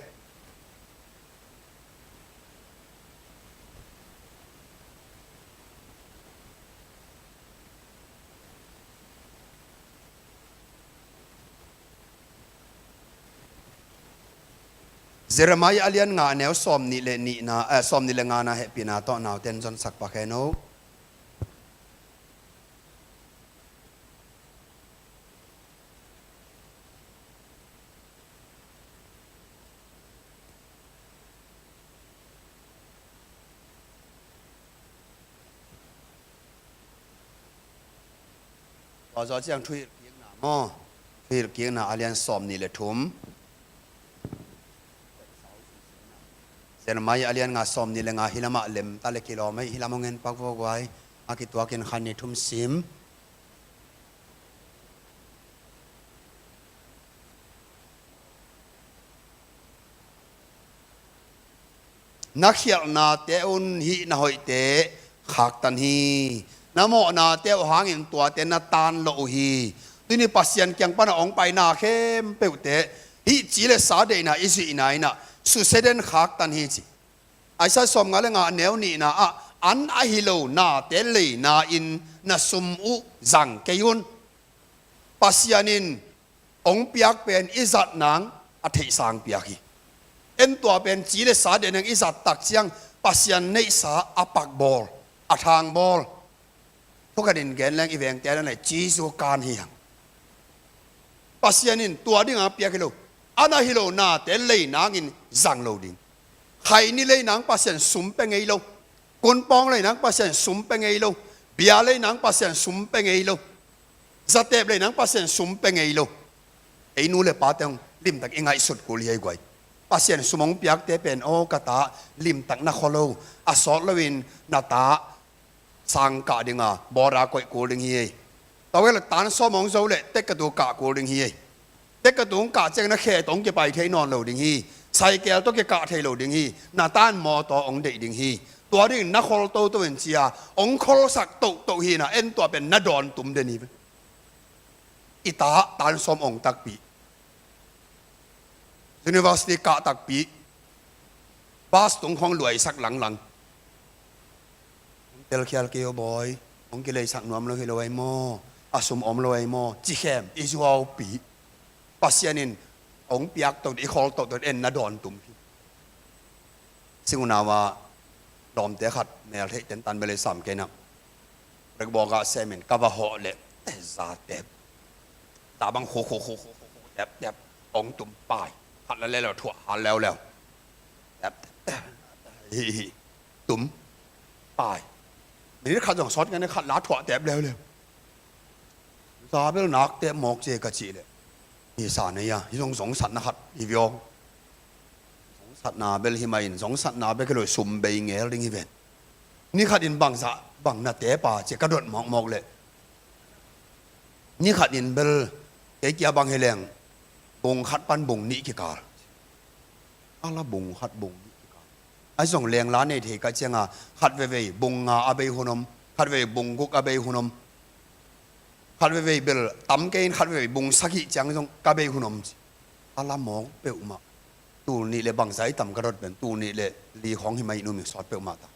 Jeremiah a lian nga, a neu sawmnih le nihna, eh, sawmnih le ngana hehpihna tawh nauten zonsak pak hen o. Tua zawh ciang thuhilhkikna maw? Thuhilhkikna a lian sawmnih le thum. Jeremiah a lian nga, sawmnih le nga, hih lamah lem ta le kilawm ei, hih lam hong en pak vo guai. A kituakin khan ni thum sim. Na khialhnate un hih na hoihte khaktan hi. Na mawhnate uh hangin tuate na tan lo uh hi. Tuni Pasian kiang pana hong paina khempeuhte hih ci le sa deihna i zuihna in ah susia den khaktan hi ci. Isaiah sawmnga le nga, a neu nihna ah, an ahi lo nate leina-in na sum uh zang kei un. Pasian in hong piak pen i zat nang a theihsa piak hi. En tua pen ci le sa deih nang i zat tak ciang Pasian neihsa a pakbawl, a thangbawl. Thukhatin gen leng i vengte a dan leh Jesu kan hi hang. Pasian in tua dinga piak hi lo, a na hi lo nate lei nangin zang lo ding. Khaini lei nang Pasian sum pia ngei lo. Kunpawng lei nang Pasian sum pia ngei lo. Bia lei nang Pasian sum pia ngei lo. Zatep lei nang Pasian sum pia ngei lo. Ei nu le pate hong limtak i ngaihsut kul hi ei guai. Pasian sum hong piakte pen, aw ka ta, limtak na khua lo, a sawt loin na ta sang kah dinga border koih kul ding hi ei. Tua vek le tan sawm hong zo le tekkatu kah kul ding hi ei. Tekkatu hong kah ciang na khe tawh hong kipai thei nawn lo ding hi. Saikel tawh kikah thei lo ding hi. Na tan mawtaw hong deih ding hi. Tua dingin na khol toto in cia hong kholsak toto hi na, en tua pen na dawn tum den hi ve. I ta tan sawm hong takpi. University kah takpi. Bus tung khawng luaisak langlang. Hong telkhial kei aw bawi. Hong kileisak nuam lo hi lo ei maw? A sum om lo ei maw? Ci khem i zuaupi. Pasian in hong piak toto, i khol toto en na dawn tum hi. Sing unau a lawmte khat mel theih tentan bel ei sam kei na. Rek bawk ah semin ka va hawh leh, eh, za tep. Za bang khu khu khu khu khu khu tep tep. Hong tum pai. Khat la leuleu thuah hal leuleu. Tep tep tep. Hi hi. Tum. Pai. Minit khat zong sawt ngan khat la thuah tep leuleu. Za bel nak tep mawk cia ka cih leh, hi sa nei a, hi zong zongsatna khat hi viawng. Zongsatna bel hi mah in, zongsatna bek hi lo, sum bei ngel ding hi ven. Ni khatin bangzah bang na tep a cia ka dot mawkmawk leh, ni khatin bel kei kia bang hi leng bung khat pan bung nih kikal. A la bung khat bung nih kikal. A zong lengla nei thei ka cianga khat veivei bung nga a bei hun om, khat veivei bung guk a bei hun om. Khat veivei bel tam kei in khat veivei bung sagih ciang zong ka bei hun om ci. A la mawk peuhmah. Tul nih le bangzah i tam ka dot pen, tul nih le li khawng hi mah in um in sawt peuhmah ta.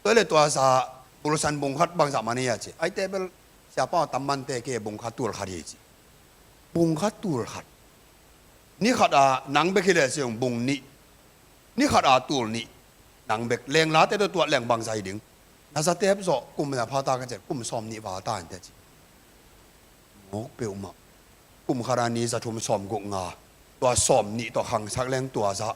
Tua le tua sa bulusan bung khat bangzah man hi a ci. Aite bel siapa tam mante kei bung khat tul khat hi ci. Bung khat tul khat. Ni khat a nang bek hi leh ci hong bung nih. Ni khat a tul nih. Nang bek lenglate tawh tuat leng bangzah hi ding. Na zatep zawh kum na pha ta ka ci, kum sawm nih val ta in te ci. Mawk peuhmah. Kum khat a ni za thum sawm guk nga. Tua sawm nih tawh khangsak leng tua zah.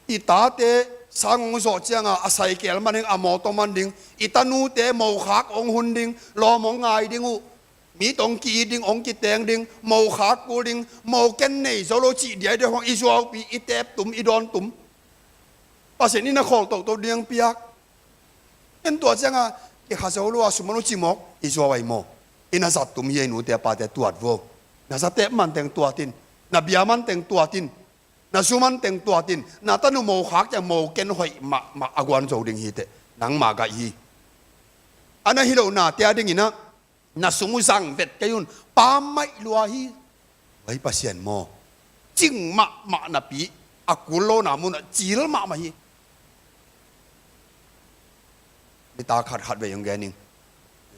I tate sang hong zawh cianga a saikel man ding, a mawtaw man ding. I tanute mokhak hong hun ding, lawm hong ngai ding uh. Mi tawh hong ki-it ding, hong kiteng ding, mokhak kul ding, mo ken nei zo lo cih diaidiai hong i zuaupi, i tep tum, i dawn tum. Pasian in a khol toto ding piak. En tua cianga i kha zo lo a sum a lo ci mawk i zuau ai maw? I na zat tum hi ei, nute a pate, tuat vo. Na zatep man teng tuat in, na bia man teng tuat in, na zu man teng tuat in, na tanu mo khak teng mo ken hoih mahmah a guan zo ding hi teh, nangmah gaih hi. A na hi lo nate a dingin ah na sum uh zang vet kei un, pammaih lua hi. Vai Pasian maw, cing mahmah napi a kul lona munah cil mahmah hi. Nitak khat khat vei hong gen ning.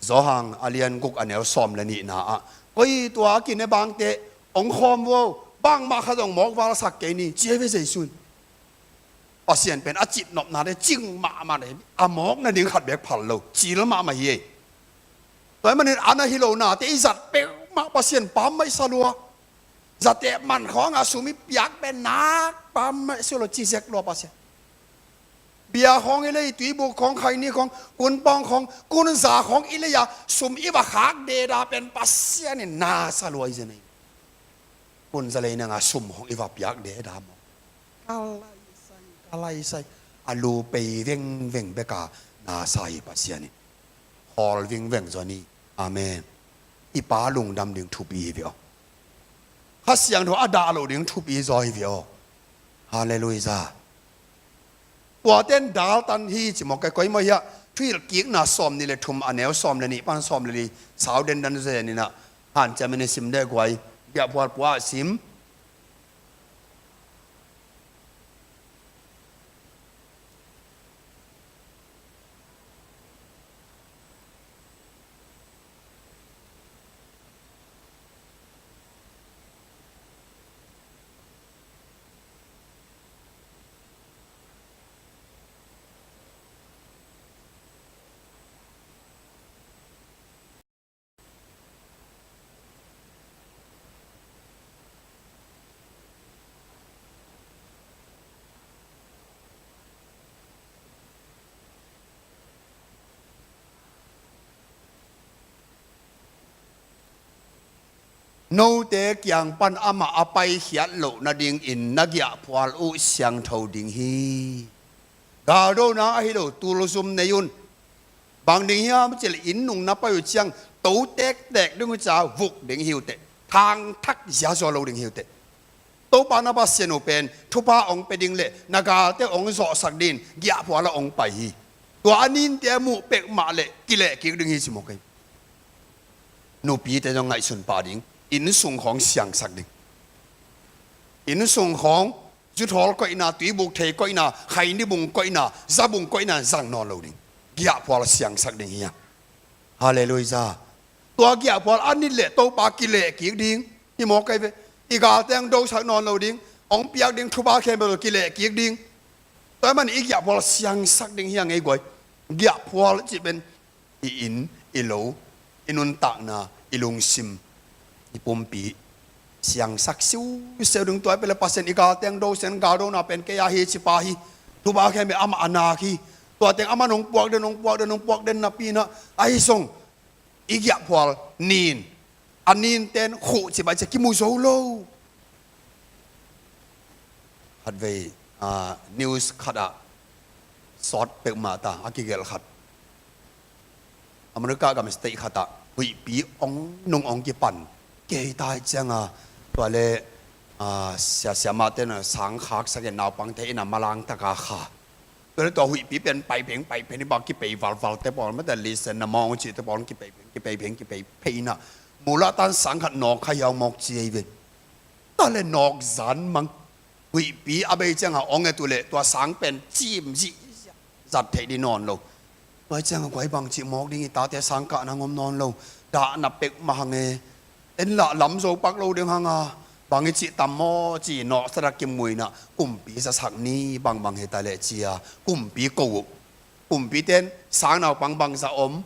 Johan a lian guk a neu sawm le nihna ah, koi tua a kine bangte hong khawm vo, bangmah khat hong mawk valsak kei ni, ci ei ve Jesu in. Pasian pen a citnopnate cing mahmah hi, a mawk nading khat beek phal lo, cil mahmah hi ei. Tua ahih manin a na hi lo nate i zat peuhmah Pasian pammaih sa lua. Zatep man khawng a sum i piak pen nak pammaih sa lua, ci zek lua Pasian. Bia khawng i lei, tuibuk khawng, khaini khawng, kunpawng khawng, kunza khawng i lei a sum i va khak deda pen Pasian in na sa lua hi zen ei. Kunza lei nang a sum khawng i va piak deda maw? Ka laisai, ka laisai. A lu pei vengveng bek a na sa hi Pasian in. Khawl vingveng zaw ni. Amen. I Pa lungdam ding thupi hi ve aw. Kha Siangtho a dah loh ding thupi zaw hi ve aw. Halleluiah. Tuate in daltan hi ci mawk kei, koi maw hiah, Thuhilhkikna sawmnih le thum a neu sawm le nih pan sawm le li, sau dendan zen in ah, hanciam in i sim deh guai, Giahphual pua ah sim. Note kiang pan amah a paikhiat loh nadingin na giahphual uh siangtho ding hi. Galdona ahi lo tulzum nei un. Bang ding hiam cih leh inn nung na pai uh ciang to tektek ding uh, ca vuk ding hi uh teh. Thangthak ziazaw lo ding hi uh teh. Topa na Pasian uh pen thupha hong pia ding le na galte hong zawhsak dingin giahphual ah hong pai hi. Tua a ninte a muh peuhmah leh kilehkik ding hi ci mawk ei. Nupite zong ngaihsun pah ding, inn sung khawng siangsak ding. Inn sung khawng zuthawl koihna, tuibuk thei koihna, khaini bung koihna, za bung koihna zang nawn lo ding. Giahphual siangsak ding hi a. Halleluiah. Tua giahphual a nit leh Topa kilehkik ding hi mawk ei ve. I galte hong dosak nawn lo ding, hong piak ding thupha khempeuh kilehkik ding. Tua ahih manin i giahphual siangsak ding hi a ngei guai. Giahphual cih pen i inn, i lo, i nuntakna, i lungsim, i pumpi siangsak siuseu ding. Tua ahih pen leh Pasian i galteng do sen, galdona pen kei a hi ci pa hi. Thupha khempeuh amah a nak hi. Tua teng aman hong puak den, hong puak den, hong puak den napi in ah, ahi zong i giahphual nin, a ninten khuh ci bai ci a kimu zo lo. Khatvei, ah, news khatah sawt peuhmah ta a kigelh khat, America gam state khatah huihpi hong nung hong kipan kei tai cianga, tua le, ah, sia siamahte na sang khaksak in naupangte in a malang taka kha. Tua le tua huihpi pen pai pheng pai pheng, i bang kipei valval te pawl, mate lisen na mawng cih te pawl kipei pheng kipei pheng kipei phei in a, mulah tan sang khat nawk kha hiau mawk ci ei ve. Tua le nawk zan mang. Huihpi a bei cianga hong et uh leh tua sang pen cim zihziah, zat theih ding nawn lo. Tua cianga guai bangci mawk ding, i tate sang kahna ngom nawn lo. Dahna peuhmah hang e. En lah lam zo pak lo ding hang a, bang i cih tam maw ci nawhsa dak kimu in a, kumpi zasak ni bangbang hi ta leh ci a, kumpi ko uh. Kumpite in sang naupang bangzah om,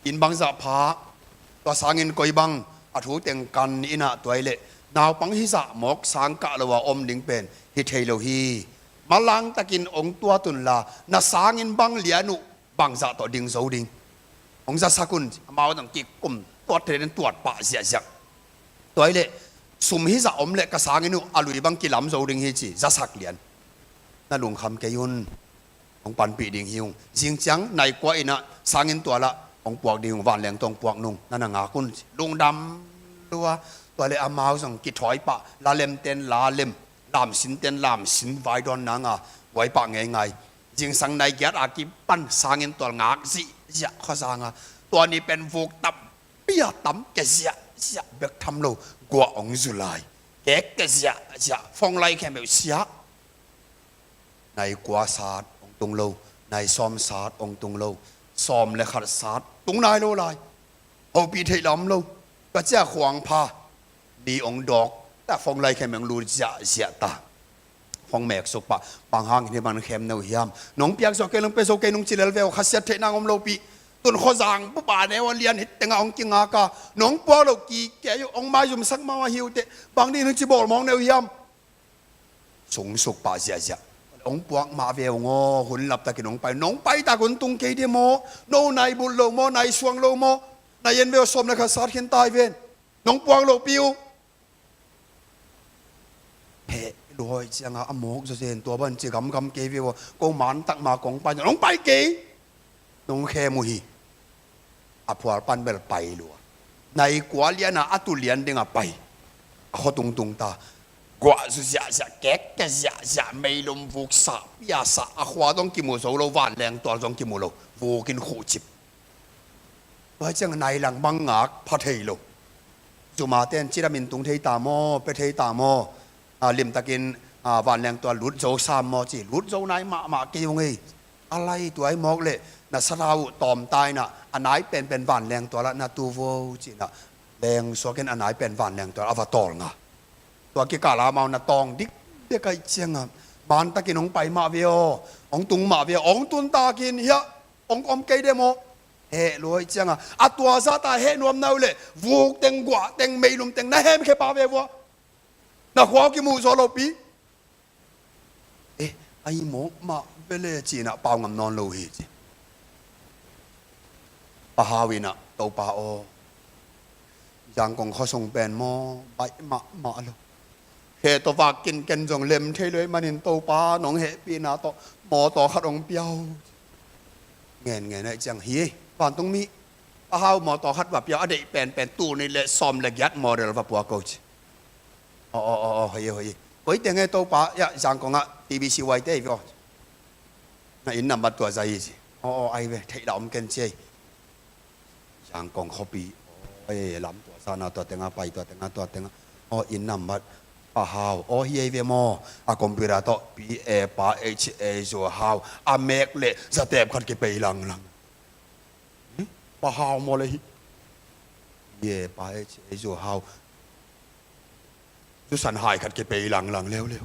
inn bangzah pha, tua sangin koi bang, a thu teng kan in a, tua hi leh naupang hizah mawk sang kah lo a om ding pen hi thei lo hi. Manlang takin hong tuat un la, na sangin bang lian uh bangzah tawh ding zo ding. Hong zasak un, amau zong kikum, tuat thei den tuat pah ziahziah. Tua hi leh sum hizah om leh ka sangin uh a lui bang kilam zo ding hi ci, zasak lian. Na lungkham kei un. hong panpih ding hi ung. Zing ciang nai kua in ah sangin tual ah hong puak ding ung, vanleng tawh hong puak nung, na na ngak un. Lungdam lua. Tua le amau zong kithawi pah, lalemten lalem, lamsinten lamsin, vai dawn nang a, vai pah ngeingai. Zingsang nai giat a kipan sangin tual ngak zihziah khuazang a, tua ni pen vuk tam pia tam kia ziahziah bek tham lo, guah hong zu lai. Kek kia ziahziah, phone line khempeuh siah. Nai kua sat hong tung lo, nai sawm sat hong tung lo, sawm le khat sat tung nai lo lai. Hopih theih lam lo. Ka ciah khuang pha, ni hong dawk ta, phone line khempeuh hong lut ziahziah ta. Hong mek suk pah, bang hangin hih bang khem no hiam? Nong piak zo kei, nong pia zo kei, nong ci lel ve aw, khasiat theih nang om lo pi. Tun khuazang pupa neu a lian hit tengah hong kingak a, nong puak lo kik kei uh, hong maizumsak mah uh ahi uh teh, bang ding nong ci bawl mawk neu hiam? Sung suk pah ziahziah. Hong puak mah ve ung aw, hun laptakin hong pai. Nong pai tak hun tung kei dia maw? No nai bulh lo maw, nai suang lo maw? Nai en ve aw, sawm le khat sat khin tai ven. Nong puak lo pi uh. Heh lua hoih ciangah a mawk zawzen, tua ban ci gamgam kei ve ua, ko man tak ma kong pai, nong pai kei, nong khem uh hi. A phual pan bel pai lua. Nai kua lianah a tu lian dingah pai. A khua tungtung ta. Guah zu ziahziah, kek kia ziahziah, meilum vuksa piasa, a khua zong kimu zo lo, vanleng tual zong kimu lo. Vukin khuhcip. Tua hi ciang nai lang bang ngak pha thei lo. Zuma ten cidamin tung thei ta maw, pia thei ta maw? A, limtakin, a, vanleng tual lut zo sam maw ci, lut zo nai mahmah kei ung ei. A lai tua hi mawk leh na sathau uh tawm ta inah, a nai penpen vanleng tualah na tu vo cinah, leng suakin a nai pen vanleng tual a va tawlnga. Tua kikal amau na tawng dikdek aih ciangah, mantakin hong pai mah ve aw, hong tung mah ve aw, hong tun takin hiah hong om kei de maw? Heh lua hoih ciangah a tua zahta heh nuam na uh leh, vuk teng, guah teng, meilum teng na hemkhia pah ve vua. Na khua uh kimuh zaw lopi. Eh, a hi mawk mah ve le cinah pau ngam nawn lo hi ci. Pa Hau inah, Topa aw, Zangkong khuasung pen maw, baih mahmah lo. Khe tawh vak kinken zong lem thei lo ahih manin Topa nong hehpihna tawh mawtaw khat hong pia o. Ngenngen ahih ciang hi, vantungmi, Pa Hau, mawtaw khat va pia o, a deih penpen tul nih le sawm le giat model va puak o ci. Aw, aw, aw, aw, hoih e, hoih e. Koi teng e Topa? Hiah Zangkong ah T B C Y te hi ve aw. Na inn nambat tua zah hi ci. Aw, aw, ai ve, theih lah om ken ci ei. Zangkong khuapi. Aw, e, lam tua zah na tua tengah pai, tua tengah, tua tengah. Aw, inn nambat. Pa Hau. Aw, hi ei ve maw? A computer tawh P A Pa H A Zu Hau. A mek leh zatep khat kipei langlang. Hmm? Pa Hau maw le hi. P A Pa H A Zu Hau. Zusan hai khat kipei langlang leuleu.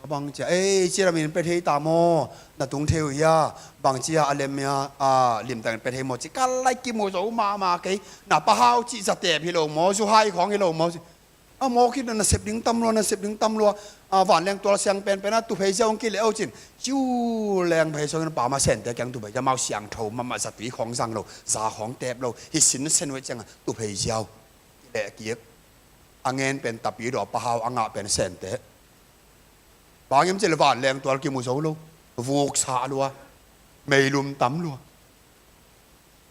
A bang cia, ei, cidamin pia thei ta maw? Na tung thei uh hia? Bang cia a lem hia? A, limtakin pia thei maw ci, ka lai kimu zo mahmah kei. Na Pa Hau cih zatep hi lo maw? Zu hai khawng hi lo maw ci. A mawk hi na, na sep ding tam lua, na sep ding tam lua. A, vanleng tual siang penpen a tuphei ziau hong kileh o cin. Ciu leng phei sawngin pa ma sente kiang tuphei ziau, mau siangtho mahmah, zatui khawng zang lo, za khawng tep lo. Hi sin sen uh ciangah tuphei ziau kileh kik. A ngen pen tapi daw, Pa Hau a ngah pen sente. Bang hiam cih leh vanleng tual kimu zo lo. Vuksa lua. Meilum tam lua.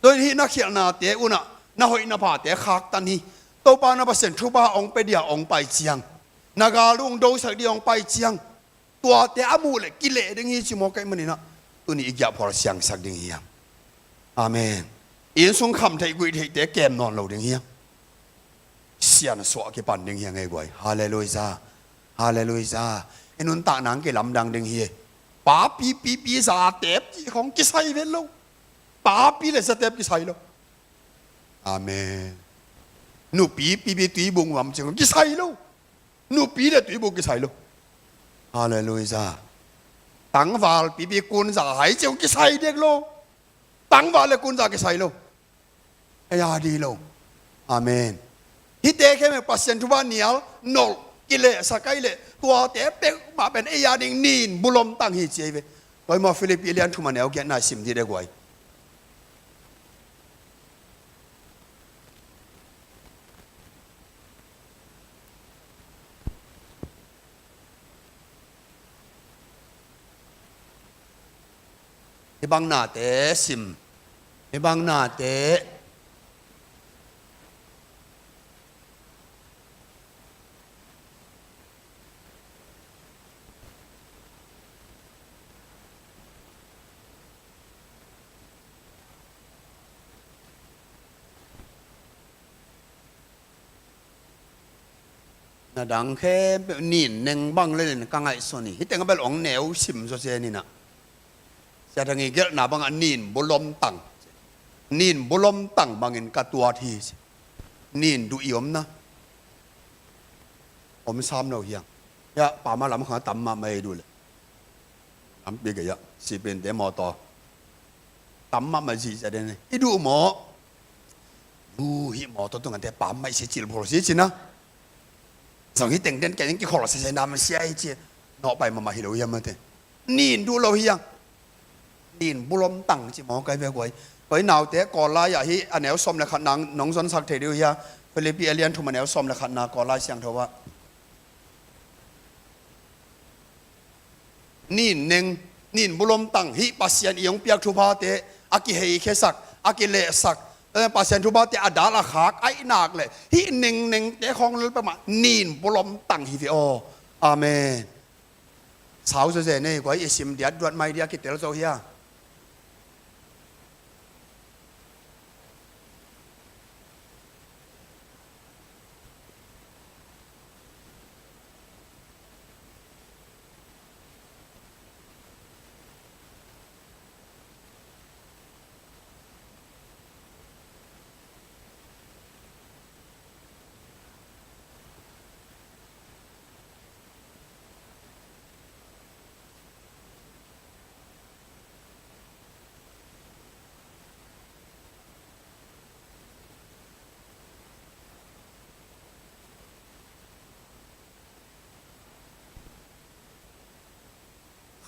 Tua in hih na khialhnate unah na hoih na phate khaktan hi. Topa na Pasian thupha hong pia dia hong pai ciang, na gal uh hong dosak dia hong pai ciang, tuate a muh leh kileh ding hi ci mawk ahih maninah, tuni i giahphual siangsak ding hiam? Amen. Innsung kham theih guih theihte kem nawn lo ding hiam? Siansuah kipan ding hiam ei guai? Halleluiah. Halleluiah. I nuntakna hong kilamdang ding hi. Papi pipi zatep cih khawng kisai vet lo. Papi le zatep kisai lo. Amen. Nupi pipi tuibung uam cih khawng kisai lo. Nupi le tuibung kisai lo. Halleluiah. Tangval pipi kunza hai cih khawng kisai dek lo. Tangval le kunza kisai lo. Ei a di lo. Amen. Hihte khempeuh Pasian thupha nial nolh kilehsak ahih leh, tuate peuhmah pen ei a ding nin bulom tang hi ci ei ve. Tua hi maw, Philippi lian thum a neu giatna sim dih dek guai. Hih bang nate sim. Hih bang nate. Na dang khempeuh nin neng bang le len ka ngaihsun hi. Hih teng a bel hong neu sim zawzen inah. Sia Thang i gelhna bangah nin bulom tang. Nin bulom tang bangin ka tuat hi. Nin duh i omna. Om sam lo hiang. Hiah pama lam khang a tam mahmah i duh le. Lampi gei ah sipinte mawtaw tam mahmah zihziah den. I duh maw? Nu hih mawtaw tungah te pam maih si cil phol si cina. Zong hih tengten kei in kikhol sese nam sia hi ci. Nawh pai mahmah hi lo hiam mate. Nin duh lo hiang. Nin bulom tang ci maw kai ve guai. Koi naute Kawllai ah hih a neu sawm le khatna nong zonsak thei dih uh hia? Philippi a lian thum a neu sawm le khatna Kawllai siangtho ah. Nin neng, nin bulom tang hih Pasian i hong piak thuphate a kiheikhiasak, a kilehsak, eh, Pasian thuphate a dal a khak, a i nak leh hih nengnengte khawng lel peuhmah nin bulom tang hi ve aw. Amen. Sau zawzen ei, kua i sim diat duat mai dia kitel zo hia?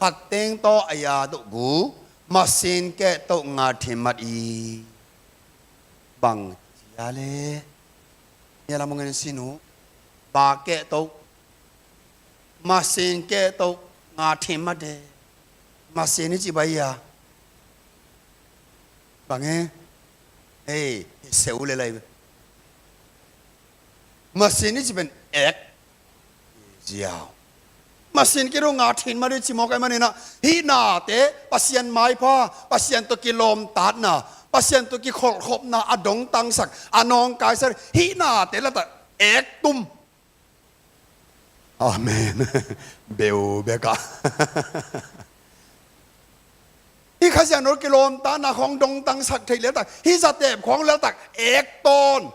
Khat teng tawh a ya toh gu, masin keh toh nga thim mat i. Bang cia le. Nia lam ngen sin uh. Ba keh toh. Masin keh toh nga thim mat e. Masin i ci bai ya. Bang e. Hei, seu le lai. Masin i ci pen ek. Ziau. Masin kidong a thin mah dih cimawk ai maninah hih nate Pasian maipha, Pasian tawh kilawmtatna, Pasian tawh kikholhkhopna a dongtangsak, a nawngkaisak hih nate lata ektum. Amen. Beu bekah. Hih Kha Siangtho kilawmtatna khawng dongtangsak theih leltak, hih zatep khawng leltak ektawn.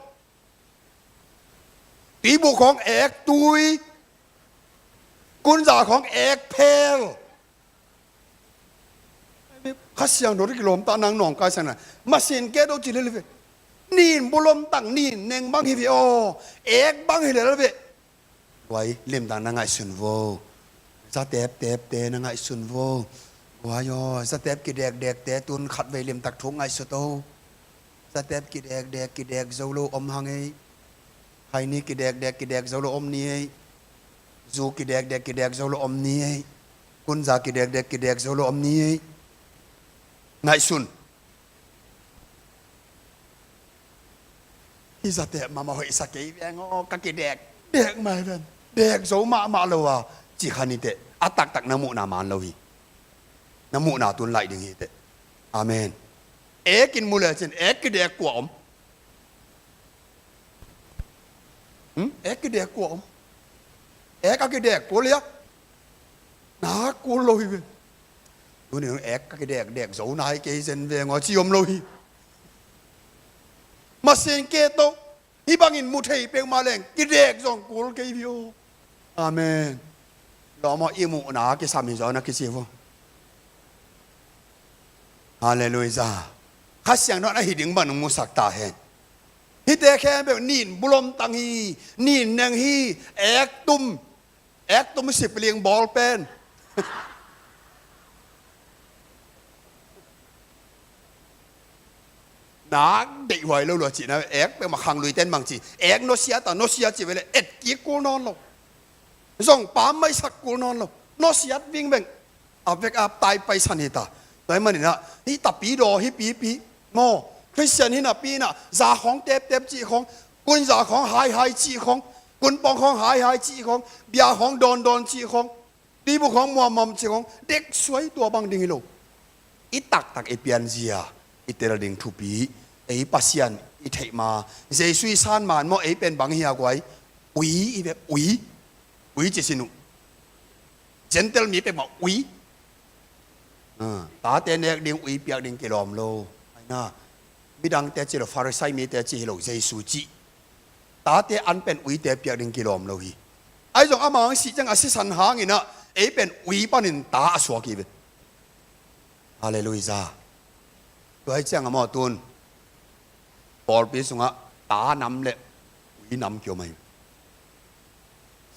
Tuibuh khawng ek tui. Kunza khawng ek phel. Kha Siangtho kilawmtah nang nawngkaisakna masin keh do ci lel ve. Nin bulom tang nin neng bang hi ve aw. Ek bang hi lel ve. Guai, limtak na ngaihsun vo. Zatep tepte na ngaihsun vo. Guai aw, zatep kidekdekte tun khatvei limtak thuk ngaihsut o. Zatep kidekdek kidek zo lo om hang ei. Khaini kidekdek kidek zo lo om ni ei. Zu kidekdek kidek zo lo om ni ei. Kunza kidekdek kidek zo lo om ni ei. Ngaihsun. Hih zatep mahmah hoihsa kei veng aw, ka kidek dek mai ven. Dek zo mahmah lo a ci kha ni teh a taktak na muhna man lo hi. Na muhna tun laih ding hi teh. Amen. Ek in mu lecin ek kidek kua om? Hmm? Ek kidek kua om? Ek a kidek kua lia? Na kul lo hi ve. Tuni ek ka kidek dek zo na hi kei zen veng aw ci om lo hi. Masin keh toh hih bangin mu thei peuhmah leng kidek zong kul kei vio. Amen. Lawm aw, i muhna kisam hi zaw na kisi vo. Halleluiah. Kha Siangtho na hi ding bang nong musak ta hen. Hihte khempeuh nin bulom tang hi, nin neng hi, ektum. Ektum sipling ball pen. Nak deihhuai lo lua cihna ek peuhmah khangluiten bang ci. Ek nawsiat a nawsiat ci vele et kik kul nawn lo. Zong pam maisak kul nawn lo. Nawsiat vingveng. A vek ap tai paisan hita. Tua ahih manin ah, hih tapidaw, hih pipi maw, Khristian hi napi-in ah, za khawng teptep cih khawng, kun za khawng haihai cih khawng, kun pawng khawng haihai cih khawng, bia khawng dawndawn cih khawng, tuibu khawng muammuam cih khawng, dek suai tua bang ding hi lo. I taktak i pianzia i tel ding thupi. Ei Pasian i theih ma, Jesu i san man maw, ei pen bang hi a guai? Ui i ve, ui. Ui ci sin uh. Gentile mi pek mah ui. Ah, tate nek ding, ui piak ding kilawm lo. Aina, midangte ci lo, Farisai mite ci hi lo, Jesu ci. Tate an pen uite piak ding kilawm lo hi. Ahi zong ama hong sih ciang a sisan hangin ah, ei pen ui panin ta a suak hi ve. Halleluiah. Tua hi ciang a maw tun pawlpi sungah ta nam le ui nam kiom ahi.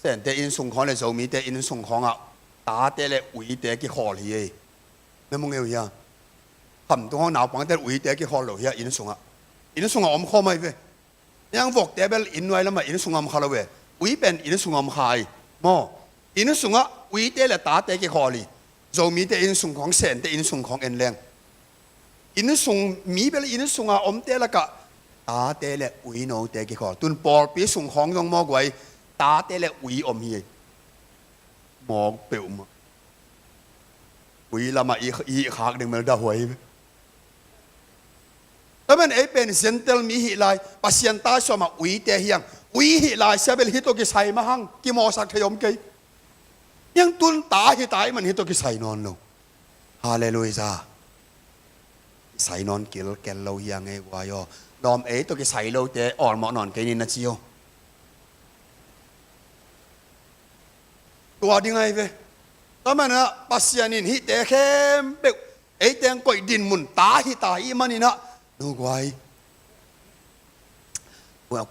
Sente inn sung khawng le Zomite inn sung khawngah tate le uite kikhawl hi ei. Na mu ngei uh hia? Khamtung hawng naupangte le uite kikhawl lo hia inn sungah? Inn sungah om khawm ahi ve. Niang vokte bel inn nuai lamah inn sungah om kha lo ve. Ui pen inn sungah om kha ahi maw. Inn sungah uite le tate kikhawl hi. Zomite inn sung khawng, Sente inn sung khawng en leng, inn sung mi bel inn sungah omte lakah tate le uinote kikhawl. Tun pawlpi sung khawng zong maw guai, tate le ui om hi. Mawk peuhmah. Ui lamah i, i khak ding mel dah huai hi. Tua man ei pen Gentile mi hih lai, Pasian ta suamah uite hiang, ui hih lai sia bel hih tawh kisai mah hang, kimawhsak thei om kei. Hiang tun ta hi ta i man hih tawh kisai nawn lo. Halleluiah. Kisai nawn kilkel lo hiang ei guai aw. Lawm ei tawh kisai lote awlmawh nawn kei ni na ci aw. Tua ding ahi ve. Tua manah Pasian in hihte khempeuh ei teng koih dinmun ta hi ta i maninah, nu guai,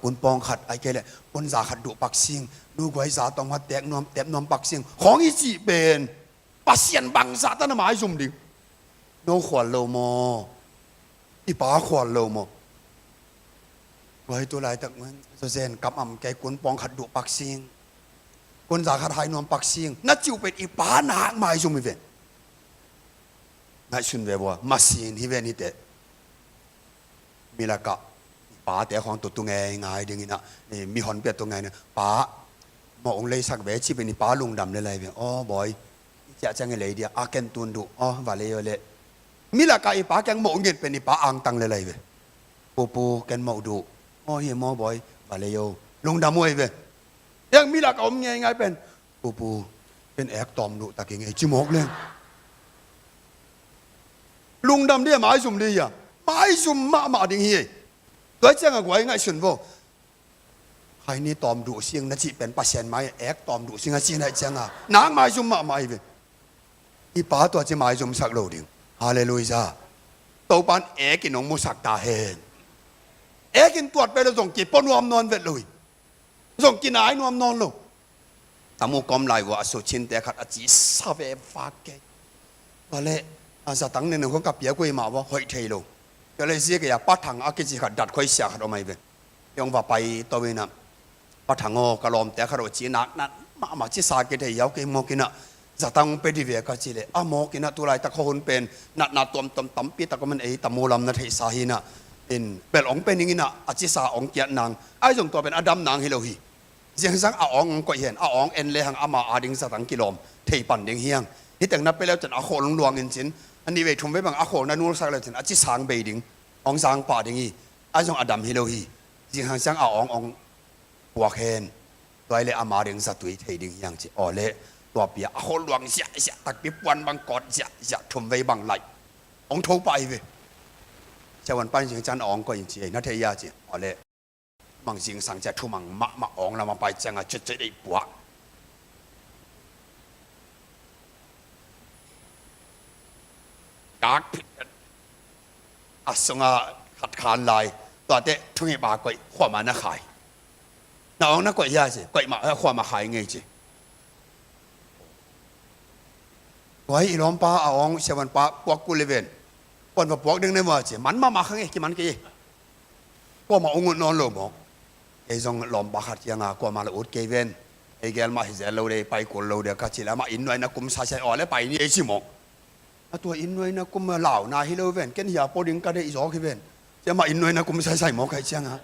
kun pawng khat ai kei leh kun za khat duh pak sing, nu guai, za tawm khat tek nuam, tep nuam pak sing khawng i cih pen Pasian bangzah ta na maizum ding? No khual lo maw? I pa khual lo maw? Guai, tu laitak zawzen kam am kei, kun pawng khat duh pak sing, kun za khat hai nuam pak sing na cih uh pen i pa nak maizum hi ven. Ngaihsun ve vua, masin hi ven hite. Milakah i pate khawng tu tu ngeingai dinginah, eh, mihon pia tu ngeingai. Pa, mawh ung leisak ve cih pen i pa lungdam le lai ve. Aw bawi, i ciah ciang i lei dia, a ken tun duh, aw va lei aw leh. Milakah i pa kiang mawh ung ngen pen i pa angtang le lai ve. Pupu, ken mawh duh. Aw hi maw bawi, va lei aw. Lungdam uh ahi ve. Hiang milakah om ngeingai pen, pupu, ken ek tawm duh tak ing ei, ci mawk leng. Lungdam dih a, maizum dih a? Maizum mahmah ding hi ei. Tua ciangah guai, ngaihsun vo. Khaini tawm duh sing na cih pen Pasian mai ek tawm duh sing a cih na hih ciangah nak maizum mahmah hi ve. I pa tua ci maizumsak lo ding. Halleluiah. Topan ekin hong musak ta hen. Ekin tuat vet lo zong kipua nuam nawn vet lo hi. Zong kinai nuam nawn lo. Tamu kawm lai vua a sucinte khat a cisa ve vak kei. Tua leh a zatang nene khong ka piak uh hi mah vua, hoih thei lo. Tua leh zia kei a Pa Thang a kici khat, dat khoi sia khat om ahi ve. Yong va pai to inah, Pa Thang aw, ka lawmte khat uh ci nak nat mahmah, cisa kithei hiau kei mawk inah, zatang hong pia dih ve ka cih leh a mawk inah, tu laitak khuahun pen natna tuamtuam tampi tak om in ei Tamu lam na theihsa hi inah, in bel hong pia ning inah a cisa hong kiat nang. Ahi zong tua pen a dam nang hi lo hi. Ziangzang a awng hong koih hen, a awng en lehang ama ading zatang kilawm thei pan ding hiang. Hih teng na pia leu cian a khawh lungluang in cin, a nih vei thum vei bang a khawl na nulsak leu cian a cisa hong bei ding, hong zang pah ding hi. Ahi zong a dam hi lo hi. Ziangzang a awng hong puak hen. Tua hi leh ama ding zatui thei ding hiang ci. Aw leh, tua pi a khawh luang ziahziah, takpi puan bang kawt ziahziah, thum vei bang laih hong tho pah hi ve. Siavuan pan zing cian a awng koih in ci ei, na thei hia ci. Aw leh, mang zingsang ciah thumang mahmah awng lamah pai ciangah cetcet ei puah. Kak phit a sungah khat khan lai, tuate thungip a koih, khuama na khai. Na awng na koih hia ci, koih mah, khuama khai ngei ci. Tua hi i lawmpa a awng siavuanpa puak kul hi ven. Kuan va puak ding ne vua ci, man mahmah kha ngei, kiman kei. Kuamah ung ut nawn lo mawk. Kei zong lawmpa khat kiangah kuamah la ut kei ven. Ei gel mah hi zel lo dei, pai kul lo dei ka cih leh amah inn nuai na kum sa sia, aw leh pai ni ei ci mawk. A tua inn nuaina kum a launa hi lo ven, ken hia pua ding ka deih zawk hi ven. Cia mah inn nuaina kum saisai mawk aih cianga.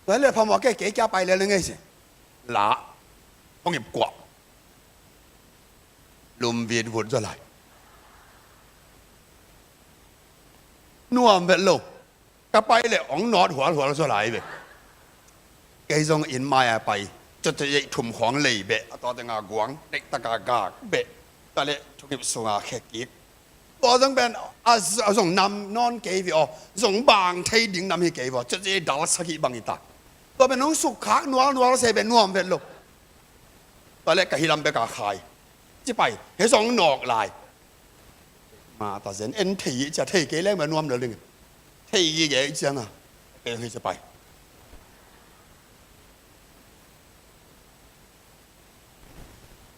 Tua le phamawh kei, kei kia pai lel na ngei si. La. Hong ip kuah. Lum vit vut zaw lai. Nuam vet lo. Ka pai le ong nawt hualhual zaw lai ve. Kei zong inn mai a pai. Cawtcawt thum khawng lei beh. A tua tengah guang. Deih taka gak beh. Tua le thungip sunga khe kik. Tua zong pen a z-, a zong nam nawn kei ve aw. Zong bang thei ding nam hi kei ve aw. Cawtcawt dal sagih bang hi ta. Tua pen hong sukkhak nualnual se beh nuam vet lo. Tua le ka hi lam bek a khai. Ci pai. He zong nawk lai. Ma ta zen en thei i cia thei kei leng ma nuam lo ding. Thei i ge i cianga. Kei hong hi cia pai.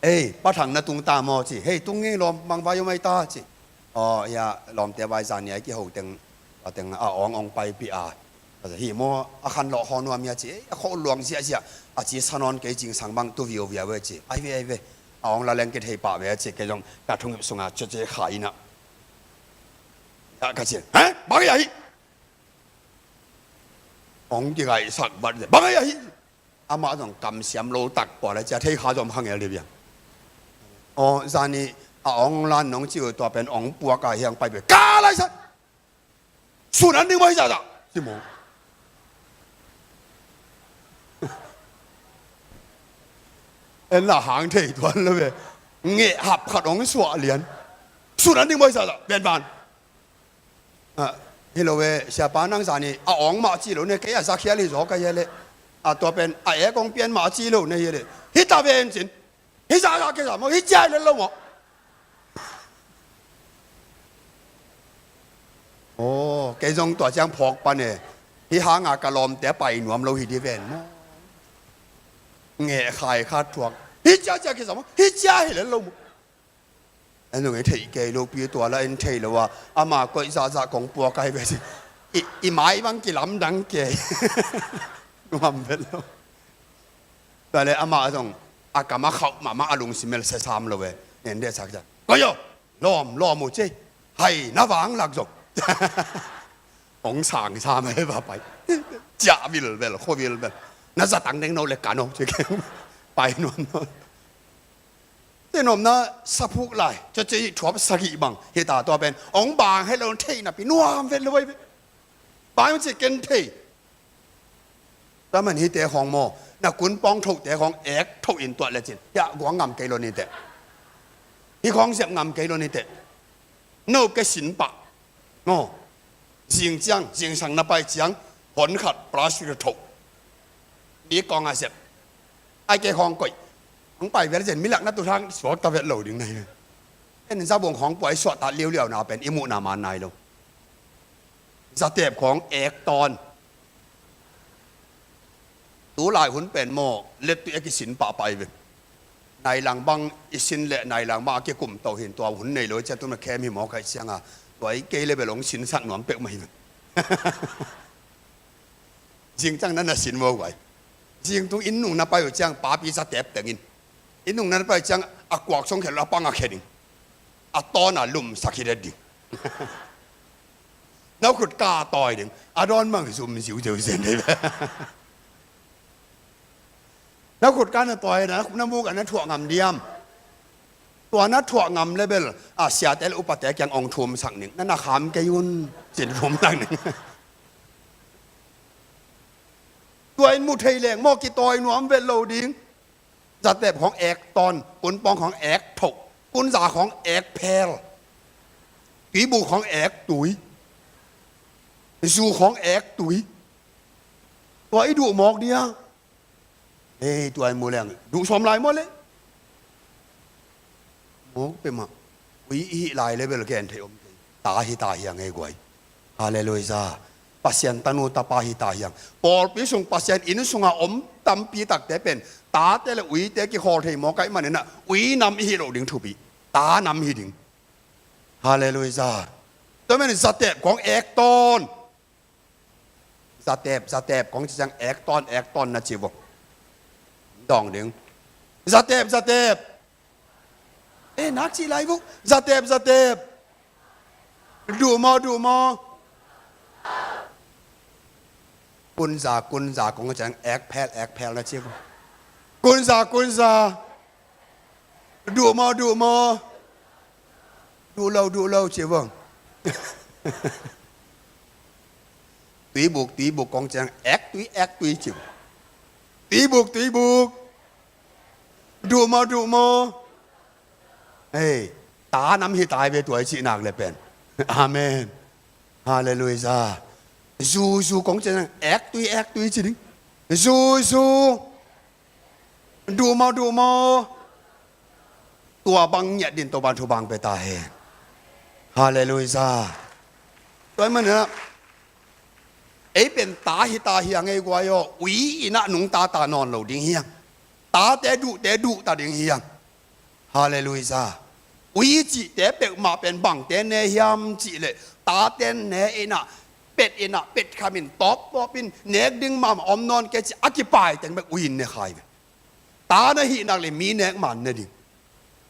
Ei, Pa Thang na tung ta maw ci. Hei, tung ngei lawm, mangvai om ai ta ci. Aw, ia, lawmte vai zan ni ai kiho teng, a teng a awng awng paipih a. Hi maw, a khan lawh haw nuam ia ci. Ei, a khawh luang ziahziah. A ci sa nawn kei cingsang bang tu viauviau ve ci. Ai ve, ai ve. A awng la leng kithei pah ve a ci. Kei zong ka thungip sunga cia cia kha ina. Ia ka ci. Heh? Bang ia hi? Awng kigaihsak vat ve. Bang ia hi? Amah zong kamsiam lo tak pua le cia thei kha zom kha ngel dih biang. Aw, zani a awng lan nong ci uh tua pen awng puak a hiang pai be. Ka lai sat! Sun an ding maw hi zahzah. Ci maw. En la hang thei tuan lo ve. Ngeh hap khat awng suah lian. Sun an ding maw hi zahzah. Pen ban. Ah, hi lo ve, siapa nang zani a awng mah ci lo ne, kei a zakhial hi zaw ka hia le. A tua pen a ek awng pian mah ci lo ne hia le. Hi ta ve en cin. Hi zahzah kei zah maw, hi cia hi le lo maw. Aw, kei zong tua ciang phawk pan e. Hi hanga ka lawmte a pai nuam lo hi di ven maw. Ngeh khai khat thuak. Hi cia cia kei zah maw, hi cia hi le lo maw. En zong e thei kei lo pi tua la en thei lo a. Ama koih zahzah kong puak ai ve si. I, i mai bang kilamdang kei. Nuam vet lo. Tua le amah zong a kam a khauh mahmah a lungsim el sesam lo ve. En deh sak cia. Koih aw! Lawm, lawm uh ci. Hai na vang lak zong. Hong sang sam he va pai. Ciah vilvel, khua vilvel. Na zatang deng no le kan aw ci keng. Pai nuam nuam. Te nuamna saphuk lai. Cia cia i thuap sagih bang. Hita tua pen. Hong bang he lo thei napi nuam vet lo vai ve. Bang ci ken thei. Tua man hite khawng maw, na kun pawng thote khawng ek thoh in tuah lecin. Hiah guang ngam kei lo nite. Hi khawng zep ngam kei lo nite. No ke sin pah. Maw. Zing ciang, zingsang na pai ciang, hon khat plastic thoh. Ni kawng a zep. Ai kei khawng koih. Hong pai vel zen, milak na tu thang suak ta vet lo ding nai. En zabuang khawng puai suah ta liuliau na pen, i muh na man nai lo. Zatep khawng ek tawn. Tu lai hun pen maw, let tu ek i sin pahpah i ve. Nailang bang i sin le nailang bang a kikum to hin tua hun nei lo i cia tu na khem hi maw kai cianga. Tua i kei le bel hong sinsak nuam pek mah hi ve. Zing ciang na na sin maw guai. Zing tung inn nung na pai uh ciang papi zatep tengin. Inn nung na na pai uh ciang a kuak song khe lo a pang a khe ding. A tawn a lumsak hi det ding. Na khut ka tawi ding. A dawn mang zum ziuziu zen dei. Na khut ka na tawi na, na muk a na thuah ngam diam. Tua na thuah ngam le bel a siate le upate kiang ong thumsak ning. Na na kham kei un. Cin thumsak ning. Tua in mu thei leng maw kitawi nuam vet lo ding. Zatep khawng ek tawn, kunpawng khawng ek thoh, kunza khawng ek phel, tuibu khawng ek tui, zu khawng ek tui. Tua i duh mawk dia. Ei, tua i mu leng duh sawm lai maw le. Mawk pemah. Ui i hih lai le bel gen thei om kei. Ta hi ta hiang ei guai. Halleluiah. Pasian tanu tapa hi ta hiang. Pawlpi sung Pasian inn sunga om tampi takte pen tate le uite kikhawl thei mawk ahih maninah ui nam i hih loh ding thupi. Ta nam hi ding. Halleluiah. Tua men zatep kong ek tawn. Zatep, zatep kong ci ciang ek tawn, ek tawn na ci vo. Dawng ding. Zatep, zatep. Eh, nak cih lai vuk. Zatep, zatep. Duh maw, duh maw? Kunza, kunza kong ciang ekphel, ekphel na ci. Kunza, kunza. Duh maw, duh maw? Duh lo, duh lo ci vong. Tuibuk, tuibuk kong ciang ektui, ektui ci. Tuibuk, tuibuk. Duh maw, duh maw? Hei, ta nam hi tai ve tua i cih nak le pen. Amen. Halleluiah. Zuzu kong ciang ektui, ektui ci ding. Zuzu. Duh maw, duh maw? Tua bang ngiat din Topan thupha pia ta hen. Halleluiah. Tua ahih manin ah, ei pen ta hi ta hi a ngei guai aw, ui in ah nungta ta nawn lo ding hi hang. Tate duhte duh ta ding hi hang. Halleluiah. Ui cihte peuhmah pen bangte ne hiam cih leh, tate ne in ah, pet in ah, pet kham in, tawptawp in, nek ding mahmah om nawn kei ci a kipai teng bek ui in ne khai ve. Ta na hih nak le mi nek man ne ding.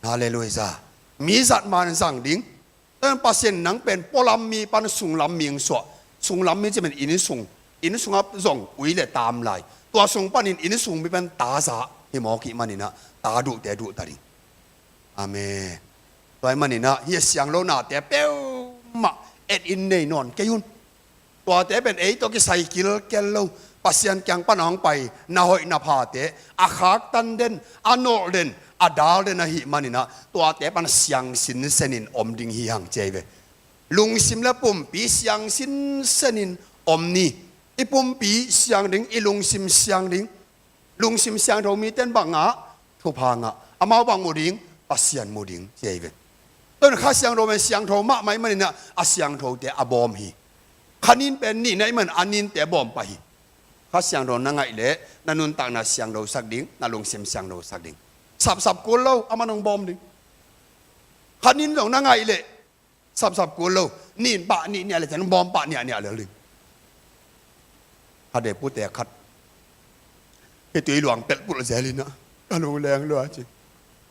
Halleluiah. Mi zat man zang ding. Tua Pasian nang pen pualam mi pan sunglam mi hong suah. Sunglam mi ci pen inn sung. Inn sungah zong ui le tam lai. Tua sung panin inn sung mi pen ta za hi mawk ih manin ah ta duhte duh ta ding. Amen. Tua ahih manin ah hih a siang lo nate peuhmah et in nei nawn kei un. Tuate pen ei tawh kisai kilkel lo, Pasian kiang pan a hong pai na hoih na phate, a khaktan den, a nolh den, a dal den ahih manin ah tuate pan siang sinsen in om ding hi hang ci ahi ve. Lungsim le pumpi siang sinsen in om ni. I pumpi siang ding, i lungsim siang ding. Lungsim siangtho mite in bang ngah? Thupha ngah. Amau bang mu ding? Pasian mu ding ci ahi ve. Tua in Kha Siangtho pen siangtho mahmah ahih manin ah a siangthote a bawm hi. Kha nin pen nin ahih manin a ninte bawm pah hi. Kha Siangtho na ngaih leh na nuntakna siangtho sak ding, na lungsim siangtho sak ding. Sapsap kul lo, aman hong bawm ding. Kha nin zong na ngaih leh sapsap kul lo, nin pah nih niah leh ciang bawm pah niahniah lel ding. Kha dei pute khat khitui luang pelh pulh zel in ah, ka lung leng lua ci.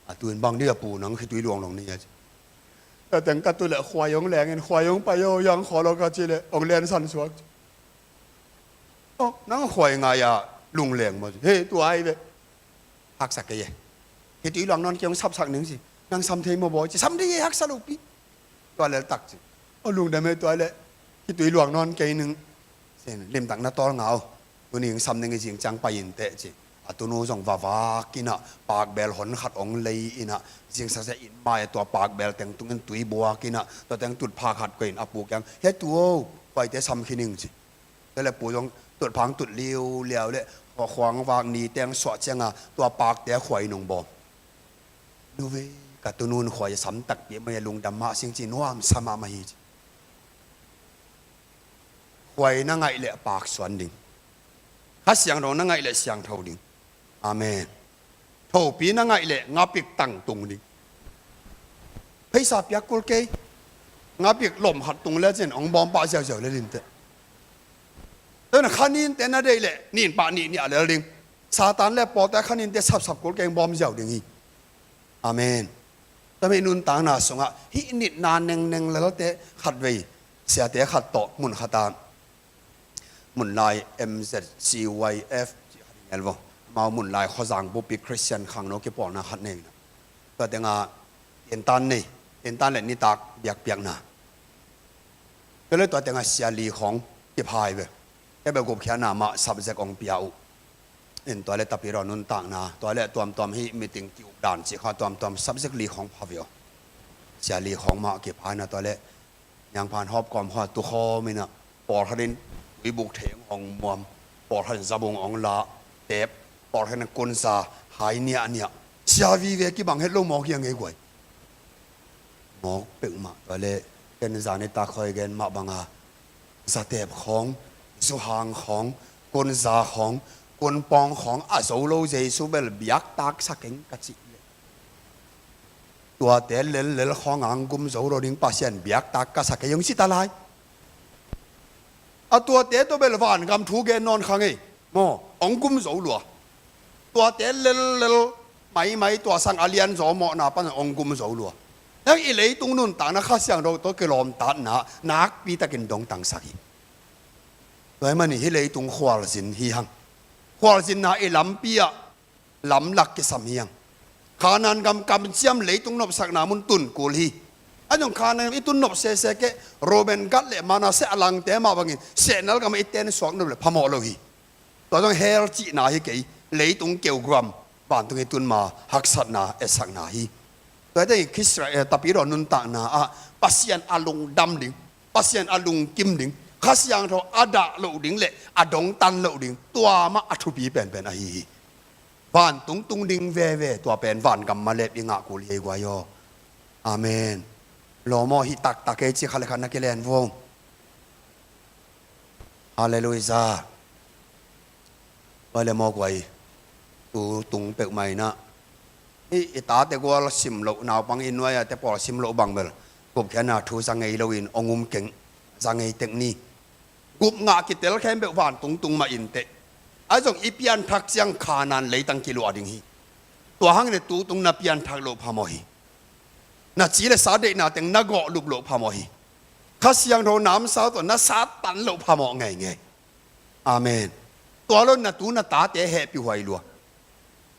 A tu in bang dih a pu, nang khitui luang luang ni a ci. Tua teng ka tut leh khuai hong leng in, khuai hong pai aw, yang khawl aw ka cih leh hong lensan suak ci. Aw, nang khuai ngai a lung leng maw ci. He, tua ahi ve. Haksa kei e. Khitui luang nawn kei hong sapsak ning ci. Nang sam thei maw bawi ci. Sam thei e, haksa lopi. Tua lel tak ci. Aw, lungdam e, tua leh khitui luang nawn kei ning. Sin, limtak na tawl ngau. Tuni hong sam ning i, zing ciang pai in teh ci. A tunu zong vavak in ah, pakbel hon khat hong lei in ah, zingsak sia in mai a tua pakbel teng tungin tui buak in ah, tua teng tutphah khat koih in a pu kiang, he tu aw, khuaite sam khin ing ci. Tua leh pu zong tutphah hong tut liuliau leh, khuang vak ni teng suah ciang a, tua pakte a khuai nong bawm. Nu ve, ka tunu in khuai a sam takpi mah hi a, lungdam mah sing ci, nuamsa mahmah hi ci. Khuai na ngaih leh pak suan ding. Kha Siangtho na ngaih leh siangtho ding. Amen. Thopi na ngaih leh ngapik tang tung ding. Pheisa piak kul kei. Ngapik lom khat tung le cin hong bawm pah ziauziau lel in teh. Tua in kha ninte na deih leh nin pah nih niah lel ding. Satan le pawlte kha ninte sapsap kul kei, hong bawm ziau ding hi. Amen. Tua mi nuntakna sungah hih nitna nengneng lelte khatvei siate khat tawh mun khat a, mun lai M Z C Y F cih khat i nel vo. Amau mun lai Khuazang bupi Christian khangno kipawlna khat nei na. Tua tengah entan nei, entan le nitak biakpiakna. Tua le tua tengah Sia Li Khawng kiphai ve. Tua bel gupkhiatna mah subject hong pia uh. In tua le tapi raw nuntakna, tua le tuamtuam hih meeting ki-uk dan cih kha tuamtuam subject Li Khawng pha ve aw. Sia Li Khawng mah kiphaina tua le Niangphan Hawp Kawm khua tukhawm in ah, pawlkhat in tuibuk thei hong muam, pawlkhat in zabung hong lah, teep, pawlkhat in kunsa hai niahniah. Sia vive kibang het lo mawk hi a ngei guai. Mawk peuhmah tua le ken zan i tak khawi gen mah banga, zateep khawng, zuhang khawng, kunza khawng, kunpawng khawng a zo lo Jesu bel biaktak sa keng ka cih leh, tuate lellel khawng a hong gum zo lo ding Pasian biaktak ka sa kei hong ci ta lai. A tuate tawh bel vangam thu gen nawn kha ngei. Maw, hong gum zo lua. Tuate lellel maimai tua sang a lianzaw mawhna pan hong gum zo lua. Heng i leitung nuntakna Kha Siangtho tawh kilawmtatna nakpitakin dongtangsak hi. Tua ahih manin hih leitung khualzin hi hang. Khualzinna i lampi ah lamlak kisam hi hang. Kanaan gam kamciam leitung nopsakna mun tun kul hi. A zong Kanaan gam i tun nop sese kei, Reuben gam le Manasseh a langte mah bangin sehnel gam i ten suak nop le phamawh lo hi. Tua zong hell cihna hi kei, leitung keukuam, vantung i tun ma haksatna etsakna hi. Tua hi tengin Israel, eh, tapidaw nuntakna ah Pasian a lungdam ding, Pasian a lungkim ding, Kha Siangtho a dah loh ding le a dongtan loh ding, tua mah a thupi penpen ahi hi. Vantung tung ding veve, tua pen vangam malep i ngah kul hi ei guai aw. Amen. Lawm aw, hih taktak ei ci khat le khat na kilen vo. Halleluiah. Guai le maw guai. Tu tung peuhmah inah, i, i tate gual sim loh, naupang i nuai-a te pawl sim loh bang bel gupkhiatna thu za ngei loin hong um keng, za ngei tek ni. Gup ngah kitel khempeuh vantung tung mah inteh. Ahi zong i pianthak ciang Kanaan leitang kiluah ding hi. Tua hangin tu tung na pianthak loh phamawh hi. Na ci le sa deihna teng na gawh lup loh phamawh hi. Kha Siangtho namsau tawh na satan loh phamawh ngeingei. Amen. Tua lo na tu na tate hehpih huai lua.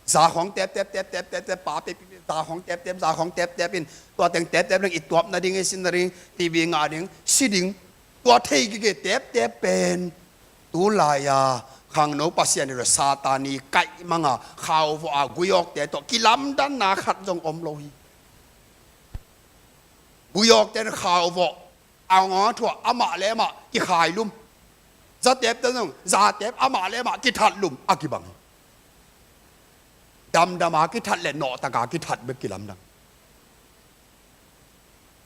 Za khawng teptep, teptep, teptep, pa pepi, za khawng teptep, za khawng teptep in, tua teng teptep leng i tuap nading, i sin nading, T V ngah ding, si ding. Tua thei gige teptep pen tu lai-a khangno pasian hi lo, Satan i kaih manga khauvawh a gui awkte tawh kilamdanna khat zong om lo hi. Gui awkte in khauvawh a ngawng a thuah amah le amah kikhailum. Zatep te zong zatep amah le amah kithatlum a kibang hi. Damdam a kithat le nawhtaka kithat bek kilamdang.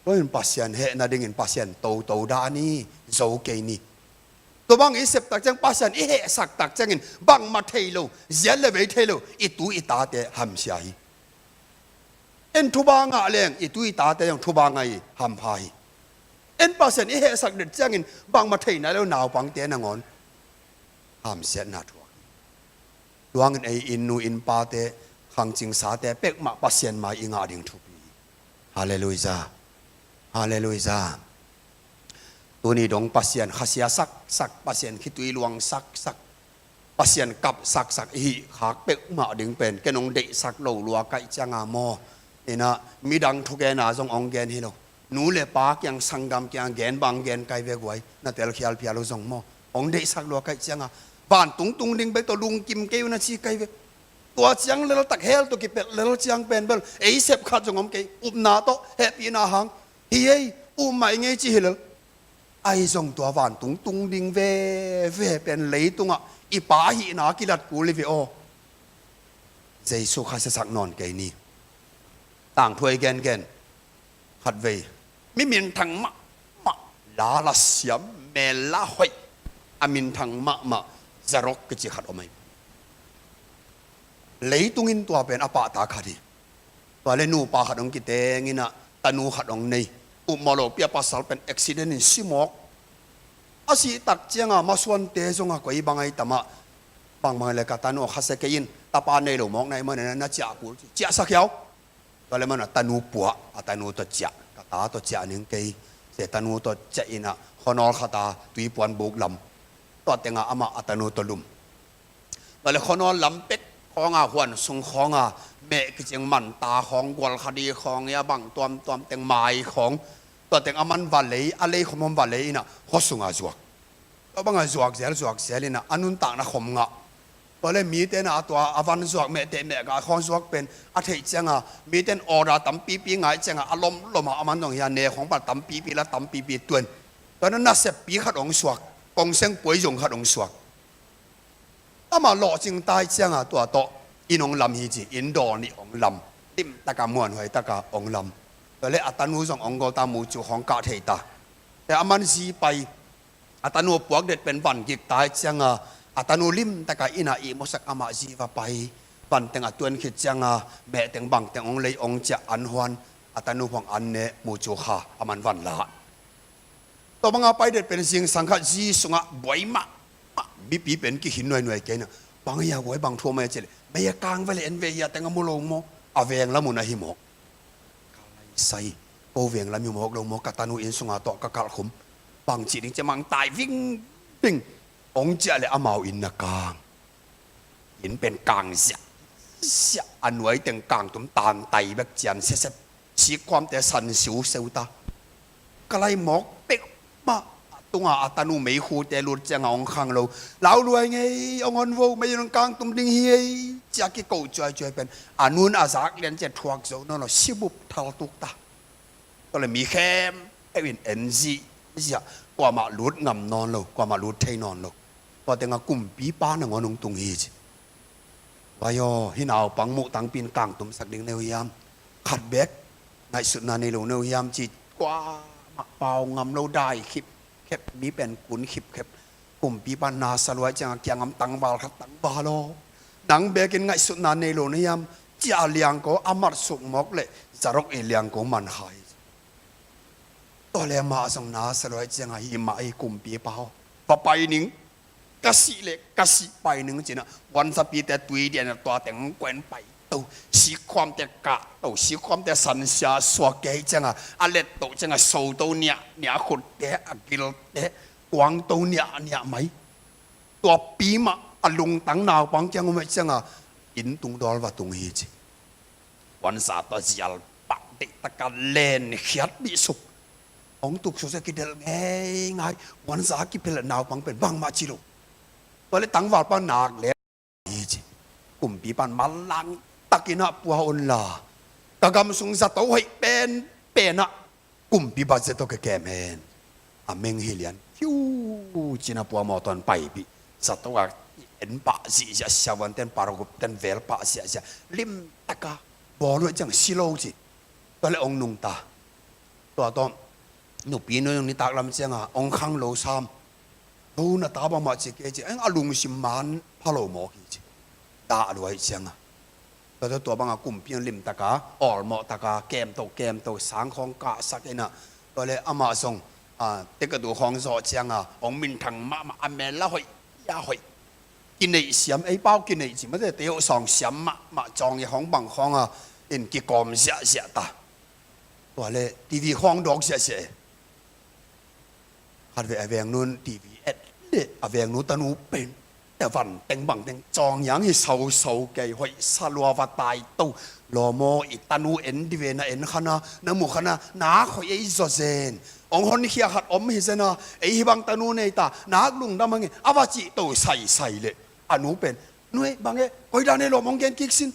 Tua in Pasian heh nadingin Pasian toto dah ni, zo kei ni. Tua bang i sep tak ciang, Pasian i hehsak tak ciangin bangmah thei lo, ziat le vei thei lo i tu i tate hamsia hi. En thuba ngah leng i tu i tate zong thuba ngah hi, hampha hi. En Pasian i hehsak det ciangin bangmah thei nai lo naupangte nangawn hamsiatna thuak hi. Tua hangin ei inn nu inn pate, khangcingsate peuhmah Pasian mai i ngah ding thupi hi. Halleluiah. Halleluiah. Tuni dong Pasian khasia saksak, Pasian khitui luang saksak, Pasian kap saksak i hih khak peuhmah ding pen ken hong deihsak lo lua kaih cianga maw? Inah midang thugena zong hong gen hi lo. Nu le pa kiang, sanggam kiang gen bang gen kai ve guai, na telkhial phial uh zong maw? Hong deihsak lua kaih cianga vantung tung ding bek tawh lungkim kei uh na ci kai ve. Tua ciang leltak hell tawh kipelh lel ciang pen bel ei sep khat zong om kei, upna tawh hehpihna hang hi ei, upmah i ngei ci hi lel. Ahi zong tua vantung tung ding veve pen leitungah i pa hihna kilat kul hi ve aw. Jesu kha siasak nawn kei ni. Tangthu ei gengen. Khatvei mi minthang mahmah, la la siam, mel la hoih, a minthang mahmah Zarok kici khat om ahi. Leitung in tua pen a pahtak khat hi. Tua le nupa khat hong kiteng inah tanu khat hong nei. Upmawh lopi a pasal pen accident in si mawk. A sih tak cianga masuante zonga koi bang ahi tamah, bangbang le ka tanu a khasia kei in, tapa nei lo mawk na hih manin na ciah kul ci, ciahsak hiau. Tua le man a tanu puah, a tanu tawh ciah, ka ta tawh ciah ning kei, se tanu tawh ciah inah khuanawl khata tuipuan buk lam, tua tenga amah a tanu tawh lum. Tua le khuanawl lam pek khawnga, huan sung khawnga, meh kicing manta khawng, gualkhadi khawng, ia bang tuamtuam teng mai khawng. Tua teng a man va lei, a lei khawm hom va lei inah khua sunga zuak. Tua banga zuak zel, zuak zel inah a nuntakna khom ngah. Tua le mite na a tua a van zuak, mehteh mehgah khawng zuak pen a theih cianga mite in order tampipi ngai cianga a lomloma a man zong hia, ne khawng pan tampipi la tampipi tuan. Tua na naseppi khat hong suak, kongseng puai zong khat hong suak. Amah lawhcing tai cianga tua tawh inn hong lam hi ci, inn dawl nih hong lam. Limtaka muanhuai taka hong lam. Tua le a tanu zong hong gol ta, mucu khawng kah thei ta. Te a man zi pai. A tanu puak det pen van gik tai cianga a tanu limtaka inah ihmusak amah zi va pai. Van teng a tuan khit cianga meh teng bang teng hong lei hong ciah an huan. A tanu huang an ne, mucu kha a man van la. Tua banga pai det pen zingsang khat zi sungah buai mahmah, mipi pen kihin nuainuai kei inah, bang hia guai, bang thu om a ci leh, mei a kang ve le en ve hia teng a mu lo maw? A veng la mun ahi maw? Ka lai sai. Ko veng lam hi mawk lo maw, ka tanu inn sunga tawh ka kalh khum. Bang ci ding ci a, mang tai vingving. Ong ciah le amau inn na kang. Inn pen kang ziahziah, a nuai teng kangtum tantai bek cian sesep. Sikhuamte san siuseu ta. Ka lai mawk pek mah. A tunga a tanu meikhute lut cianga ong khang lo. Lau luai ngei, ong hon vo, mei ong kangtum ding hi ei, cia kiko cuaicuai pen a nun a zak lian cia thuak zo nawn lo, sibup thaltuk ta. Tua le mi khempeuh in en zihziah, kuamah lut ngam nawn lo, kuamah lut thei nawn lo. Tua tengah kumpipa nangawn hong tung hi ci. Vai aw, hih naupang muh tangpi in kangtumsak ding nei uh hiam? Khat bek ngaihsutna nei lo nei uh hiam ci, kuamah pau ngam lo, dai khipkhep, mi pen kun khipkhep. Kumpipa na sa luai ciangah kiangam tangval khat tangval aw, nang bekin ngaihsutna nei lo nei hiam? Ciah liangko a mat suk mawk le zatok i liangko man khai. Tua le amah zong na sa luai ciangah, hih mah hi kumpipa aw, va pai ning. Ka sih le ka sih pai ning cinah, vuanzapite tui dianah tua teng kuen pai to. Sikhuamte kah to, sikhuamte sansia suak kei ciangah, a let to ciangah so to niahniah, a khutte a gilte kuang to niahniah mai. Tuapi mah a lungtang naupang kiang om ciangah, inn tung dawl va tung hi ci. Vuanza tawh zial pah deih taka len khiat bih suk. Hong tuk suk sia kidelh ngeingai. Vuanza kipelh naupang pen bangmah ci lo. Tua le tangvalpa nak le hi ci. Kumpipan manlang takinah pua unla, ka gam sung zato hoih penpenah kumpipa zato ka kem hen. A meng hi lian kiu cinah pua mawtawn paipih. Zato a en pah zihziah, siavuanten paragup ten vel pah ziahziah. Limtaka bawl uh ciang si lo ci. Tua le ong nungta. Tua tawh nupi nui nitak lam cianga ong khang lo sam. Lo na ta bangmah ci kei ci. Eng a lungsim man pha lo mawk hi ci. Dah luai cianga. Tua, tua, tua banga kumpi in limtaka, awlmawhtaka, kemto kemto, sang khawng kahsak inah. Tua le amah zong, a, tekatu khawng zawh cianga ong minthang mahmah, a mel la hoih, ia hoih. Kineih siam, ei pau kineih ci mate, tei hoh sawng siam mahmah, cawng i khawng bang khawnga in kikawm ziahziah ta. Tua le TV khawng dawk ziahziah e. Khatvei a vengnun TV et le a vengnu tanu pen, e, van teng bang teng cawng iang hi, sauso kei, hoih sa lua, va tai to. Lawm aw, i tanu en di ve, na en khana, na mu khana, nak hoih ei zaw zen. Ong honkhia khat om hi zena, ei hih bang tanu nei ta, nak lungdam hang e, a va cih to saisai le a nu pen, nu e, bang e, koi dan e lawm, ong gen kik sin.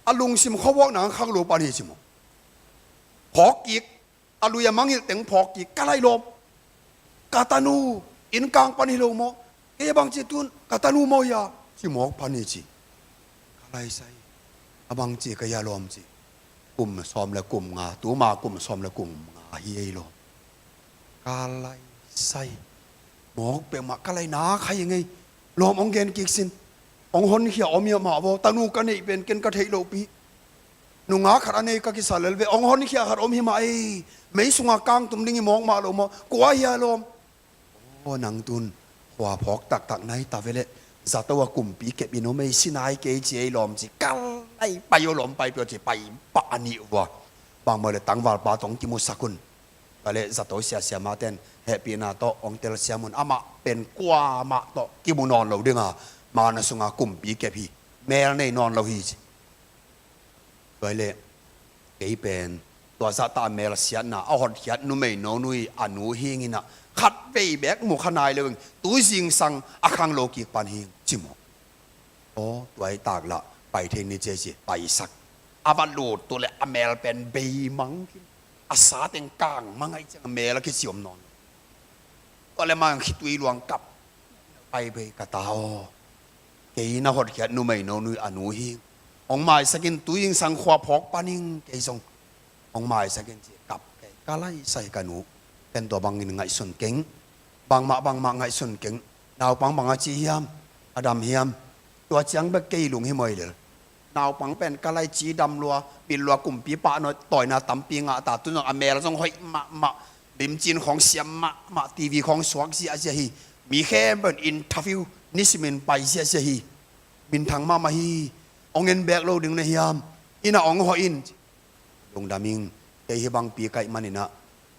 A lungsim khuavuak nang khang lo pan hi ci maw. Phawk kik. A lui a mangngilh teng phawk kik, ka lai lawm. Ka tanu, inn kang pan hi lo maw? Kei a bang ci tun, ka tanu maw hia? Ci mawk pan hi ci. Ka lai sai. A bang ci ka hia lawm ci. Kum sawm le kum nga, tuma kum sawm le kum nga hi ei lawm. Ka lai sai. Mawk peuhmah ka lai nak hai ngei. Lawm ong gen kik sin. Ong honkhia om hia mah vaw, tanu ka neih pen ken ka theih lohpi. Nungak khat a nei ka kisa lel ve, ong honkhia khat om hi mah ei. Mei sunga kangtum ding hi mawk mah lo maw, kua hia lawm. Aw nang tun, khua phawk taktak nai ta veleh. Zato a kumpi kep in om ei, si nai kei ci ei lawm ci. Ka lai pai aw lawm, pai peuh ci, pai pah a nih vua. Bangmah le tangvalpa tawh ong kimusak un. Tua le zato siasia maten hehpihna tawh ong telsiam un, amah pen kuamah tawh kimu nawn lo dinga, man a sunga kumpi kep hi, mel nei nawn lo hi ci. Tua le kei pen tua zahta a melsiatna a hotkhiat numei nonui a nu hing inah, khatvei bek mu kha nai lo ing, tu zingsang a khang lo kik pan hing ci maw. Aw, tua i taklah pai thei ni ci ei ci, paisak. A va lut tu le a mel pen beimang khin, a sa teng kangmang ahi ciang a mel a kici om nawn. Tua le mang khitui luang kap, pai bei ka ta aw. Kei na hotkhiat numei nonui a nu hi. Ong maisak in, tu zingsang khua phawk pan ing, kei zong. Ong maisak in ci, kap kei, ka lai sai ka nu. Ken tua bangin ngaihsun keng. Bangmah bangmah ngaihsun keng. Naupang bang a ci hiam, a dam hiam. Tua ciang bek kei lung hi mawi lel. Naupang pen ka lai ci dam lua, bil lua, kumpipa nawi tawina tampi ngah ta, tun zong a mel zong hoih mahmah. Limcin khawng siam mahmah, TV khawng suak ziahziah hi. Mi khempeuh in interview nisimin pai ziahziah hi. Minthang mahmah hi. Ong en bek lo ding na hiam? Inn ah ong hawh in. Lungdam ing. Kei hih bangpi ka hih maninah,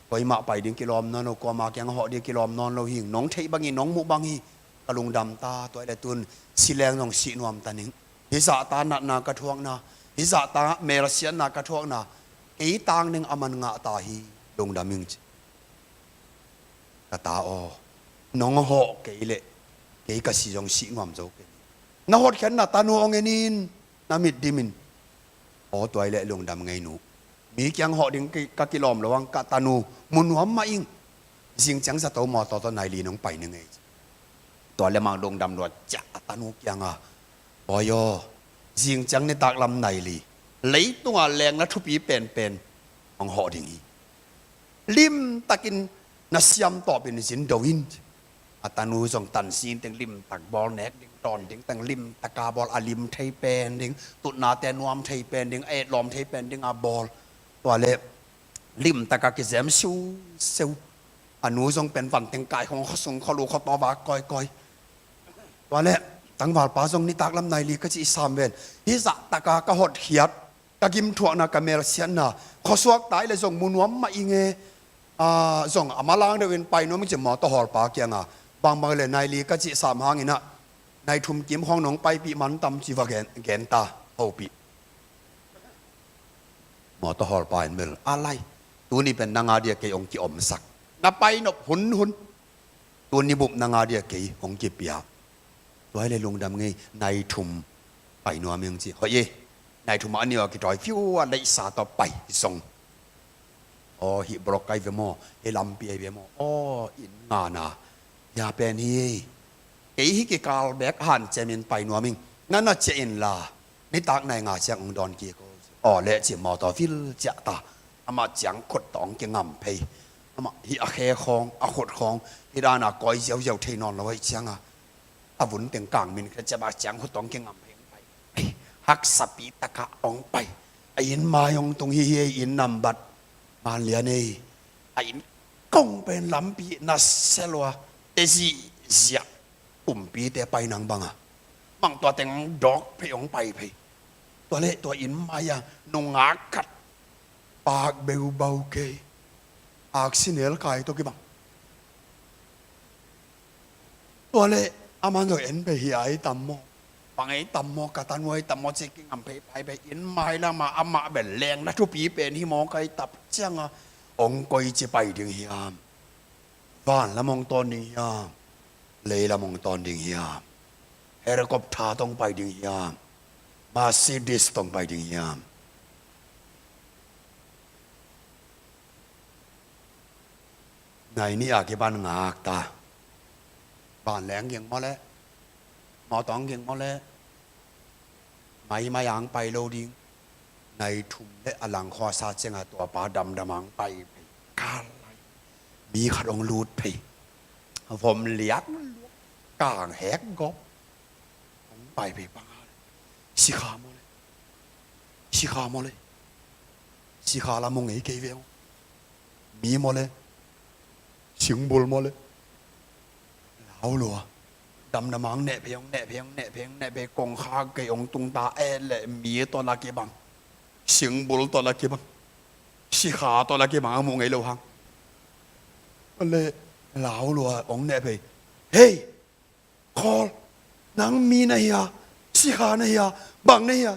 kuamah pai ding kilawm nawn lo, kuama kiang hawh ding kilawm nawn lo hi. Nong theih bangin nong muh bang hi. Ka lungdam ta, tua hi leh tun si leng zong sih nuam ta ning. Hih zahta natna ka thuakna, hih zahta melsiatna ka thuakna, kei tang ding a man ngah ta hi. Lungdam ing ci. Ka ta aw, nong hawh kei leh kei ka si zong sih nuam zo kei. Na hotkhiatna tanu hong en in, na mit dimin. Aw, tua hi leh lungdam ngei nu. Mi kiang hawh ding ki-, ka kilawm lo hang, ka tanu mu nuam mah ing. Zing ciang zato mawtaw tawh nai li nong pai ning ei ci. Tua leh amah lungdam lua ciah a tanu kiangah, bawi aw, zing ciang nitak lam nai li leitungah lengla thupi penpen hong hawh ding hi. Limtakin na siam tawpin zin do in. A tanu zong tansin teng limtak bawl, nek ding dawn ding teng limtaka bawl, a lim thei pen ding, tutnate nuam thei pen ding, a etlawm thei pen ding a bawl. Tua leh limtaka kizem siuseu. A nu zong pen van teng kai khong, khuasung khualu khuataw vak kawikawi. Tua leh tangvalpa zong nitak lam nai li ka cih sam ven. Hih zahtaka ka hotkhiat, ka gimthuakna, ka melsiatna, khuasuak ta hi leh zong mu nuam mah ing e. Ah, zong a malang deuhin pai nuam ing ci mawtaw hawlpa kiangah. Bangbang leh nai li ka cih sam hanginah, nai thum kim khawng nong paipih man tam ci va gen, gen ta, hopih. Mawtaw hawlpa in bel, a lai, tuni pen nang a dia kei hong kiomsak. Na pai nop hunhun. Tuni bup nang a dia kei hong kipia. Tua hi leh lungdam ngei, nai thum pai nuam ing ci. Hoih e, nai thum a niu a kitawi fiu a leisa tawh pai zong. Aw, hih block ahi ve maw, hih lampi ahi ve maw. Aw, inn ngana hia pen hi. Kei hih kikal bek hanciamin pai nuam ing. Na na ciah inla, nitak nai nga ciang hong dawn kik o. Aw leh ci mawtaw vil ciah ta. Amah ciangkhut tawh hong kingam phei. Amah hih a khe khawng, a khut khawng, hih dana kawi ziauziau thei nawn lo ahih cianga, a vun teng kang min khat ciah bak ciangkhut tawh hong kingam phei hong pai. Haksapi takah hong pai. A inn mai hong tung hi hi ei, inn nambat. Manlian ei. A inn kong pen lampi na sia lua. Tezih ziah. Kumpite pai nang banga. Mang tua teng dawk phei hong pai phei. Tua leh tua inn mai-a nungak khat pak beubau kei. Aksi nel kai tawh kibang. Tua leh aman zong en phei hi a ei tam maw. Bang ei tam maw, ka tanu ei tam maw ci kingam phei pai phei inn mai lama amah bel lengla thupi pen hi maw kai tap cianga. Hong koici pai ding hiam. Van lam hong tawn ding hiam. Lei lam hong tawn ding hiam. Helicopter tawh hong pai ding hiam. Mercedes tawh hong pai ding hiam. Nai nih a kipan ngak ta. Van leng ging maw leh. Mawtaw ging maw leh. Maimai ang pai lo ding. Nai thum leh a lang khuasa cianga tuapa damdam ang pai phei. Ka lai. Mi khat hong lut phei. Vom liak luak. Kang hek gawp. Hong pai phei panga leh. Sikha maw leh. Sikha maw leh. Sikha lam hong ei kei ve maw. Mi maw leh. Singbul maw leh. Lau lua. Damdam ang neh phei, hong neh phei, hong neh phei, hong neh phei, kongkha kei hong tung ta et leh mi tawh la kibang. Singbul tawh la kibang. Sikha tawh la kibang, a muh ngei lo hang. Leh lau lua, hong neh phei. Hei! Khawl, nang mi na hia, sikha na hia, bang na hia.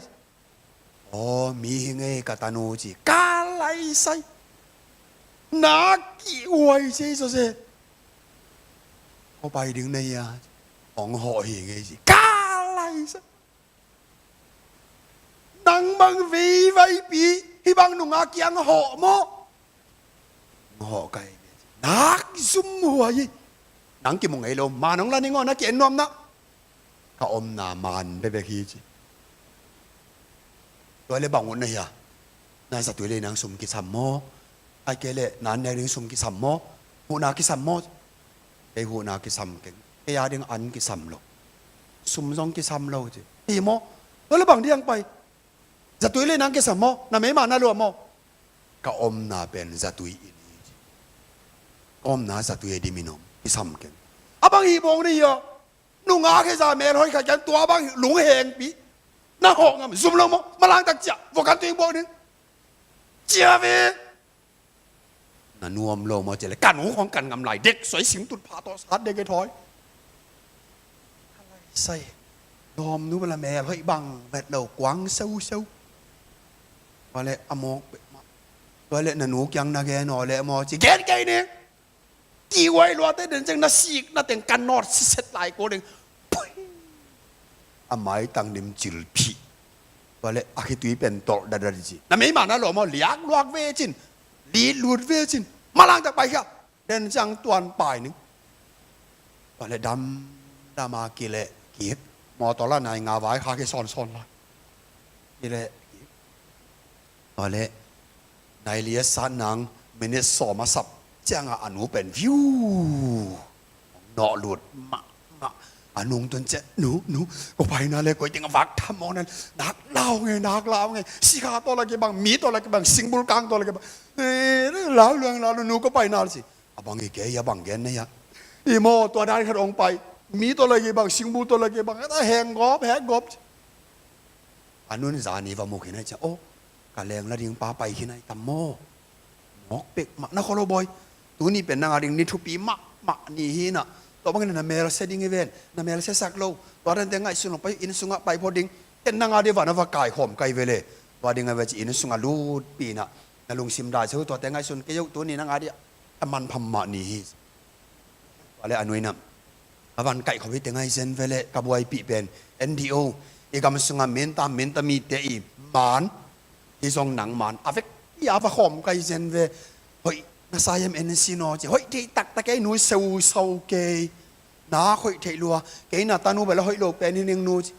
Aw, mi hi ngei ka tanu ci. Ka laisai. Na ki uai ci ei sose. Aw pai ding na hia. Hong hawh hi ngei ci. Ka laisai. Nang bang veivaipi hih bang nungak kiang hawh maw? Hawh kai. Nak zum huai hi. Nang kimu ngei lo. Man hong la ning aw na ki-en nuam na. Ka omna man bekbek hi ci. Tua leh bang ut na hia. Na zatui lei nang sum kisam maw? Ai kei leh na nek ding sum kisam maw? Huhna kisam maw? Kei huhna kisam keng. Kei a ding an kisam lo. Sum zong kisam lo ci. Hi maw? Tua leh bang diang pai. Zatui lei nang kisam maw? Na meima na lua maw? Ka omna pen zatui inn hi ci. Ka omna zatui a dimin om. Kisam keng. A bang hi bawng ni hia. Nungak heza mel hoih khat kiang tua bang lunghengpi. Na hawh ngam zum lo maw? Malangtak ciah. Vok kan tuing bawk ding. Ciah ve. Na nuam lo maw ci leh, ka nu khawng kan ngam lai, dek suai sing tut pha tawh sat dek e thawi. Sai, lawm nu bala mel hoih bang vet lo, kuang seuseu. Tua leh a mawk pek mah. Tua leh na nu kiang na gen aw leh maw ci, gen kei ni. Kihuai luate den ciang na sik na teng kan nawt siset lai ko ding. Pui. A maitang dim cil phih. Tua leh a khitui pen tolh dadat ci. Na meima na lawm aw, liak luak ve cin. Lit lut ve cin. Malang tak pai khia. Den ciang tuan pai ning. Tua leh dam dam a kileh kik. Mawtaw la nai nga vai kha kisawnsawn la. Kileh kik. Tua leh nai li a sat nang minit sawm a sap ciangah a nu pen view nawh lut mahmah. A nungtun ciah, nu, nu, ko paina le koi teng a vak tham mawk nan, nak lau nge, nak lau nge, sikha tawh la kibang, mi tawh la kibang, singbulkang tawh la kibang. Eh, lau luang, lau lu, nu ko paina le ci. A bang hi kei, a bang gen na hia. I maw, tua dan khat hong pai. Mi tawh la kibang, singbul tawh la kibang, a heng gawp, hek gawp. A nun zani va mu khin ai cia, aw, ka leng la ding pa pai khin ai tam maw. Mawk pek mah na khaw lo bawi. Tuni pen nang a ding ni thupi mahmah ni hi na. Tua bangin na mel sia ding hi ven, na mel sia sak lo. Tua dante ngaihsun lo pai, inn sungah pai phot ding. Ken nang a ding va na va kaikhawm kai ve le. Tua ding a ve ci inn sungah lutpi na. Na lungsim dai sia uh tuate ngaihsun kei uh tuni nang a ding a manpha mah ni hi. Tua le a nuina a van kaihkhop hi teng ahi zen ve le ka buaipih pen N D O i gam sunga minta minta mite i man hi zong nang man a vek i a va khawm kai zen ve. Hoih na sa hiam en sin aw ci, hoih theih taktak ei nu, seu sau kei, nak hoih theih lua, kei na tanu bel a hoih lo pen hi ning nu ci.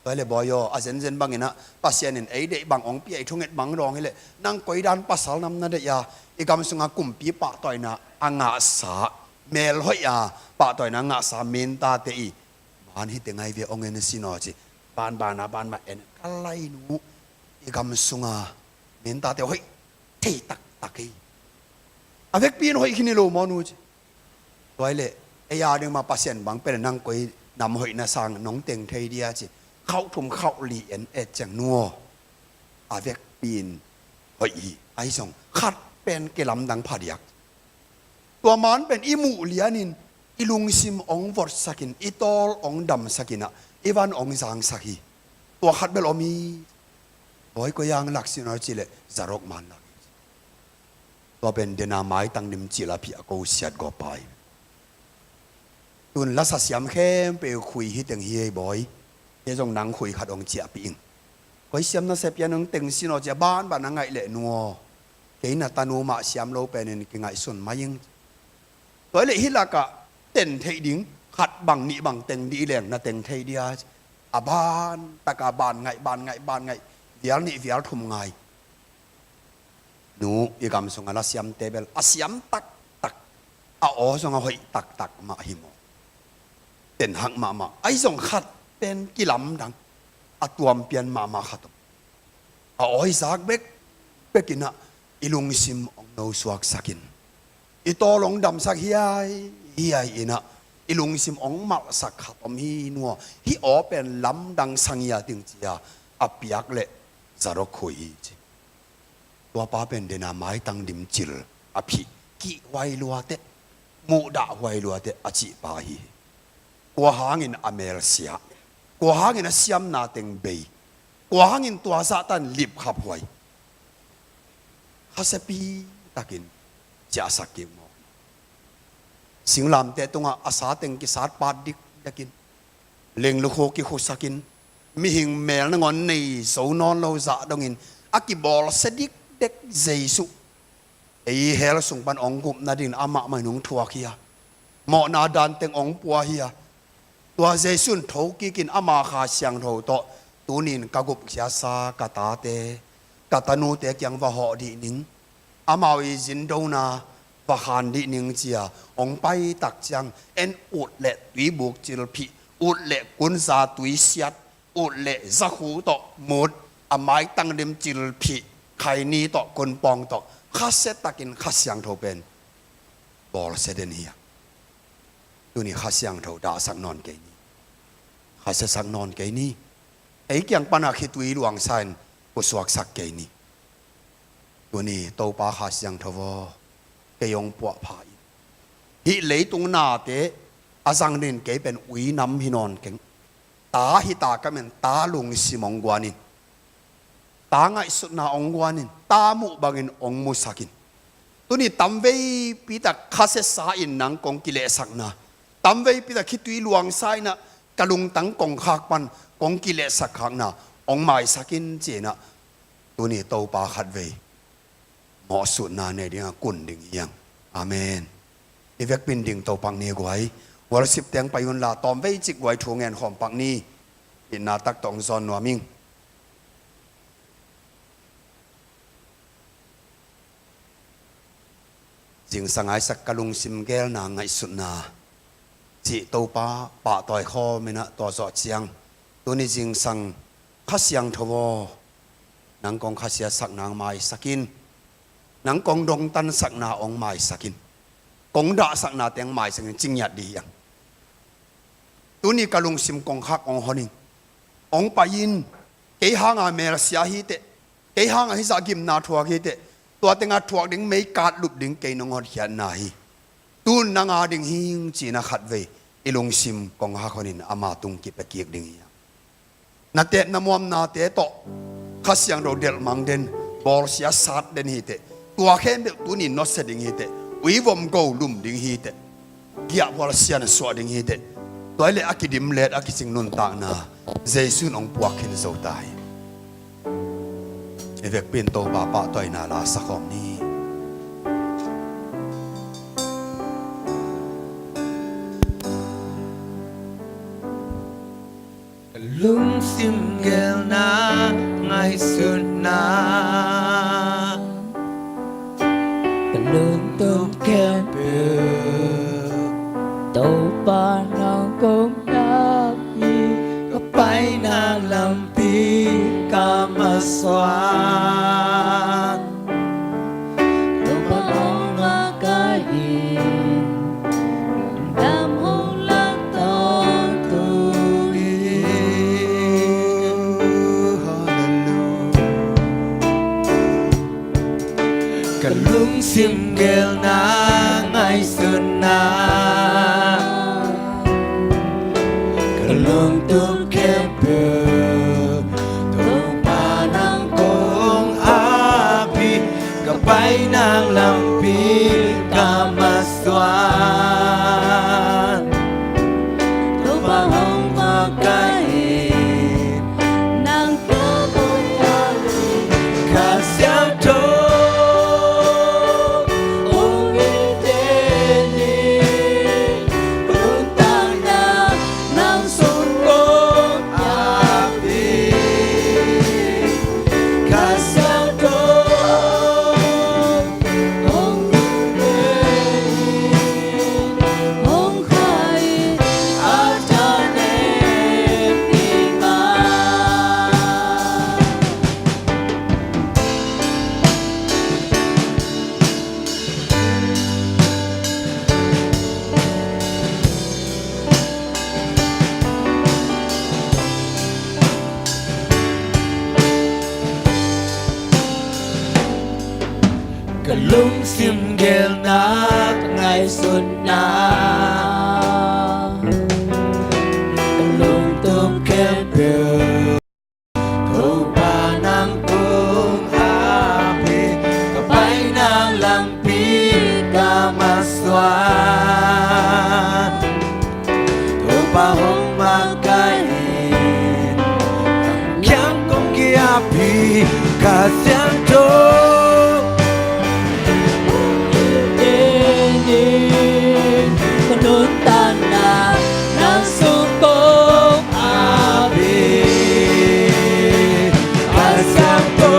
Tua hi le bawi aw, a zenzen bangin ah Pasian in ei deih bang hong pia, i thunget bang dawng hi leh nang koi dan pasal nam na deih a, i gam sunga kumpi pahtawina a ngahsa, mel hoih a pahtawina a ngahsa mintate i man hi teng ahi ve, hong en sin aw ci. Banbana banbana en, ka lainu i gam sunga mintate hoih thei taktak hi. A vekpi in hoih khin hi lo maw nu ci. Tua hi leh ei a ding mah Pasian bang pen nang koi nam hoih na sang nong teng thei dia ci. Khauh thum khauh li en et ciang nu aw, a vekpi in hoih hi. Ahi zong khat pen kilamdang phadiak. Tua man pen i muh lianin i lungsim hong votsakin, i tawl hong damsakin ah i van hong zangsak hi. Tua khat bel om hi. Bawi koi ang lak sin aw ci leh Zarok man lak hi. Tua pen dena maitang dim cil a phih a ko siat gawp pai. Tun lasa siam khempeuh khui hi teng hi ei bawi. Hi zong nang khui khat hong ciahpih ing. Koi siam na sia pian hong teng sin aw ci a banban a ngaih leh nu aw, kei na tanu mah siam lo penin kingaihsun mai ing. Tua hi leh hih lakah ten theih ding khat bang nih bang teng dih leng na teng thei dia. A ban taka ban ngaih, ban ngaih, ban ngaih, vial nih vial thum ngai. Nu i gam sunga la siamte bel a siam taktak, a aw zong a hoih taktak mah hi maw. Ten hak mahmah, ahi zong khat pen kilamdang, a tuampian mahmah khat om. A awi zak bekbek in ah i lungsim hong nosuaksakin, i tawl hong damsak hiaihiai in ah i lungsim hong malhsak khat om hi nu aw. Hih aw pen lamdang sang hi a ting ci a, a piak leh Zarok khui hi ci. Tua pa pen dena maitang dim cil a phih, kihhuai luateh, muhdahhuai luateh a cih pa hi. Kua hangin a mel sia, kua hangin a siamna teng bei, kua hangin tua zahtan lipkhaphuai, khasiapi takin ciahsak kik mawk. Singlamteh tungah a sa teng kisat pat dikdekin, lenglukhu kikhusakin, mihing mel nangawn nei zo nawn lo zah dongin a kibawlsia dikdek Jesuh, ei hell sung pan hong gup nadingin amah mah in hong thuak hi a, mawhna dan teng hong pua hi a. Tua Jesuh in thokikin ama Kha Siangtho tawh, tunin ka gupkhiatsa ka tate, ka tanute kiang va hawh dih ning, amau i zindona va khan dih ning ci a hong pai tak ciang, en ut leh tuibuk cil phih, ut leh kunza tuisiat, ut leh zakhu tawh mut, a maitang dim cil phih, khaini tawh kunpawng tawh khasia takin Kha Siangtho pen bawlsia den hi a. Tuni Kha Siangtho dahsak nawn kei ni. Khasiasak nawn kei ni. Ei kiang pana khitui luangsa in pusuaksak kei ni. Tuni Topa Kha Siangtho aw, kei hong puahpha in. Hih leitung nate a zang dingin kei pen ui nam hi nawn keng. Ta hi ta ka men, ta lungsim hong guan in. Ta ngaihsutna hong guan in, ta muh bangin hong musak in. Tuni tamveipi tak khasiasa in nang kong kilehsakna, tamveipi tak khitui luangsa in ah ka lungtang kongkhak pan kong kilehsak khakna hong maisak in ci-in ah, tuni Topa khatvei mawhsutna nei dingah kun ding hi hang. Amen. I vekpi in ding to pak ni guai. Worship teng pai unla tawmvei cik guai thu ngen khawm pak ni. Itna tak tawh hong zawn nuam ing. Zingsang a i sak ka lungsim gelna ngaihsutna cih Topa pahtawi khawm in ah tua zawh ciang, tuni zingsang Kha Siangtho aw, nang kong khasiasakna hong maisak in. Nang kong dongtansakna hong maisak in. Kong dahsakna teng maisak in, ci ngiat ding hi hang. Tuni ka lungsim kongkhak hong hon in. Hong pai in. Kei hanga melsia hi teh, kei hanga hizah gimna thuak hi teh, tua tengah thuak ding meikat lup ding kei nong hotkhiatna hi. Tun nang a ding hing ci-in ah khatvei i lungsim kongkhak hon in, ama tung kipia kik ding hi hang. Na tepna muamnate tawh Kha Siangtho delhmang den, bawlsia sat den hi teh, tua khempeuh tuni nusia ding hi teh, uivom go lum ding hi teh, giahphual sian suah ding hi teh, tua hi leh a kidim let a kicing nuntakna Jesu in hong puak khin zo ta hi. I vekpi in Topa pahtawina la sa khawm ni. Ka lungsim gelna ngaihsutna, ka lungtup khempeuh Topa nang kong ap hi. Ka paina lampi ka masuan, Topa hong makaih in, dam hong lak tawntung in. Hallelujah. Ka lungsim gelna ngaihsutna, ka lungtup khempeuh Topa nang kong ap hi. Ka paina lampi ka masuan, Topa hong makaih in, nang kiang kong ap hi. Kha Siangtho hong hilh den in, nuntakna nang sung kong ap hi. Kha Siangtho hong hilh den in, hong kha in, a thanem ni mai. Ka lungsim gelna ngaihsutna, ka lungtup khempeuh Topa nang kong ap hi. Ka paina lampi ka masuan, Topa hong makaih in, nang kiang kong kiap hi. Kha Siangtho hong hilh den in, ka nuntakna nang sung kong ap hi. Kha Siangtho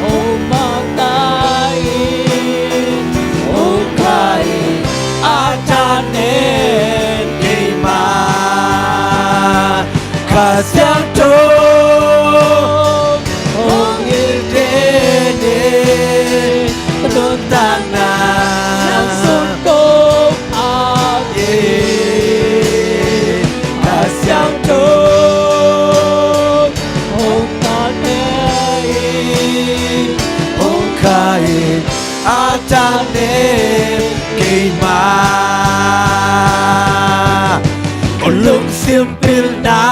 hong makaih in, hong kha in, a thanem ni mai. Kha Siangtho hong hilh den in, ka nuntakna nang sung kong ap hi. Kha Siangtho hong makaih in, hong kha in, a tanem keimah. Lungsim pilna,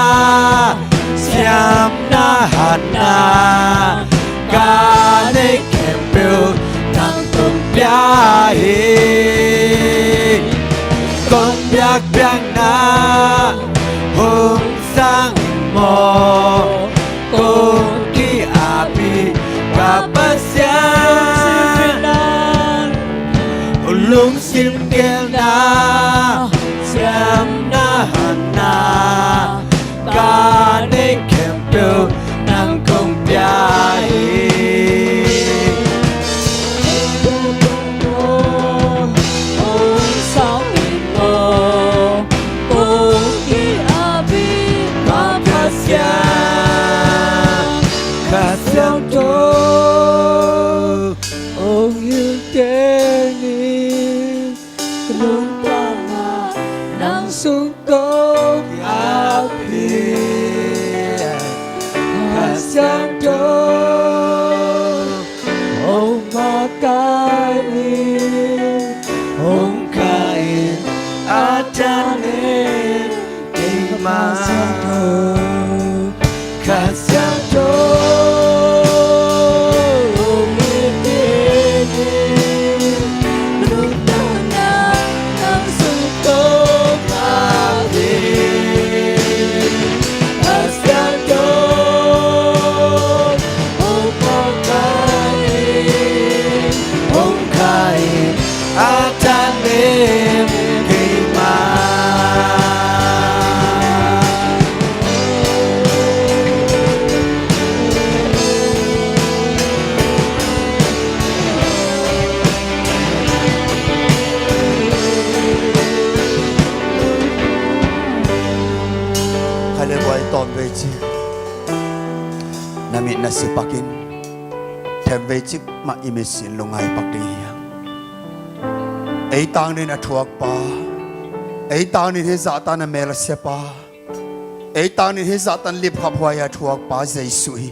siamna, hatna, ka neih khempeuh nang kong pia hi. Kong biakpiakna hong sang in maw, kong ki-ap hi ka Pasian. Lungsim gelna, siamna, hatna, ka neih khempeuh nang kong pia hi. Hong sang in maw, kong ki-ap hi ka Pasian. Kha Siangtho hong hilh kei ni. Ka nuntakna nang sung kong ap hi. Kha Siangtho hong makaih in, hong kah in, a tanem keimah. Kha Siangtho hong hilh kei ni. Nuntakna nang sung kong ap hi. Kha Siangtho hong makaih in, hong kah in, a tanem keimah. Khaile buai tawm vei cik, na mit na sipak in, them vei cik mah i mitsi in lungngai pak ding hi hang. Ei tangin a thuakpa, ei tangin hih zahtan a mel a siapa, ei tangin hih zahtan lipkhaphuai a thuakpa Jesuh hi.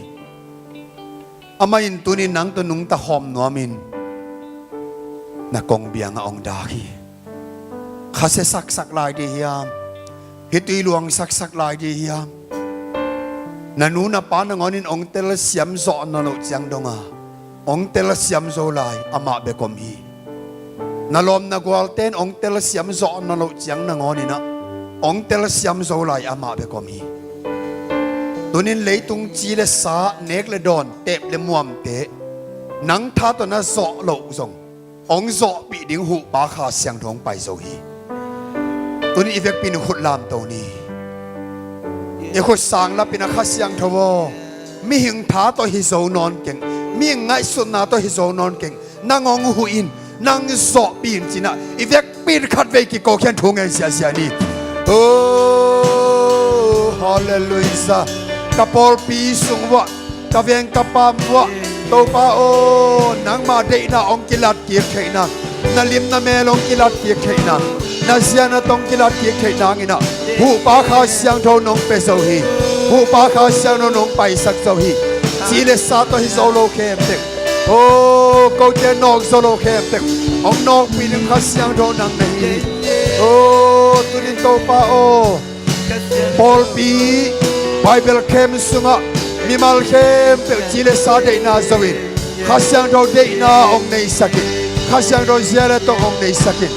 Amah in tuni nang tawh nungta khawm nuamin na kongbiang ah hong dak hi. Khasia saksak lai ding hiam? Hih tui luang saksak lai ding hiam? Na nu na pa nangawnin hong telsiam zawh nawn loh ciang donga, hong telsiam zo lai amah bek om hi. Na lawm na gualten hong telsiam zawh nawn loh ciang nangawninah hong telsiam zo lai amah bek om hi. Tunin leitung ci le sa, nek le dawn, tep le muamte nang tha tawh na zawh loh zong hong zawhpih ding Huhpa Kha Siangtho hong pai zo hi. Tunin i vekpi in khut lamto ni. I khut sang lapin a Kha Siangtho aw, mihing tha tawh hi zo nawn keng, mihing ngaihsutna tawh hi zo nawn keng, nang hong huh in, nang zawhpih in cinah i vekpi in khatvei kiko khian thu ngen siasia ni. Oh, halleluiah. Ka pawlpi sung uah, ka veng ka pam uah, Topa aw, nangmah deihna hong kilat kik theihna, na lim na mel hong kilat kik theihna, na zia na tong kilat kik theihna nginah Huhpa Kha Siangtho nong pia zo hi. Huhpa Kha Siangtho nong paisak zo hi. Ci le sa tawh hi zo lo khempeuh, oh, kote nawk zo lo khempeuh hong nawkpih ding Kha Siangtho nang na hi. Oh, tunin Topa aw, pawlpi Bible camp sungah mimal khempeuh ci le sa deihna zo in, Kha Siangtho deihna hong neisak in, Kha Siangtho zia le tong hong neisak in.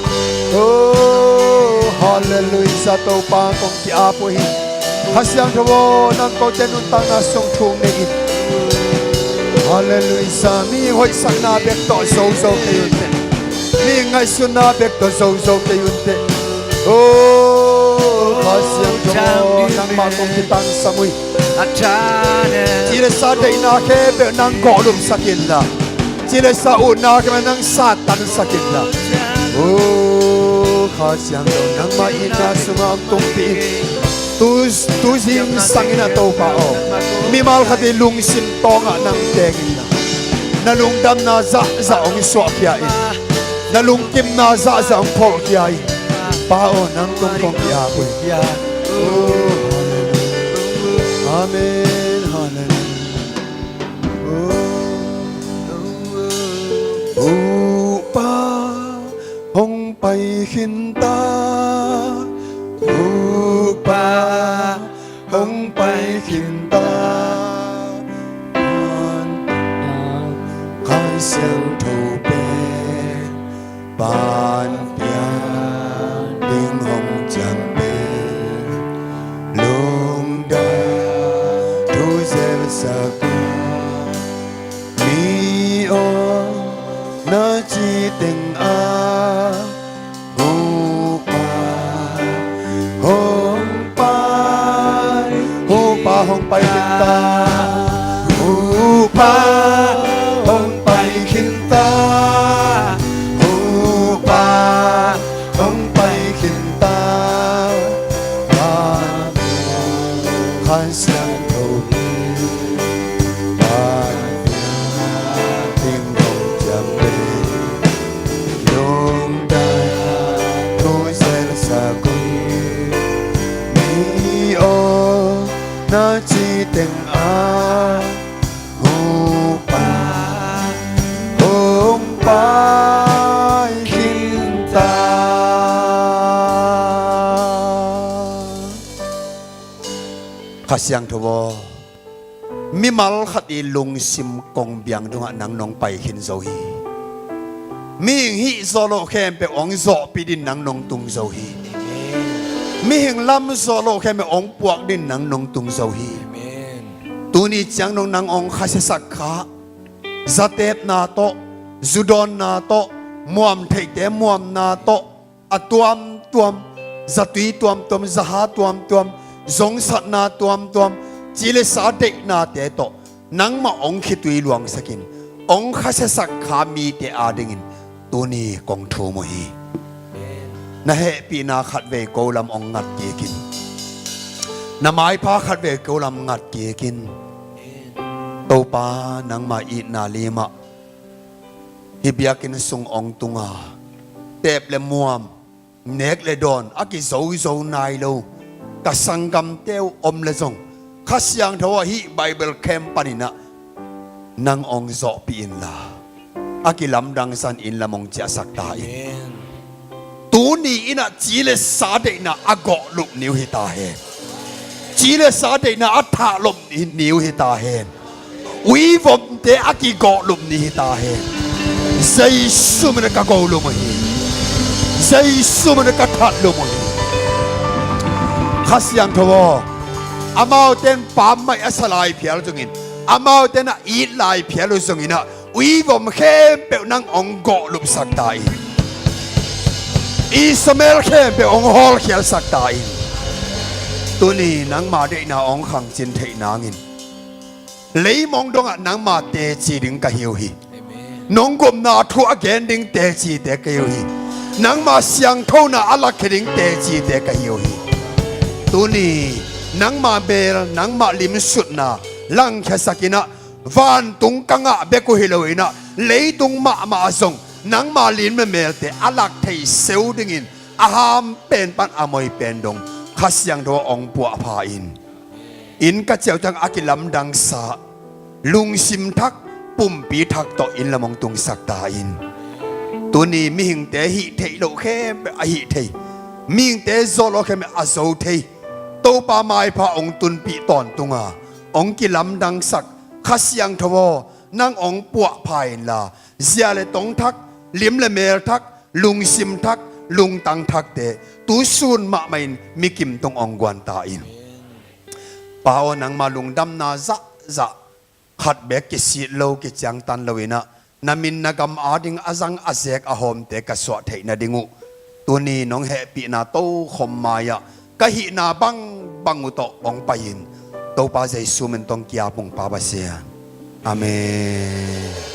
Oh, halleluiah, Topa kong ki-ap uh hi. Kha Siangtho aw, nang kote nuntakna sung thu nei in. Halleluiah, mi hoihsakna bek tawh zozo kei un teh. Mi ngaihsutna bek tawh zozo kei un teh. Oh, Kha Siangtho aw, nangmah kong kitangsam uh hi. Ci le sa deihna khempeuh nang gawhlumsak inla, ci le sa utna khempeuh nang sattansak inla. Oh, Kha Siangtho nangmah itna sungah hong tumpih in. Tu, tu zingsang inah Topa aw, mimal khat i lungsim tawngah nang teng inla, na lungdamna zahzah hong suahkhia in, na lungkimna zahzah hong pholhkhia in. Pa aw, nang tung kong ki-ap uh hi. Oh, halleluiah. Amen. Halleluiah. Oh. Oh. Siangtho pen pan piak ding hong ciam pen lungdam thu zelsak uh. Mi aw, na ci teng ah Hupa hong pai, Hupa hong pai khin ta. Hupa hong pai khin ta. Hupa hong pai khin ta. Kha Siangtho hi. Pan piak ding hong ciam pen lungdam thu zelsak uh hi. Mi aw, na ci teng ah Hupa hong pai khin ta. Kha Siangtho aw, mimal khat i lungsim kongbiang dongah nang nong pai khin zo hi. Mihing hih zawh loh khempeuh hong zawhpih dingin nang nong tung zo hi. Mihing lam zawh loh khempeuh hong puak dingin nang nong tung zo hi. Tuni ciang dong nang hong khasiasak kha, zatepna tawh, zudawnna tawh, muam theihte muamna tawh, a tuamtuam, zatui tuamtuam, zaha tuamtuam, zongsatna tuamtuam, ci le sa deihnate tawh nangmah hong khitui luangsakin hong khasiasak kha mite adingin tuni kong thum uh hi. Na hehpihna khatvei ko lam hong ngat kikin, na maipha khatvei ko lam ngat kikin. Topa, nangma itna limah hih biakinn sung hong tunga, teep le muam, nek le dawn a kizozo nai lo ka sanggamte uh om le zong, Kha Siangtho aw, hih Bible camp paninah nang hong zawhpih inla, a kilamdang san inn lam hong ciahsak ta in. Tuni innah ci le sa deihna a gawhlup ni uh hi ta hen. Ci le sa deihna a thahlop ni uh hi ta hen. Uivomte a kigawhlup ni hi ta hen. Jesu min a ka golum uh hi. Jesu min a ka thatlum uh hi. Kha Siangtho aw, amaute in pammaih a sa lai phial zongin, amaute in a it lai phial uh zonginah, uivom khempeuh nang hong gawhlupsak ta in. Ismael khempeuh hong hawlkhialsak ta in. Tuni nangma deihna hong khangcin theih nangin, leimong dongah nangma teci ding ka hi uh hi. Nong gupna thu a gen ding tecite ka hi uh hi. Nangma siangthona a lakkhia ding tecite ka hi uh hi. Tuni nangma mel, nangma limsutna langkhiasakinah, vantung ka ngah bek uh hi loinah, leitung mahmah zong nangma lim le melte a lak thei seu dingin a ham pen pan a moi pen dong Kha Siangtho hong puahpha in. Inn ka ciah uh ciang a kilamdangsa lungsim thak, pumpi thak tawh inn lam hong tungsak ta in. Tuni mihingte hih theih loh khempeuh a hih thei, mihingte zawh loh khempeuh a zo thei, Topa maipha hong tunpih tawntunga hong kilamdangsak Kha Siangtho aw, nang hong puahpha inla, zia le tong thak, lim le mel thak, lungsim thak, lungtang thakte tu sun mahmah in mi kim tung hong guan ta in. Pa aw, nangma lungdamna zahzah khat bek kisit lo, kiciangtan loinah, na min na gam ading a zang a zek a hawmte ka suah theih nading uh, tuni nong hehpihna tokhom mai-ah ka hihna bangbang uh tawh hong pai-in, Topa Jesu min tawh hong ki-ap ung, Pa Pasian. Amen.